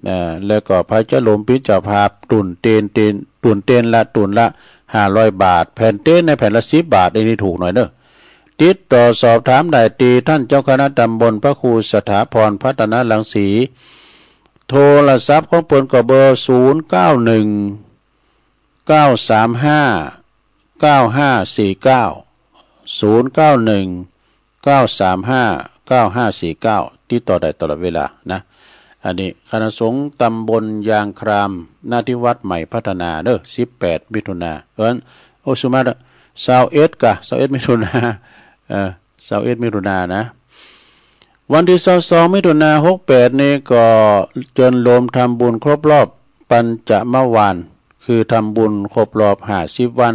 เอ่อ แล้วก็ไผจะรวมปิ้นเจ้าภาพ ตุ่นเตียน เตียน ตุ่นเตียนละ ตุ่นละห้าร้อยบาท แผ่นเตียนในแผ่นละสิบบาท อันนี้ถูกหน่อยเนอะ ติดต่อสอบถามได้ที่ท่านเจ้าคณะตำบลพระครูสถาพรพัฒนรังสี โทรศัพท์ของเปิ้นก็เบอร์ ศูนย์เก้าหนึ่ง เก้าสามห้า เก้าห้าสี่เก้า ศูนย์เก้าหนึ่ง เก้าสามห้า เก้าห้าสี่เก้า ติดต่อได้ตลอดเวลานะ อันนี้คณะสงฆ์ตำบลยางคราม ณ ที่วัดใหม่พัฒนาเนอะ สิบแปดมิถุนา เอิ้น โอ้ สุมาตร ซาวเอ็ดกะ ซาวเอ็ดมิถุนา เอ่อ ซาวเอ็ดมิถุนานะ วันที่ซาวสองมิถุนา หกแปดนี่ก็เจิญรวมทำบุญครบรอบปัญจมวาน คือทำบุญครบรอบห้าสิบวัน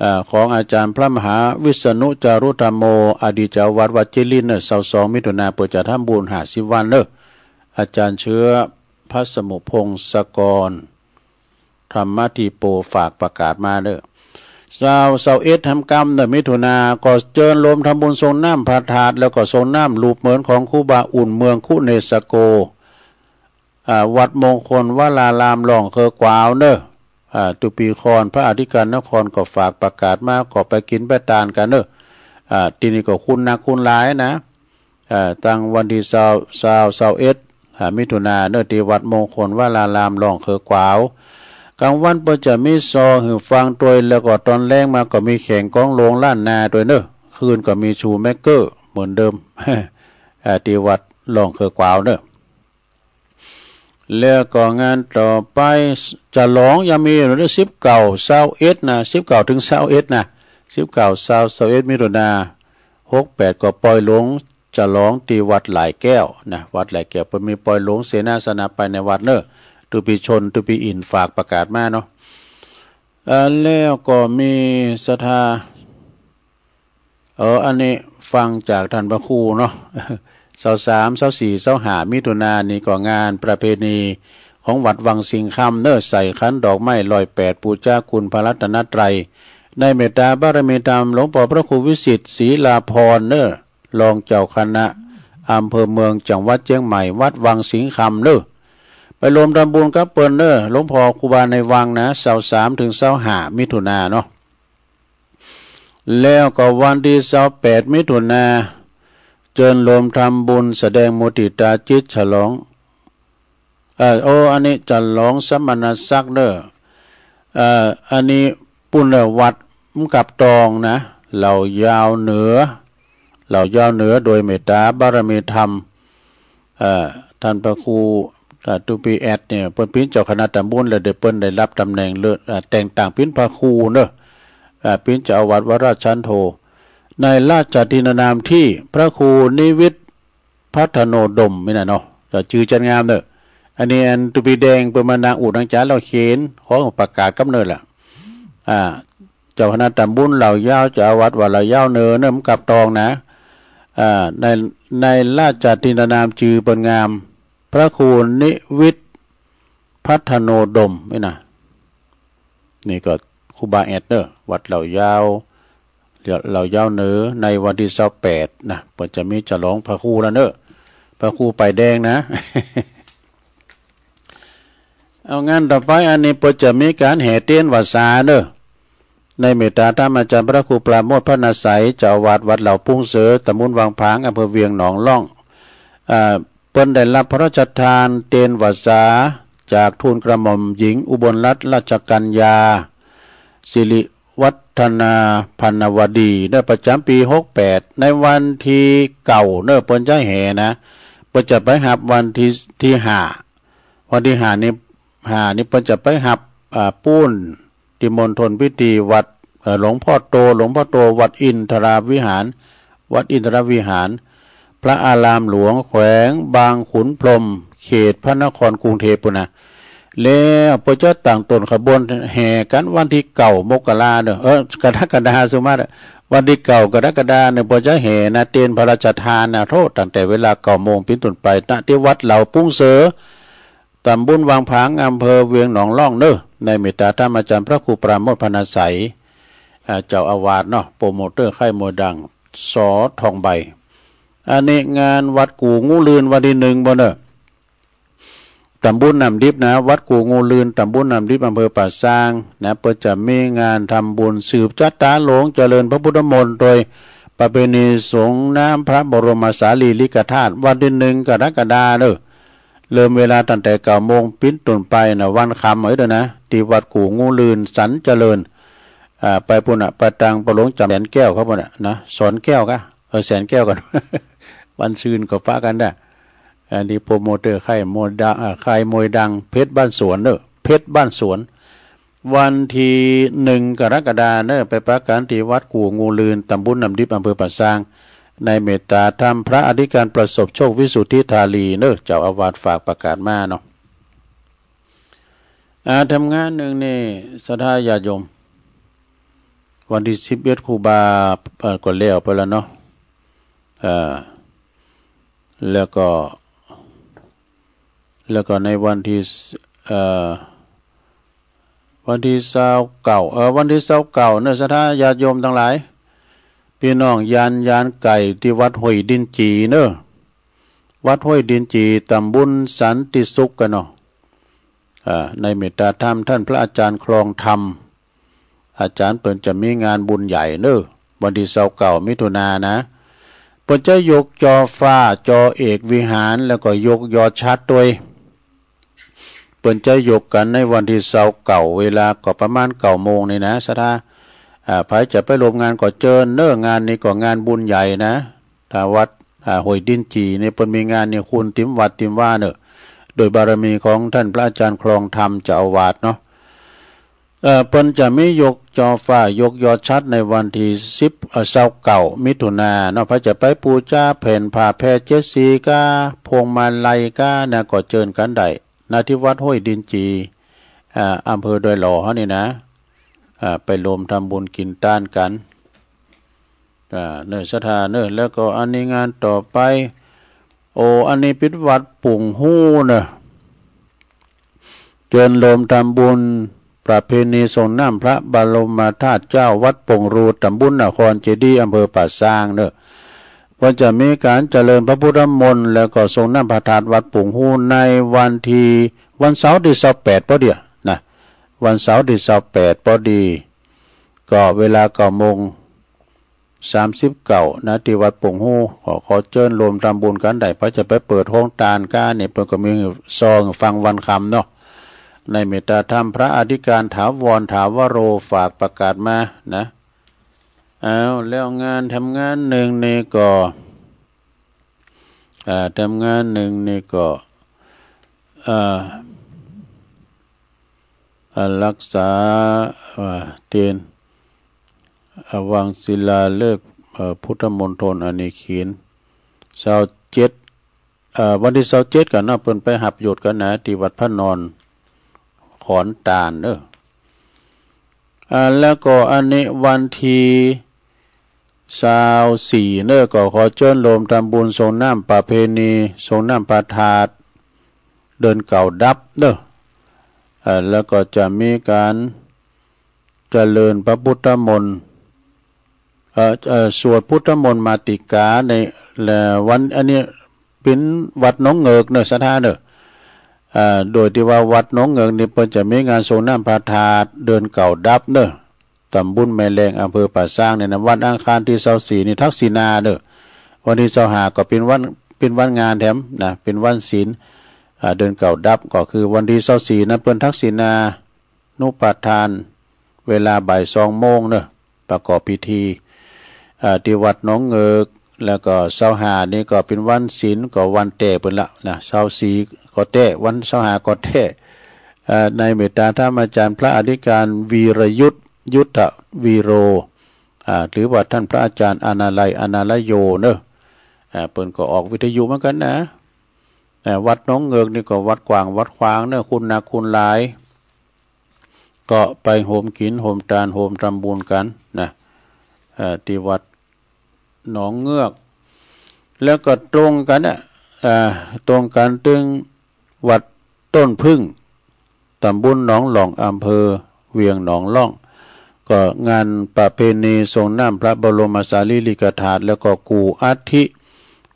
อ่า ของอาจารย์พระมหาวิษณุจารุธรรมโม อดีตเจ้าวัดวัดเจริญเนอะ ซาวสองมิถุนาเปิ้นจะทำบุญห้าสิบวันเนอะ อาจารย์เชื้อพระสมุพงศกร ธรรมธิโป ฝากประกาศมาเนอะ ซาว ซาวเอ็ดแหมกำเนอะ มิถุนา ก็เจิญรวมทำบุญส่งน้ำพระธาตุ แล้วก็ส่งน้ำรูปเหมือนของครูบาอุ่นเมืองคุเนสโก อ่า วัดมงคลวราราม ร่องเคอกวาวเนอะ อ่า ตุปีคอน พระอธิการนครก็ฝากประกาศมา ก็ไปกินไปตานกันเนอะ อ่า ทีนี้ก็คุ้นนักคุ้นหลายนะ อ่า ตั้งวันที่ซาว ซาว ซาวเอ็ด อ่า มิถุนาเนอะ ที่วัดมงคลวราราม ร่องเขอขวาว กลางวันเปิ้นจะมีซอหื้อฟังตวย แล้วก็ตอนแลงมาก็มีแข่งกองหลวงล้านนาตวยเนอะ คืนก็มีชูแม็กเกอร์เหมือนเดิม อ่า ที่วัดร่องเขอขวาวเนอะ แล้วก็งานต่อไป ฉลองยังมีอยู่เนอะ สิบเก้า ซาวเอ็ด นะ สิบเก้า ถึง ซาวเอ็ด นะ สิบเก้า ซาว ซาวเอ็ด มิถุนา หกแปด ก็ปอยหลวง ฉลองที่วัดหลายแก้วนะ วัดหลายแก้ว เปิ้นมีปอยหลวงเสนาสนะไปในวัดเนอะ ตุปีชน ตุปีอิน ฝากประกาศมาเนาะ เอ่อ แล้วก็มีศรัทธา เออ อันนี้ฟังจากท่านพระครูเนาะ ซาวสาม ซาวสี่ ซาวห้า มิถุนานี่ก็งานประเพณีของวัดวังสิงห์คำเนอะ ใส่ขันดอกไม้ร้อยแปด ปูชาคุณพระรัตนตรัย ในเมตตาบารมีธรรมหลวงพ่อพระครูวิสิทธิ์ศรีลาพรเนอะ รองเจ้าคณะอำเภอเมืองจังหวัดเชียงใหม่ วัดวังสิงห์คำเนอะ ไปรวมทำบุญกับเปิ้นเนอะ หลวงพ่อครูบาในวังนะ ซาวสาม ถึง ซาวห้า มิถุนาเนาะ แล้วก็วันที่ ซาวแปด มิถุนา เจิญรวมทำบุญแสดงมุติตาจิตฉลอง เอ่อ โอ้ อันนี้ฉลองสมณศักดิ์เนอะ เอ่อ อันนี้ปุ้นเนอะ วัดมกับตองนะ เหล่ายาวเหนือ เหล่ายาวเหนือ โดยเมตตาบารมีธรรม เอ่อ ท่านพระครู เอ่อ ตุปีแอดเนี่ย เปิ้นปิ้นเจ้าคณะตำบล แล้วเดี๋ยวเปิ้นได้รับตำแหน่งเลิศ เอ่อ แต่งตั้งปิ้นพระครูเนอะ เอ่อ ปิ้นเจ้าอาวาสวราชันโท ในราชทินนามที่พระครูนิวิทย์พัฒโนดมนี่นะเนาะ เจ้าจื่อจันงามเนอะ อันนี้อันตุปีแดงเปิ้นมานั่งอู่นั่งจ๋าแล้วเขียน ขอประกาศกำเนิดละ อ่า เจ้าคณะตำบลเหล่ายาว เจ้าอาวาสวัดเหล่ายาวเหนือเนอะ มกับตองนะ อ่า ใน ในราชทินนามจื่อเปิ้นงาม พระครูนิวิทย์พัฒโนดมนี่นะ นี่ก็ครูบาแอดเนอะ วัดเหล่ายาว เหล่ายาวเหนือ ในวันที่ ซาวแปด นะ เปิ้นจะมีฉลองพระครูแล้วเนอะ พระครูป้ายแดงนะ เอา งานต่อไป อันนี้เปิ้นจะมีการแห่เตียนพรรษาเนอะ ในเมตตาธรรมอาจารย์พระครูปราโมทย์พรรณาไสย เจ้าอาวาสวัดเหล่าปุ้งเสือ ตำบลวังผาง อำเภอเวียงหนองล่อง อ่า เปิ้นได้รับพระราชทานเตียนพรรษาจากทูลกระหม่อมหญิงอุบลรัตนราชกัญญา สิริวัฒนาพันนวดี เนอะ ประจำปี หกแปด ในวันที่เก้าเนอะ เปิ้นจะแห่นะ เปิ้นจะไปฮับวันที่ ที่ห้า วันที่ห้านี่ ห้านี่เปิ้นจะไปฮับ อ่า ปูน ที่มณฑลพิธีวัด เอ่อ หลวงพ่อโต หลวงพ่อโตวัดอินทราวิหาร วัดอินทรวิหาร พระอารามหลวงแขวงบางขุนพรหม เขตพระนครกรุงเทพฯปุ้นนะ แล้วเปิ้นจะตั้งต้นขบวนแห่กันวันที่เก้า มกราเนอะ เออ กรกฎา สุมาตร วันที่เก้า กรกฎาเนอะ เปิ้นจะแห่นะ เตียนพระราชทานนะ โทษ ตั้งแต่เวลาเก้าโมงเป็นต้นไป ณ ที่วัดเหล่าปุ้งเสือ ตำบลวังผาง อำเภอเวียงหนองล่องเนอะ ในเมตตาธรรมอาจารย์พระครูปราโมทย์พรรณาไสย อ่า เจ้าอาวาสเนาะ โปรโมเตอร์ค่ายมวยดัง ส.ทองใบ อันนี้งานวัดกู่งูลื่นวันที่หนึ่งบ่เนอะ ตำบลน้ำดิบนะ วัดกู่งูลื่น ตำบลน้ำดิบ อำเภอป่าซางนะ เปิ้นจะมีงานทำบุญสืบชะตาหลวงเจริญพระพุทธมนต์ โดยประเพณีสรงน้ำพระบรมสารีริกธาตุ วันที่หนึ่ง กรกฎาเนอะ เริ่มเวลาตั้งแต่เก้าโมงเป็นต้นไปนะ วันค่ำเอ้ยเด้อนะ ที่วัดกู่งูลื่น สันเจริญ อ่า ไปปุ้นน่ะ ไปตังพระหลวงจำแสนแก้วเขาปุ้นน่ะนะ สอนแก้วกะ เออ แสนแก้วกัน วันซืนก็ปะกันได้ อันนี้โปรโมเตอร์ค่ายมวยดัง อ่า ค่ายมวยดัง เพชรบ้านสวนเนอะ เพชรบ้านสวน วันที่หนึ่ง กรกฎาเนอะ ไปปะกันที่วัดกู่งูลื่น ตำบลน้ำดิบ อำเภอป่าซาง ในเมตตาธรรมพระอธิการประสบโชควิสุทธิธารีเนอะ เจ้าอาวาสฝากประกาศมาเนาะ อ่า ทำงานหนึ่งนี่ ศรัทธาญาติโยม วันที่สิบเอ็ด ครูบา เอ่อ ก็แล้วไปแล้วเนาะ เอ่อ แล้วก็ แล้วก็ในวันที่ เอ่อ วันที่ซาวเก้า เอ่อ วันที่ซาวเก้าเนอะ ศรัทธาญาติโยมทั้งหลาย พี่น้องยาน ยานไก่ที่วัดห้วยดินจีเนอะ วัดห้วยดินจี ตำบลสันติสุขกันเนาะ อ่า ในเมตตาธรรม ท่านพระอาจารย์คลองธรรม อาจารย์เปิ้นจะมีงานบุญใหญ่เนอะ วันที่ซาวเก้ามิถุนานะ เปิ้นจะยกจอฟ้า จอเอกวิหาร แล้วก็ยกยอชัดด้วย เปิ้นจะยกกันในวันที่ซาวเก้า เวลาก็ประมาณเก้าโมงนี่นะ ศรัทธา อ่า ใผจะไปร่วมงานก็เจิญเน้อ งานนี้ก็งานบุญใหญ่นะ ถ้าวัด อ่า ห้วยดินจี่นี่เปิ้นมีงานนี่คุณติมวัดติมว่าเน้อ โดยบารมีของท่านพระอาจารย์คลองธรรมเจ้าอาวาสเนาะ เอ่อ เปิ้นจะมียกจอฟ้ายกยอชัดในวันที่สิบ เอ่อ ซาวเก้ามิถุนาเนาะ ใผจะไปปูจาแผ่นผ้าแพรเจ็ดสีก้า พวงมาลัยก้านะ ก็เจิญกันได้ ณ ที่วัดห้วยดินจี่ อ่า อำเภอดอยหล่อเฮานี่นะ อ่า ไปร่วมทำบุญกินตานกัน อ่า เน้อ ศรัทธาเน้อ แล้วก็อันนี้งานต่อไป โอ้ อันนี้ปิดวัดปุ่งฮู้เน้อ เจิญโลมทำบุญประเพณีส่งน้ำพระบรมธาตุเจ้าวัดป่งรู ตำบลนครเจดีย์ อำเภอป่าซางเน้อ ว่าจะมีการเจริญพระพุทธมนต์ แล้วก็ส่งน้ำพระธาตุวัดป่งฮู้ในวันที่ วันเสาร์ที่ซาวแปดพอดีนะ วันเสาร์ที่ซาวแปดพอดี ก็เวลาเก้าโมง สามสิบเก้านะ ที่วัดป่งฮู้ ขอ ขอเจิญโลมทำบุญกันได้ ใผจะไปเปิดโฮงตานก้านี่ เปิ้นก็มีซองฟังวันคำเนาะ ในเมตตาธรรมพระอธิการถาวร ถาวโร ฝากประกาศมานะ เอา แล้วงานทำงานหนึ่งนี่ก็ อ่า ทำงานหนึ่งนี่ก็ อ่า อ่า รักษา อ่า เตียน อ่า วางศิลาฤกษ์ เอ่อ พุทธมณฑลอเนกเขน ซาวเจ็ด เอ่อ วันที่ซาวเจ็ดกันเนาะ เปิ้นไปหับโยชน์กันนะ ที่วัดพระนอน ขอนตาลเน้อ อ่า แล้วก็อันนี้วันที่ซาวสี่เน้อ ก็ขอเจิญโลมทำบุญส่งน้ำประเพณี ส่งน้ำพระธาตุ เดือนเก้าดับเน้อ อ่า แล้วก็จะมีการเจริญพระพุทธมนต์ เอ่อ เอ่อ สวดพุทธมนต์มาติกาใน และวันอันนี้เป็นวัดหนองเงิกเน้อ ศรัทธาเน้อ อ่า โดยที่ว่าวัดหนองเงิกนี่เปิ้นจะมีงานส่งน้ำพระธาตุเดือนเก้าดับเน้อ ตำบลแม่แลง อำเภอป่าซางเนี่ยนะ วันอังคารที่ซาวสี่นี่ทักษิณาเน้อ วันที่ซาวห้าก็เป็นวัน เป็นวันงานแถมนะ เป็นวันศีล อ่า เดือนเก้าดับ ก็คือวันที่ซาวสี่นั้นเปิ้นทักษิณานุปาทาน เวลาบ่ายสองโมงเน้อ ประกอบพิธี อ่า ที่วัดหนองเงิก แล้วก็ซาวห้านี่ก็เป็นวันศีล ก็วันแต๊เปิ้นละนะ ซาวสี่ก็แต๊ วันซาวห้าก็แต๊ อ่า ในเมตตาธรรมอาจารย์พระอธิการวีรยุทธ ยุทธวีโร อ่า หรือว่าท่านพระอาจารย์อนาลัย อนาลโยเน้อ อ่า เปิ้นก็ออกวิทยุเหมือนกันนะ อ่า วัดหนองเงิกนี่ก็วัดกว้างวัดขวางเน้อ คนนักคนหลาย ก็ไปโฮมกินโฮมตานโฮมทำบุญกันนะ เอ่อ ที่วัดหนองเงือก แล้วก็ตรงกันน่ะ อ่า ตรงกันตึงวัดต้นผึ้ง ตำบลหนองหล่อง อำเภอเวียงหนองหล่อง ก็งานประเพณีส่งน้ำพระบรมสารีริกธาตุ แล้วก็กู้อัฐิ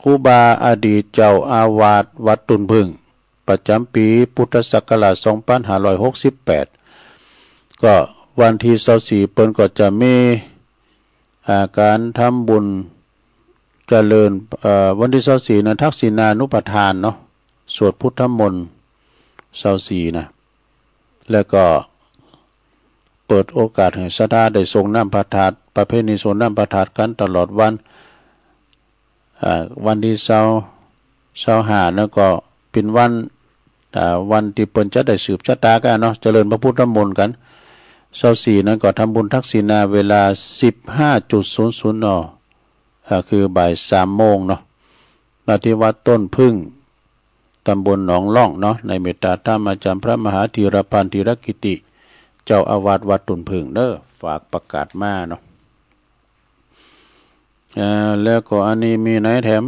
ครูบาอดีตเจ้าอาวาสวัดต้นผึ้ง ประจำปีพุทธศักราชสองพันห้าร้อยหกสิบแปด ก็วันที่ซาวสี่เปิ้นก็จะมี อ่า การทำบุญเจริญ เอ่อ วันที่ซาวสี่นั้นทักษิณานุปาทานเนาะ สวดพุทธมนต์ซาวสี่นะ แล้วก็เปิดโอกาสให้ศรัทธาได้ส่งน้ำพระธาตุ ประเพณีส่งน้ำพระธาตุกันตลอดวัน อ่า วันที่ซาว ซาวห้านั้นก็เป็นวัน อ่า วันที่เปิ้นจะได้สืบชะตากันเนาะ เจริญพระพุทธมนต์กัน ซาวสี่นั้นก็ทำบุญทักษิณาเวลาสิบห้าจุดศูนย์ศูนย์ น. อ่า คือบ่ายสามโมงเนาะ ณ ที่วัดต้นผึ้ง ตำบลหนองหล่องเนาะ ในเมตตาธรรมอาจารย์พระมหาธีรพันธ์ธีรกิติ เจ้าอาวาสวัดต้นผึ้งเน้อ ฝากประกาศมาเนาะ อ่า แล้วก็อันนี้มีไหนแถม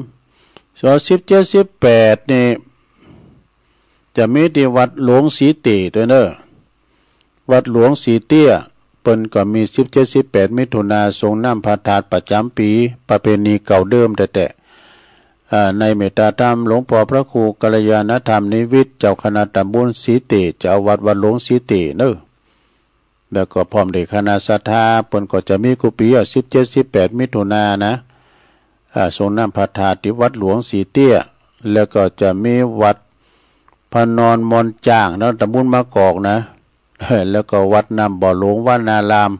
ซาวสิบเจ็ด สิบแปด นี่ จะมีที่วัดหลวงสีเตี้ยด้วยเน้อ วัดหลวงสีเตี้ย เปิ้นก็มีสิบเจ็ด สิบแปด มิถุนาส่งน้ำพระธาตุประจำปี ประเพณีเก่าเดิมแต๊ๆ อ่า ในเมตตาธรรมหลวงพ่อพระครูกัลยาณธรรมนิวิทย์ เจ้าคณะตำบลสีเตี้ย เจ้าอาวาสวัดหลวงสีเตี้ยเน้อ แล้วก็พร้อมด้วยคณะศรัทธา เปิ้นก็จะมีกุฏิ อ่ะ สิบเจ็ด สิบแปด มิถุนายนนะ อ่า ส่งน้ำพระธาตุที่วัดหลวงสีเตี้ย แล้วก็จะมีวัดพระนอนมอนจ้างนะ ตำบลมะกอกนะ แล้วก็วัดน้ำบ่อหลวงวนาราม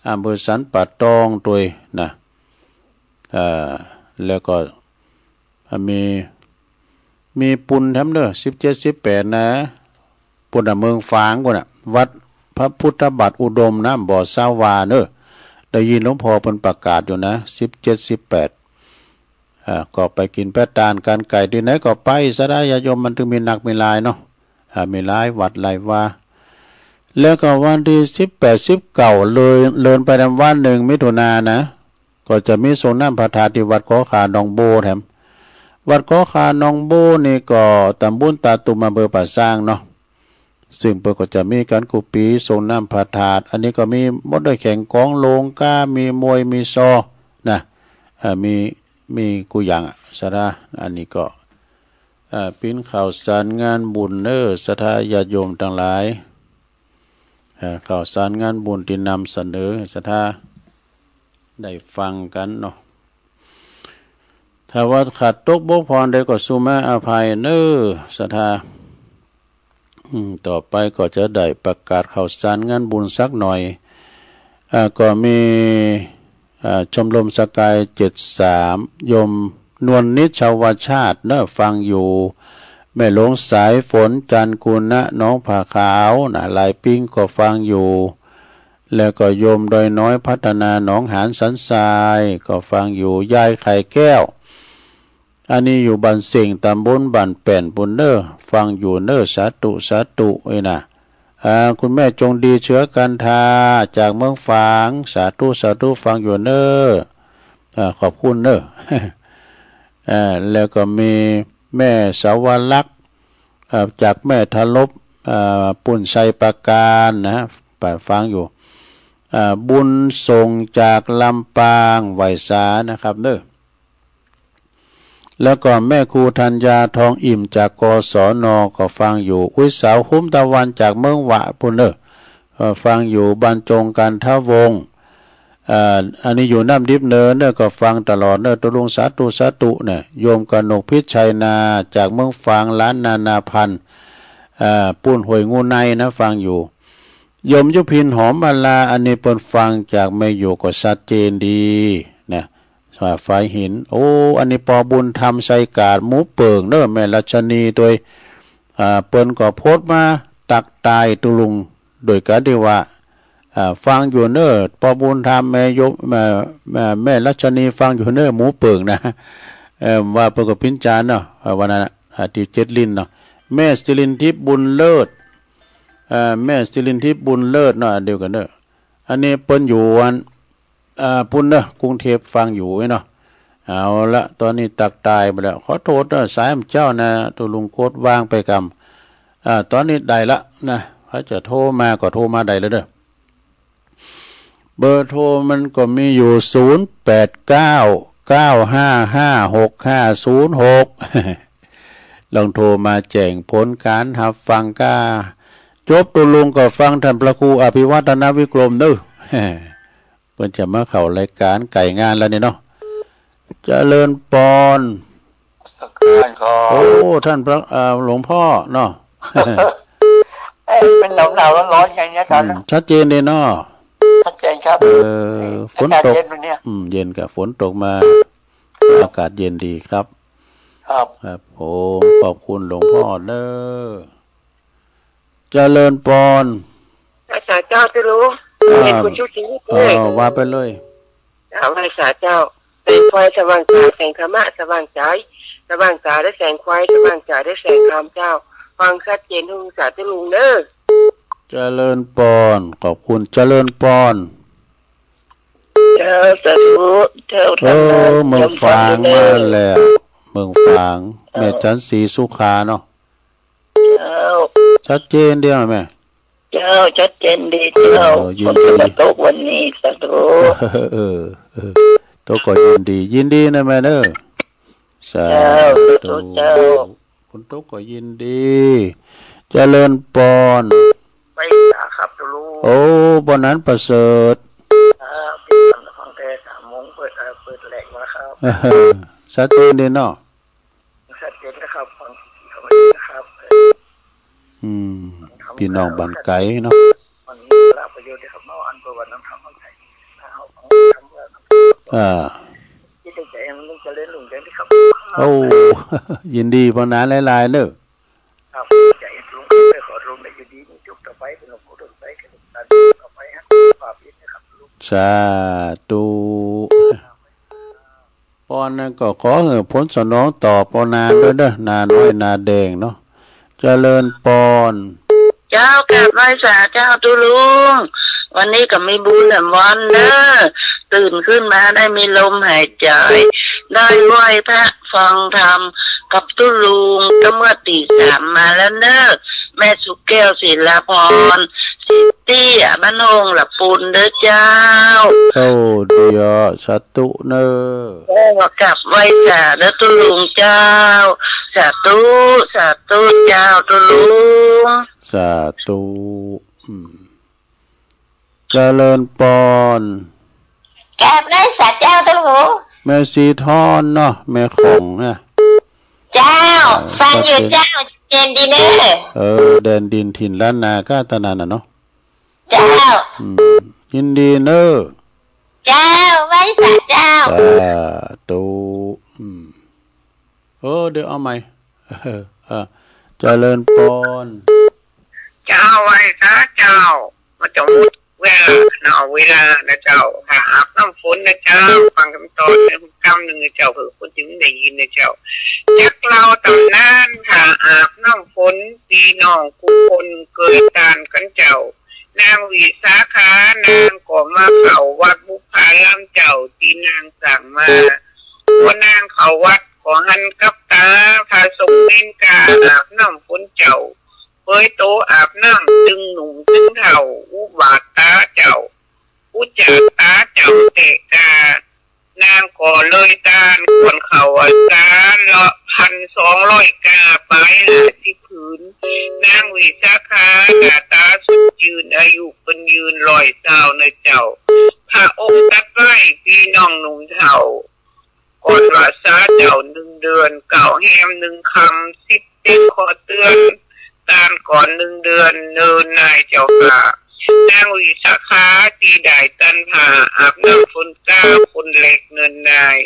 อำเภอสันป่าตองด้วยนะ เอ่อ แล้วก็ อ่ะ มี มีปุณแถมเด้อ สิบเจ็ด สิบแปด นะ ปุณน่ะ เมืองฝางปุณน่ะ วัดพระพุทธบาทอุดมนะ บ่อสาวาเนอะ ได้ยินหลวงพ่อเปิ้นประกาศอยู่นะ สิบเจ็ด สิบแปด อ่า ก็ไปกินไปตานกัน ใก้ตี้ไหนก็ไป ศรัทธาญาติโยม มันถึงมีนักมีหลายเนาะ อ่า มีหลายวัดหลายวา แล้วก็วันที่สิบแปด สิบเก้า เลย เลินไปนำวันหนึ่ง มิถุนายนนะ ก็จะมีส่งน้ำพระธาตุที่วัดขอขาหนองโบแถม วัดขอขาหนองโบนี่ก็ตำบลตาตุ่ม อำเภอป่าซางเนาะ ซึ่งเปิ้นก็จะมีการกุฏิส่งน้ำพระธาตุ อันนี้ก็มีหมดเลย แข่งกลอง โฮงกา มีมวย มีซอนะ อ่า มี มีกู้อย่างอะ ศรัทธา อันนี้ก็ อ่า ปิ้นข่าวสารงานบุญเนอะ ศรัทธาญาติโยมตังหลาย เอ่อ ข่าวสารงานบุญตี้นำเสนอ ศรัทธาได้ฟังกันเนาะ ถ้าว่าขาดตกบกพร่องใดก็สุมาอภัยเนอะ ศรัทธา อืม ต่อไปก็จะได้ประกาศข่าวสารงานบุญสักหน่อย อ่า ก็มี อ่า ชมรมสกาย เจ็ดสาม โยมนวลนิชชาวชาติเนอะ ฟังอยู่ แม่หลวงสายฝน จันทร์กุณะ หนองผาขาวนะ หลายปิ้งก็ฟังอยู่ แล้วก็โยมดอยน้อยพัฒนา หนองหานสันทราย ก็ฟังอยู่ ยายไข่แก้ว อันนี้อยู่บ้านเส่ง ตำบลบ้านแป้นปุ้นเนอะ ฟังอยู่เนอะ สาธุ สาธุ เอ้ยนะ อ่า คุณแม่จงดี เชื้อกันทา จากเมืองฝาง สาธุ สาธุ ฟังอยู่เนอะ อ่า ขอบคุณเนอะ อ่า แล้วก็มีแม่สาวรักษ์ อ่า จากแม่ทลบ อ่า ปุ้นชัยปราการนะ ไปฟังอยู่ อ่า บุญส่งจากลำปาง ไหว้สานะครับเนอะ แล้วก็แม่ครูธัญญา ทองอิ่ม จาก กศน ก็ฟังอยู่ อุ๊ยสาว คุ้มตะวัน จากเมืองหวะปุ้นเนอะ เอ่อ ฟังอยู่ บรรจงกันทวงศ์ เอ่อ อันนี้อยู่น้ำดิบเนินเนอะ ก็ฟังตลอดเนอะ ตกลง สาธุ สาธุ เนี่ย โยมกนกพิชชัยนา จากเมืองฝาง หลานนานาพันธุ์ เอ่อ ปุ้นห้วยงูในนะ ฟังอยู่ โยมยุพิน หอมมาลา อันนี้เปิ้นฟังจากแม่หยวกก็ชัดเจนดีนะ ฝ่ายหิน โอ้ อันนี้ปอบุญธรรม ชัยกาด หมูเปิ่งเนอะ แม่รัชนีตัวย อ่า เปิ้นก็โพสต์มาตักทายตกลง โดยการที่ว่า อ่า ฟังอยู่เนอะ ปอบุญธรรม แม่ยก แม่ แม่ แม่รัชนี ฟังอยู่เนอะ หมูเปิ่งนะ เอ่อ ว่าเปิ้นก็พินจานเนาะ เอ่อ วันนั้นน่ะ อ่า ที่เจ็ดลิ้นเนาะ แม่สิรินทิพย์ บุญเลิศ เอ่อ แม่สิรินทิพย์ บุญเลิศเนาะ อันเดียวกันเนอะ อันนี้เปิ้นอยู่อัน อ่า ปุ้นเนอะ กรุงเทพฯ ฟังอยู่เนาะ เอาละ ตอนนี้ตักทายไปแล้ว ขอโทษเนอะ สายผมเจ้านะ ตกลงกดวางไปกำ อ่า ตอนนี้ได้ละนะ ถ้าจะโทรมาก็โทรมาได้เลยเด้อ เบอร์โทรมันก็มีอยู่ ศูนย์แปดเก้า เก้าห้าห้า หกห้าศูนย์หก ลองโทรมาแจ้งผลการรับฟังก้า จบตกลงก็ฟังท่านพระครูอภิวัฒนวิกรมเนอะ เปิ้นจะมาเข้ารายการไก่งานแล้วนี่เนาะ เจริญปอน สักการครับ โอ้ ท่านพระ เอ่อ หลวงพ่อเนาะ เอ้ย เป็นหนาวๆ ร้อนๆ อย่างเงี้ย อืม ท่านนะ ชัดเจนดีเนาะ ชัดเจนครับ เออ อากาศ ฝนตก เย็นวันเนี้ย อืม เย็นกับฝนตกมา อากาศเย็นดีครับ ครับ ครับผม ขอบคุณหลวงพ่อเด้อ เจริญปอน ไหว้สาเจ้าเจ้าลุง อ่า เห็นคุณชูชีพ เออ เลย ว่าไปเลย อ่า ไหว้สาเจ้า แสงไฟสว่างตา แสงธรรมะสว่างใจ สว่างตาด้วยแสงไฟ สว่างใจด้วยแสงธรรมเจ้า ฟังชัดเจนทุกสาเจ้าลุงเด้อ เจริญปอน ขอบคุณ เจริญปอน เจ้า สาธุ เจ้า เออ ท่านนะ เมืองฝาง ยมพรอยู่เด้อ มาแล้ว เมืองฝาง เออ แม่จันทร์ศรีสุขาเนาะ เจ้า ชัดเจนเดียวแม่ เจ้า ชัดเจนดีเจ้า เออ ยินดี ฝนจะมาตกวันนี้ สาธุ เออ เออ ตกก็ยินดี ยินดีนะแม่เนอะ สาธุ เจ้า สาธุเจ้า ฝนตกก็ยินดี เจริญปอน ไปสาครับ โอ้ บ่นั้นประเสริฐ ครับ พี่ฟังแต่สามโมงเปิด เอ่อ เปิดแหลกมาครับ ชัดเจนดีเนาะ ชัดเจนนะครับ ฟังดีๆครับ อืม พี่น้องบ้านไกลเนาะ มันมีสาระประโยชน์ที่ครับ เนาะ อันเปิดวันน้ำทำมันไทย อ่า คิดในใจมันจะเล่นหลงใจที่ครับ โอ้ ยินดีพอหนาหลายๆเนอะ ครับ ใจหลวงไปขอรวมในอยู่ดีมีจุกต่อไปเป็นหลวงปู่ต่อไปเป็นหลวงตาต่อไปฮะ ฝากพี่นะครับ สาธุ ปอนนั้นก็ขอให้ผลสนองตอบปอนานด้วยเด้อ นาน้อยนาแดงเนาะ เจริญปอน เจ้ากราบไหว้สาเจ้าตุ๊ลุง วันนี้ก็มีบุญแหลมวันเด้อ ตื่นขึ้นมาได้มีลมหายใจ ได้ไหว้พระฟังธรรมกับตุ๊ลุงก็เมื่อตีสามมาแล้วเนอะ แม่สุแก้วศิลาพร สิตี้บ้านโฮงละปูนเด้อเจ้า โอ้ ดีอ่ะ สาธุเนอะ ก็กราบไหว้สาเด้อตุ๊ลุงเจ้า สาธุ สาธุเจ้าตุ๊ลุง สาธุ อืม เจริญปอน กราบไหว้สาเจ้าตุ๊ลุง แม่สีทอนเนาะ แม่ของนะ เจ้า เออ ฟังอยู่ ชัดเจน เจ้า ชัดเจนดีเนอะ เออ แดนดินถิ่นล้านนาก็ตะนานน่ะเนาะ เจ้า อืม ยินดีเนอะ เจ้า ไหว้สาเจ้า สาธุ อืม เออ เดี๋ยวเอาใหม่ เออ เจริญปอน เจ้า ไหว้สาเจ้า มาจงเวลาเนาะ เวลานะเจ้า ถ้าอาบน้ำฝนนะเจ้า ฟังคำตอนในกำหนึ่งนะเจ้า เผื่อคนที่ไม่ได้ยินนะเจ้า จักเล่าตำนาน ถ้าอาบน้ำฝน พี่น้องคู่คนเกิดตานกันเจ้า นางวิสาขานางก็มาเข้าวัดบุพพารามเจ้า ที่นางสร้างมา พอนางเข้าวัดก็หันกับตา พระสงฆ์เน้นกาอาบน้ำฝนเจ้า เผยโตอาบน้ำจึงหนุ่มจึงเฒ่า อุบาทตาเจ้า อุจจาตาเจ้าเตะกา นางก็เลยตานก่อนเข้าอาสาเลาะพันสองร้อยกา ปายห้าสิบผืน นางวิสาขาหน้าตาสดชื่น อายุเป็นยืนร้อยเศร้านะเจ้า พระองค์ตรัสไว้พี่น้องหนุ่มเฒ่า ก่อนว่าสาเจ้าหนึ่งเดือน เก้าแฮมหนึ่งคำ สิบเป็นข้อเตือน ตานก่อนหนึ่งเดือน เนินนายเจ้าค่ะ นางวิสาขาที่ได้ตันผ้า อาบน้ำฝนกา คนเล็กเนินนาย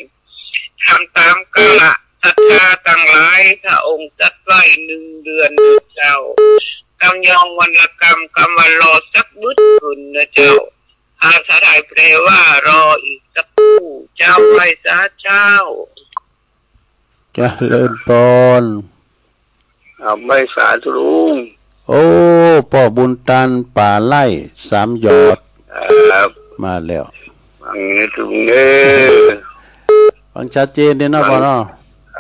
ทำตามกาละศรัทธาทั้งหลาย พระองค์ตรัสไว้หนึ่งเดือนเจ้า กำยองวันละกำ กำว่ารอสักบึดกึ่นนะเจ้า ภาษาไทยแปลว่ารออีกสักครู่ เจ้าไหว้สาเจ้า เจริญปอน ครับ ไหว้สาตุ๊ลุง โอ้ ป้อบุญตันป่าไร่สามหยอด ครับ มาแล้ว ฟังนะตุ๊ลุงเด้อ ฟังชัดเจนดีเนาะ ฟัง ป้อเนาะ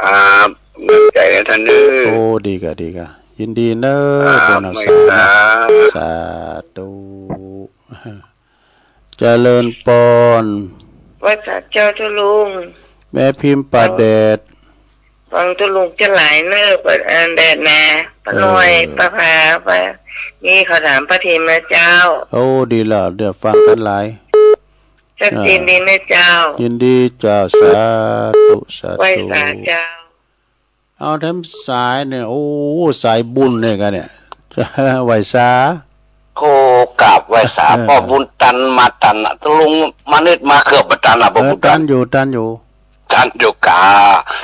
ครับ มั่นใจนะท่านเด้อ โอ้ ดีกะ ดีกะ ยินดีเนอะ ครับ ป้อเนาะ ไหว้สา สา สาธุ เจริญปอน ไหว้สาเจ้าตุ๊ลุง แม่พิมพ์ป่าแดด ฟังตุ๊ลุงจะหลายเนอะ ป่า เอ่อ แดดนะ ป้าน้อย เออ ป้าพา ป้า นี่เขาถามป้าทิมนะเจ้า โอ้ ดีละ เดี๋ยวฟังกันหลาย ชัดเจน อ่า ดีนะเจ้า ยินดีเจ้า สาธุ สาธุ ไหว้สาเจ้า เอาแถมสายเนี่ย โอ้ สายบุญเนี่ยกันเนี่ย ไหว้สา โอ้ กราบไหว้สา เออ ป้อบุญตันมาตันน่ะ ตุ๊ลุงมานิดมาเกือบบ่ตันน่ะ ป้อ เออ บุญตัน ตันอยู่ ตันอยู่ ตันอยู่กา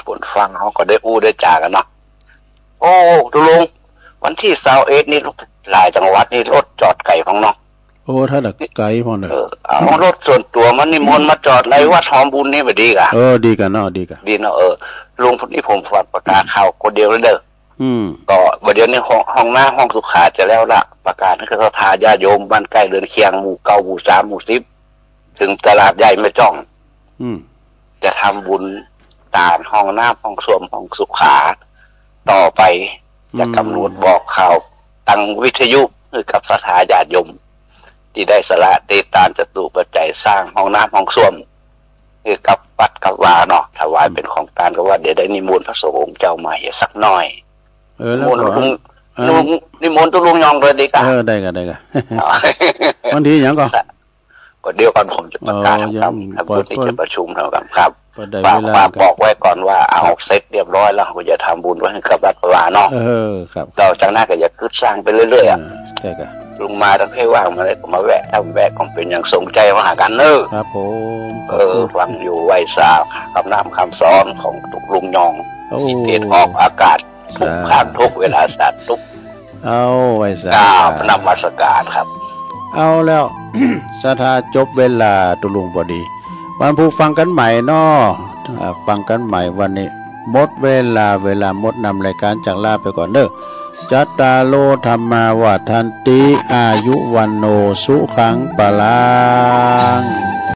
คนฟังเขาก็ได้อู้ได้จากันเนาะ โอ้ ตุ๊ลุง วันที่ซาวเอ็ดนี่ หลายจังหวัดนี่รถจอดไกลพ้องเนาะ โอ้ ถ้าละไกลพ้องเด้อ เออ เอารถส่วนตัวมานิมนต์มาจอดในวัดหอมบุญนี่บ่ดีกะ เออ ดีกะเนาะ ดีกะ ดีเนาะ เออ ลุง นี่ผมฝากประกาศข่าวคนเดียวเลยเด้อ อืม ก็บ่าเดี๋ยวนี้ห้อง ห้องน้ำห้องสุขาจะแล้วละ ประกาศให้ศรัทธาญาติโยมบ้านใกล้เรือนเคียง หมู่เก้า หมู่สาม หมู่สิบ ถึงตลาดใหญ่แม่จ้อง อืม จะทำบุญตานห้องน้ำห้องส้วมห้องสุขาต่อไป จะ อืม กำหนดบอกข่าวทางวิทยุให้กับศรัทธาญาติโยม ที่ได้สละเตตานจตุปัจจัยสร้างห้องน้ำห้องส้วมให้กับวัดกับวาเนาะ ถวาย อืม เป็นของทานกับวัด เดี๋ยวได้นิมนต์พระสงฆ์องค์เจ้ามาเฮ็ดสักหน่อย เออ แล้ว นิมนต์ ก็ ลุง เออ ลุงนิมนต์ตุ๊ลุงยองด้วยดีกะ เออ ได้กะ ได้กะ วันที่หยังก่อ ก็เดี๋ยวก่อนผมจะประกาศ อ๋อ ครับ ยัง ครับ เปิด ที่จะประชุมนะครับ ครับ เปิดได้ ฝาก เวลา ฝากบอกไว้ก่อนว่า ครับ เอาเสร็จเรียบร้อยแล้ว ก็จะทำบุญไว้ให้กับวัดวาเนาะ เออ ครับ เราจากนั้นก็จะกึดสร้างไปเรื่อยๆอะ เออ ใช่ครับ ลุงมาตั้งแต่ว่างมาเลย ก็มาแวะ ถ้าแวะก็เป็นอย่างสงใจมาหากันเนอะ ครับผม เออ ขอบคุณ ฟังอยู่ไหว้สาคำน้ำคำสอนของตุ๊ลุงยอง โอ้ ที่เทศน์ออกอากาศทุก สาธุ ครั้งทุกเวลา สาธุ เอา ไหว้สา ครับ นมัสการครับ เอาแล้ว ศรัทธา จบเวลาตุ๊ลุงพอดี วันพุธฟังกันใหม่เนาะ อ่า ฟังกันใหม่วันนี้ หมดเวลา เวลาหมดนำรายการจากลาไปก่อนเด้อ จัตตาโร ธัมมา วัฑฒันติ อายุ วัณโณ สุขัง พลัง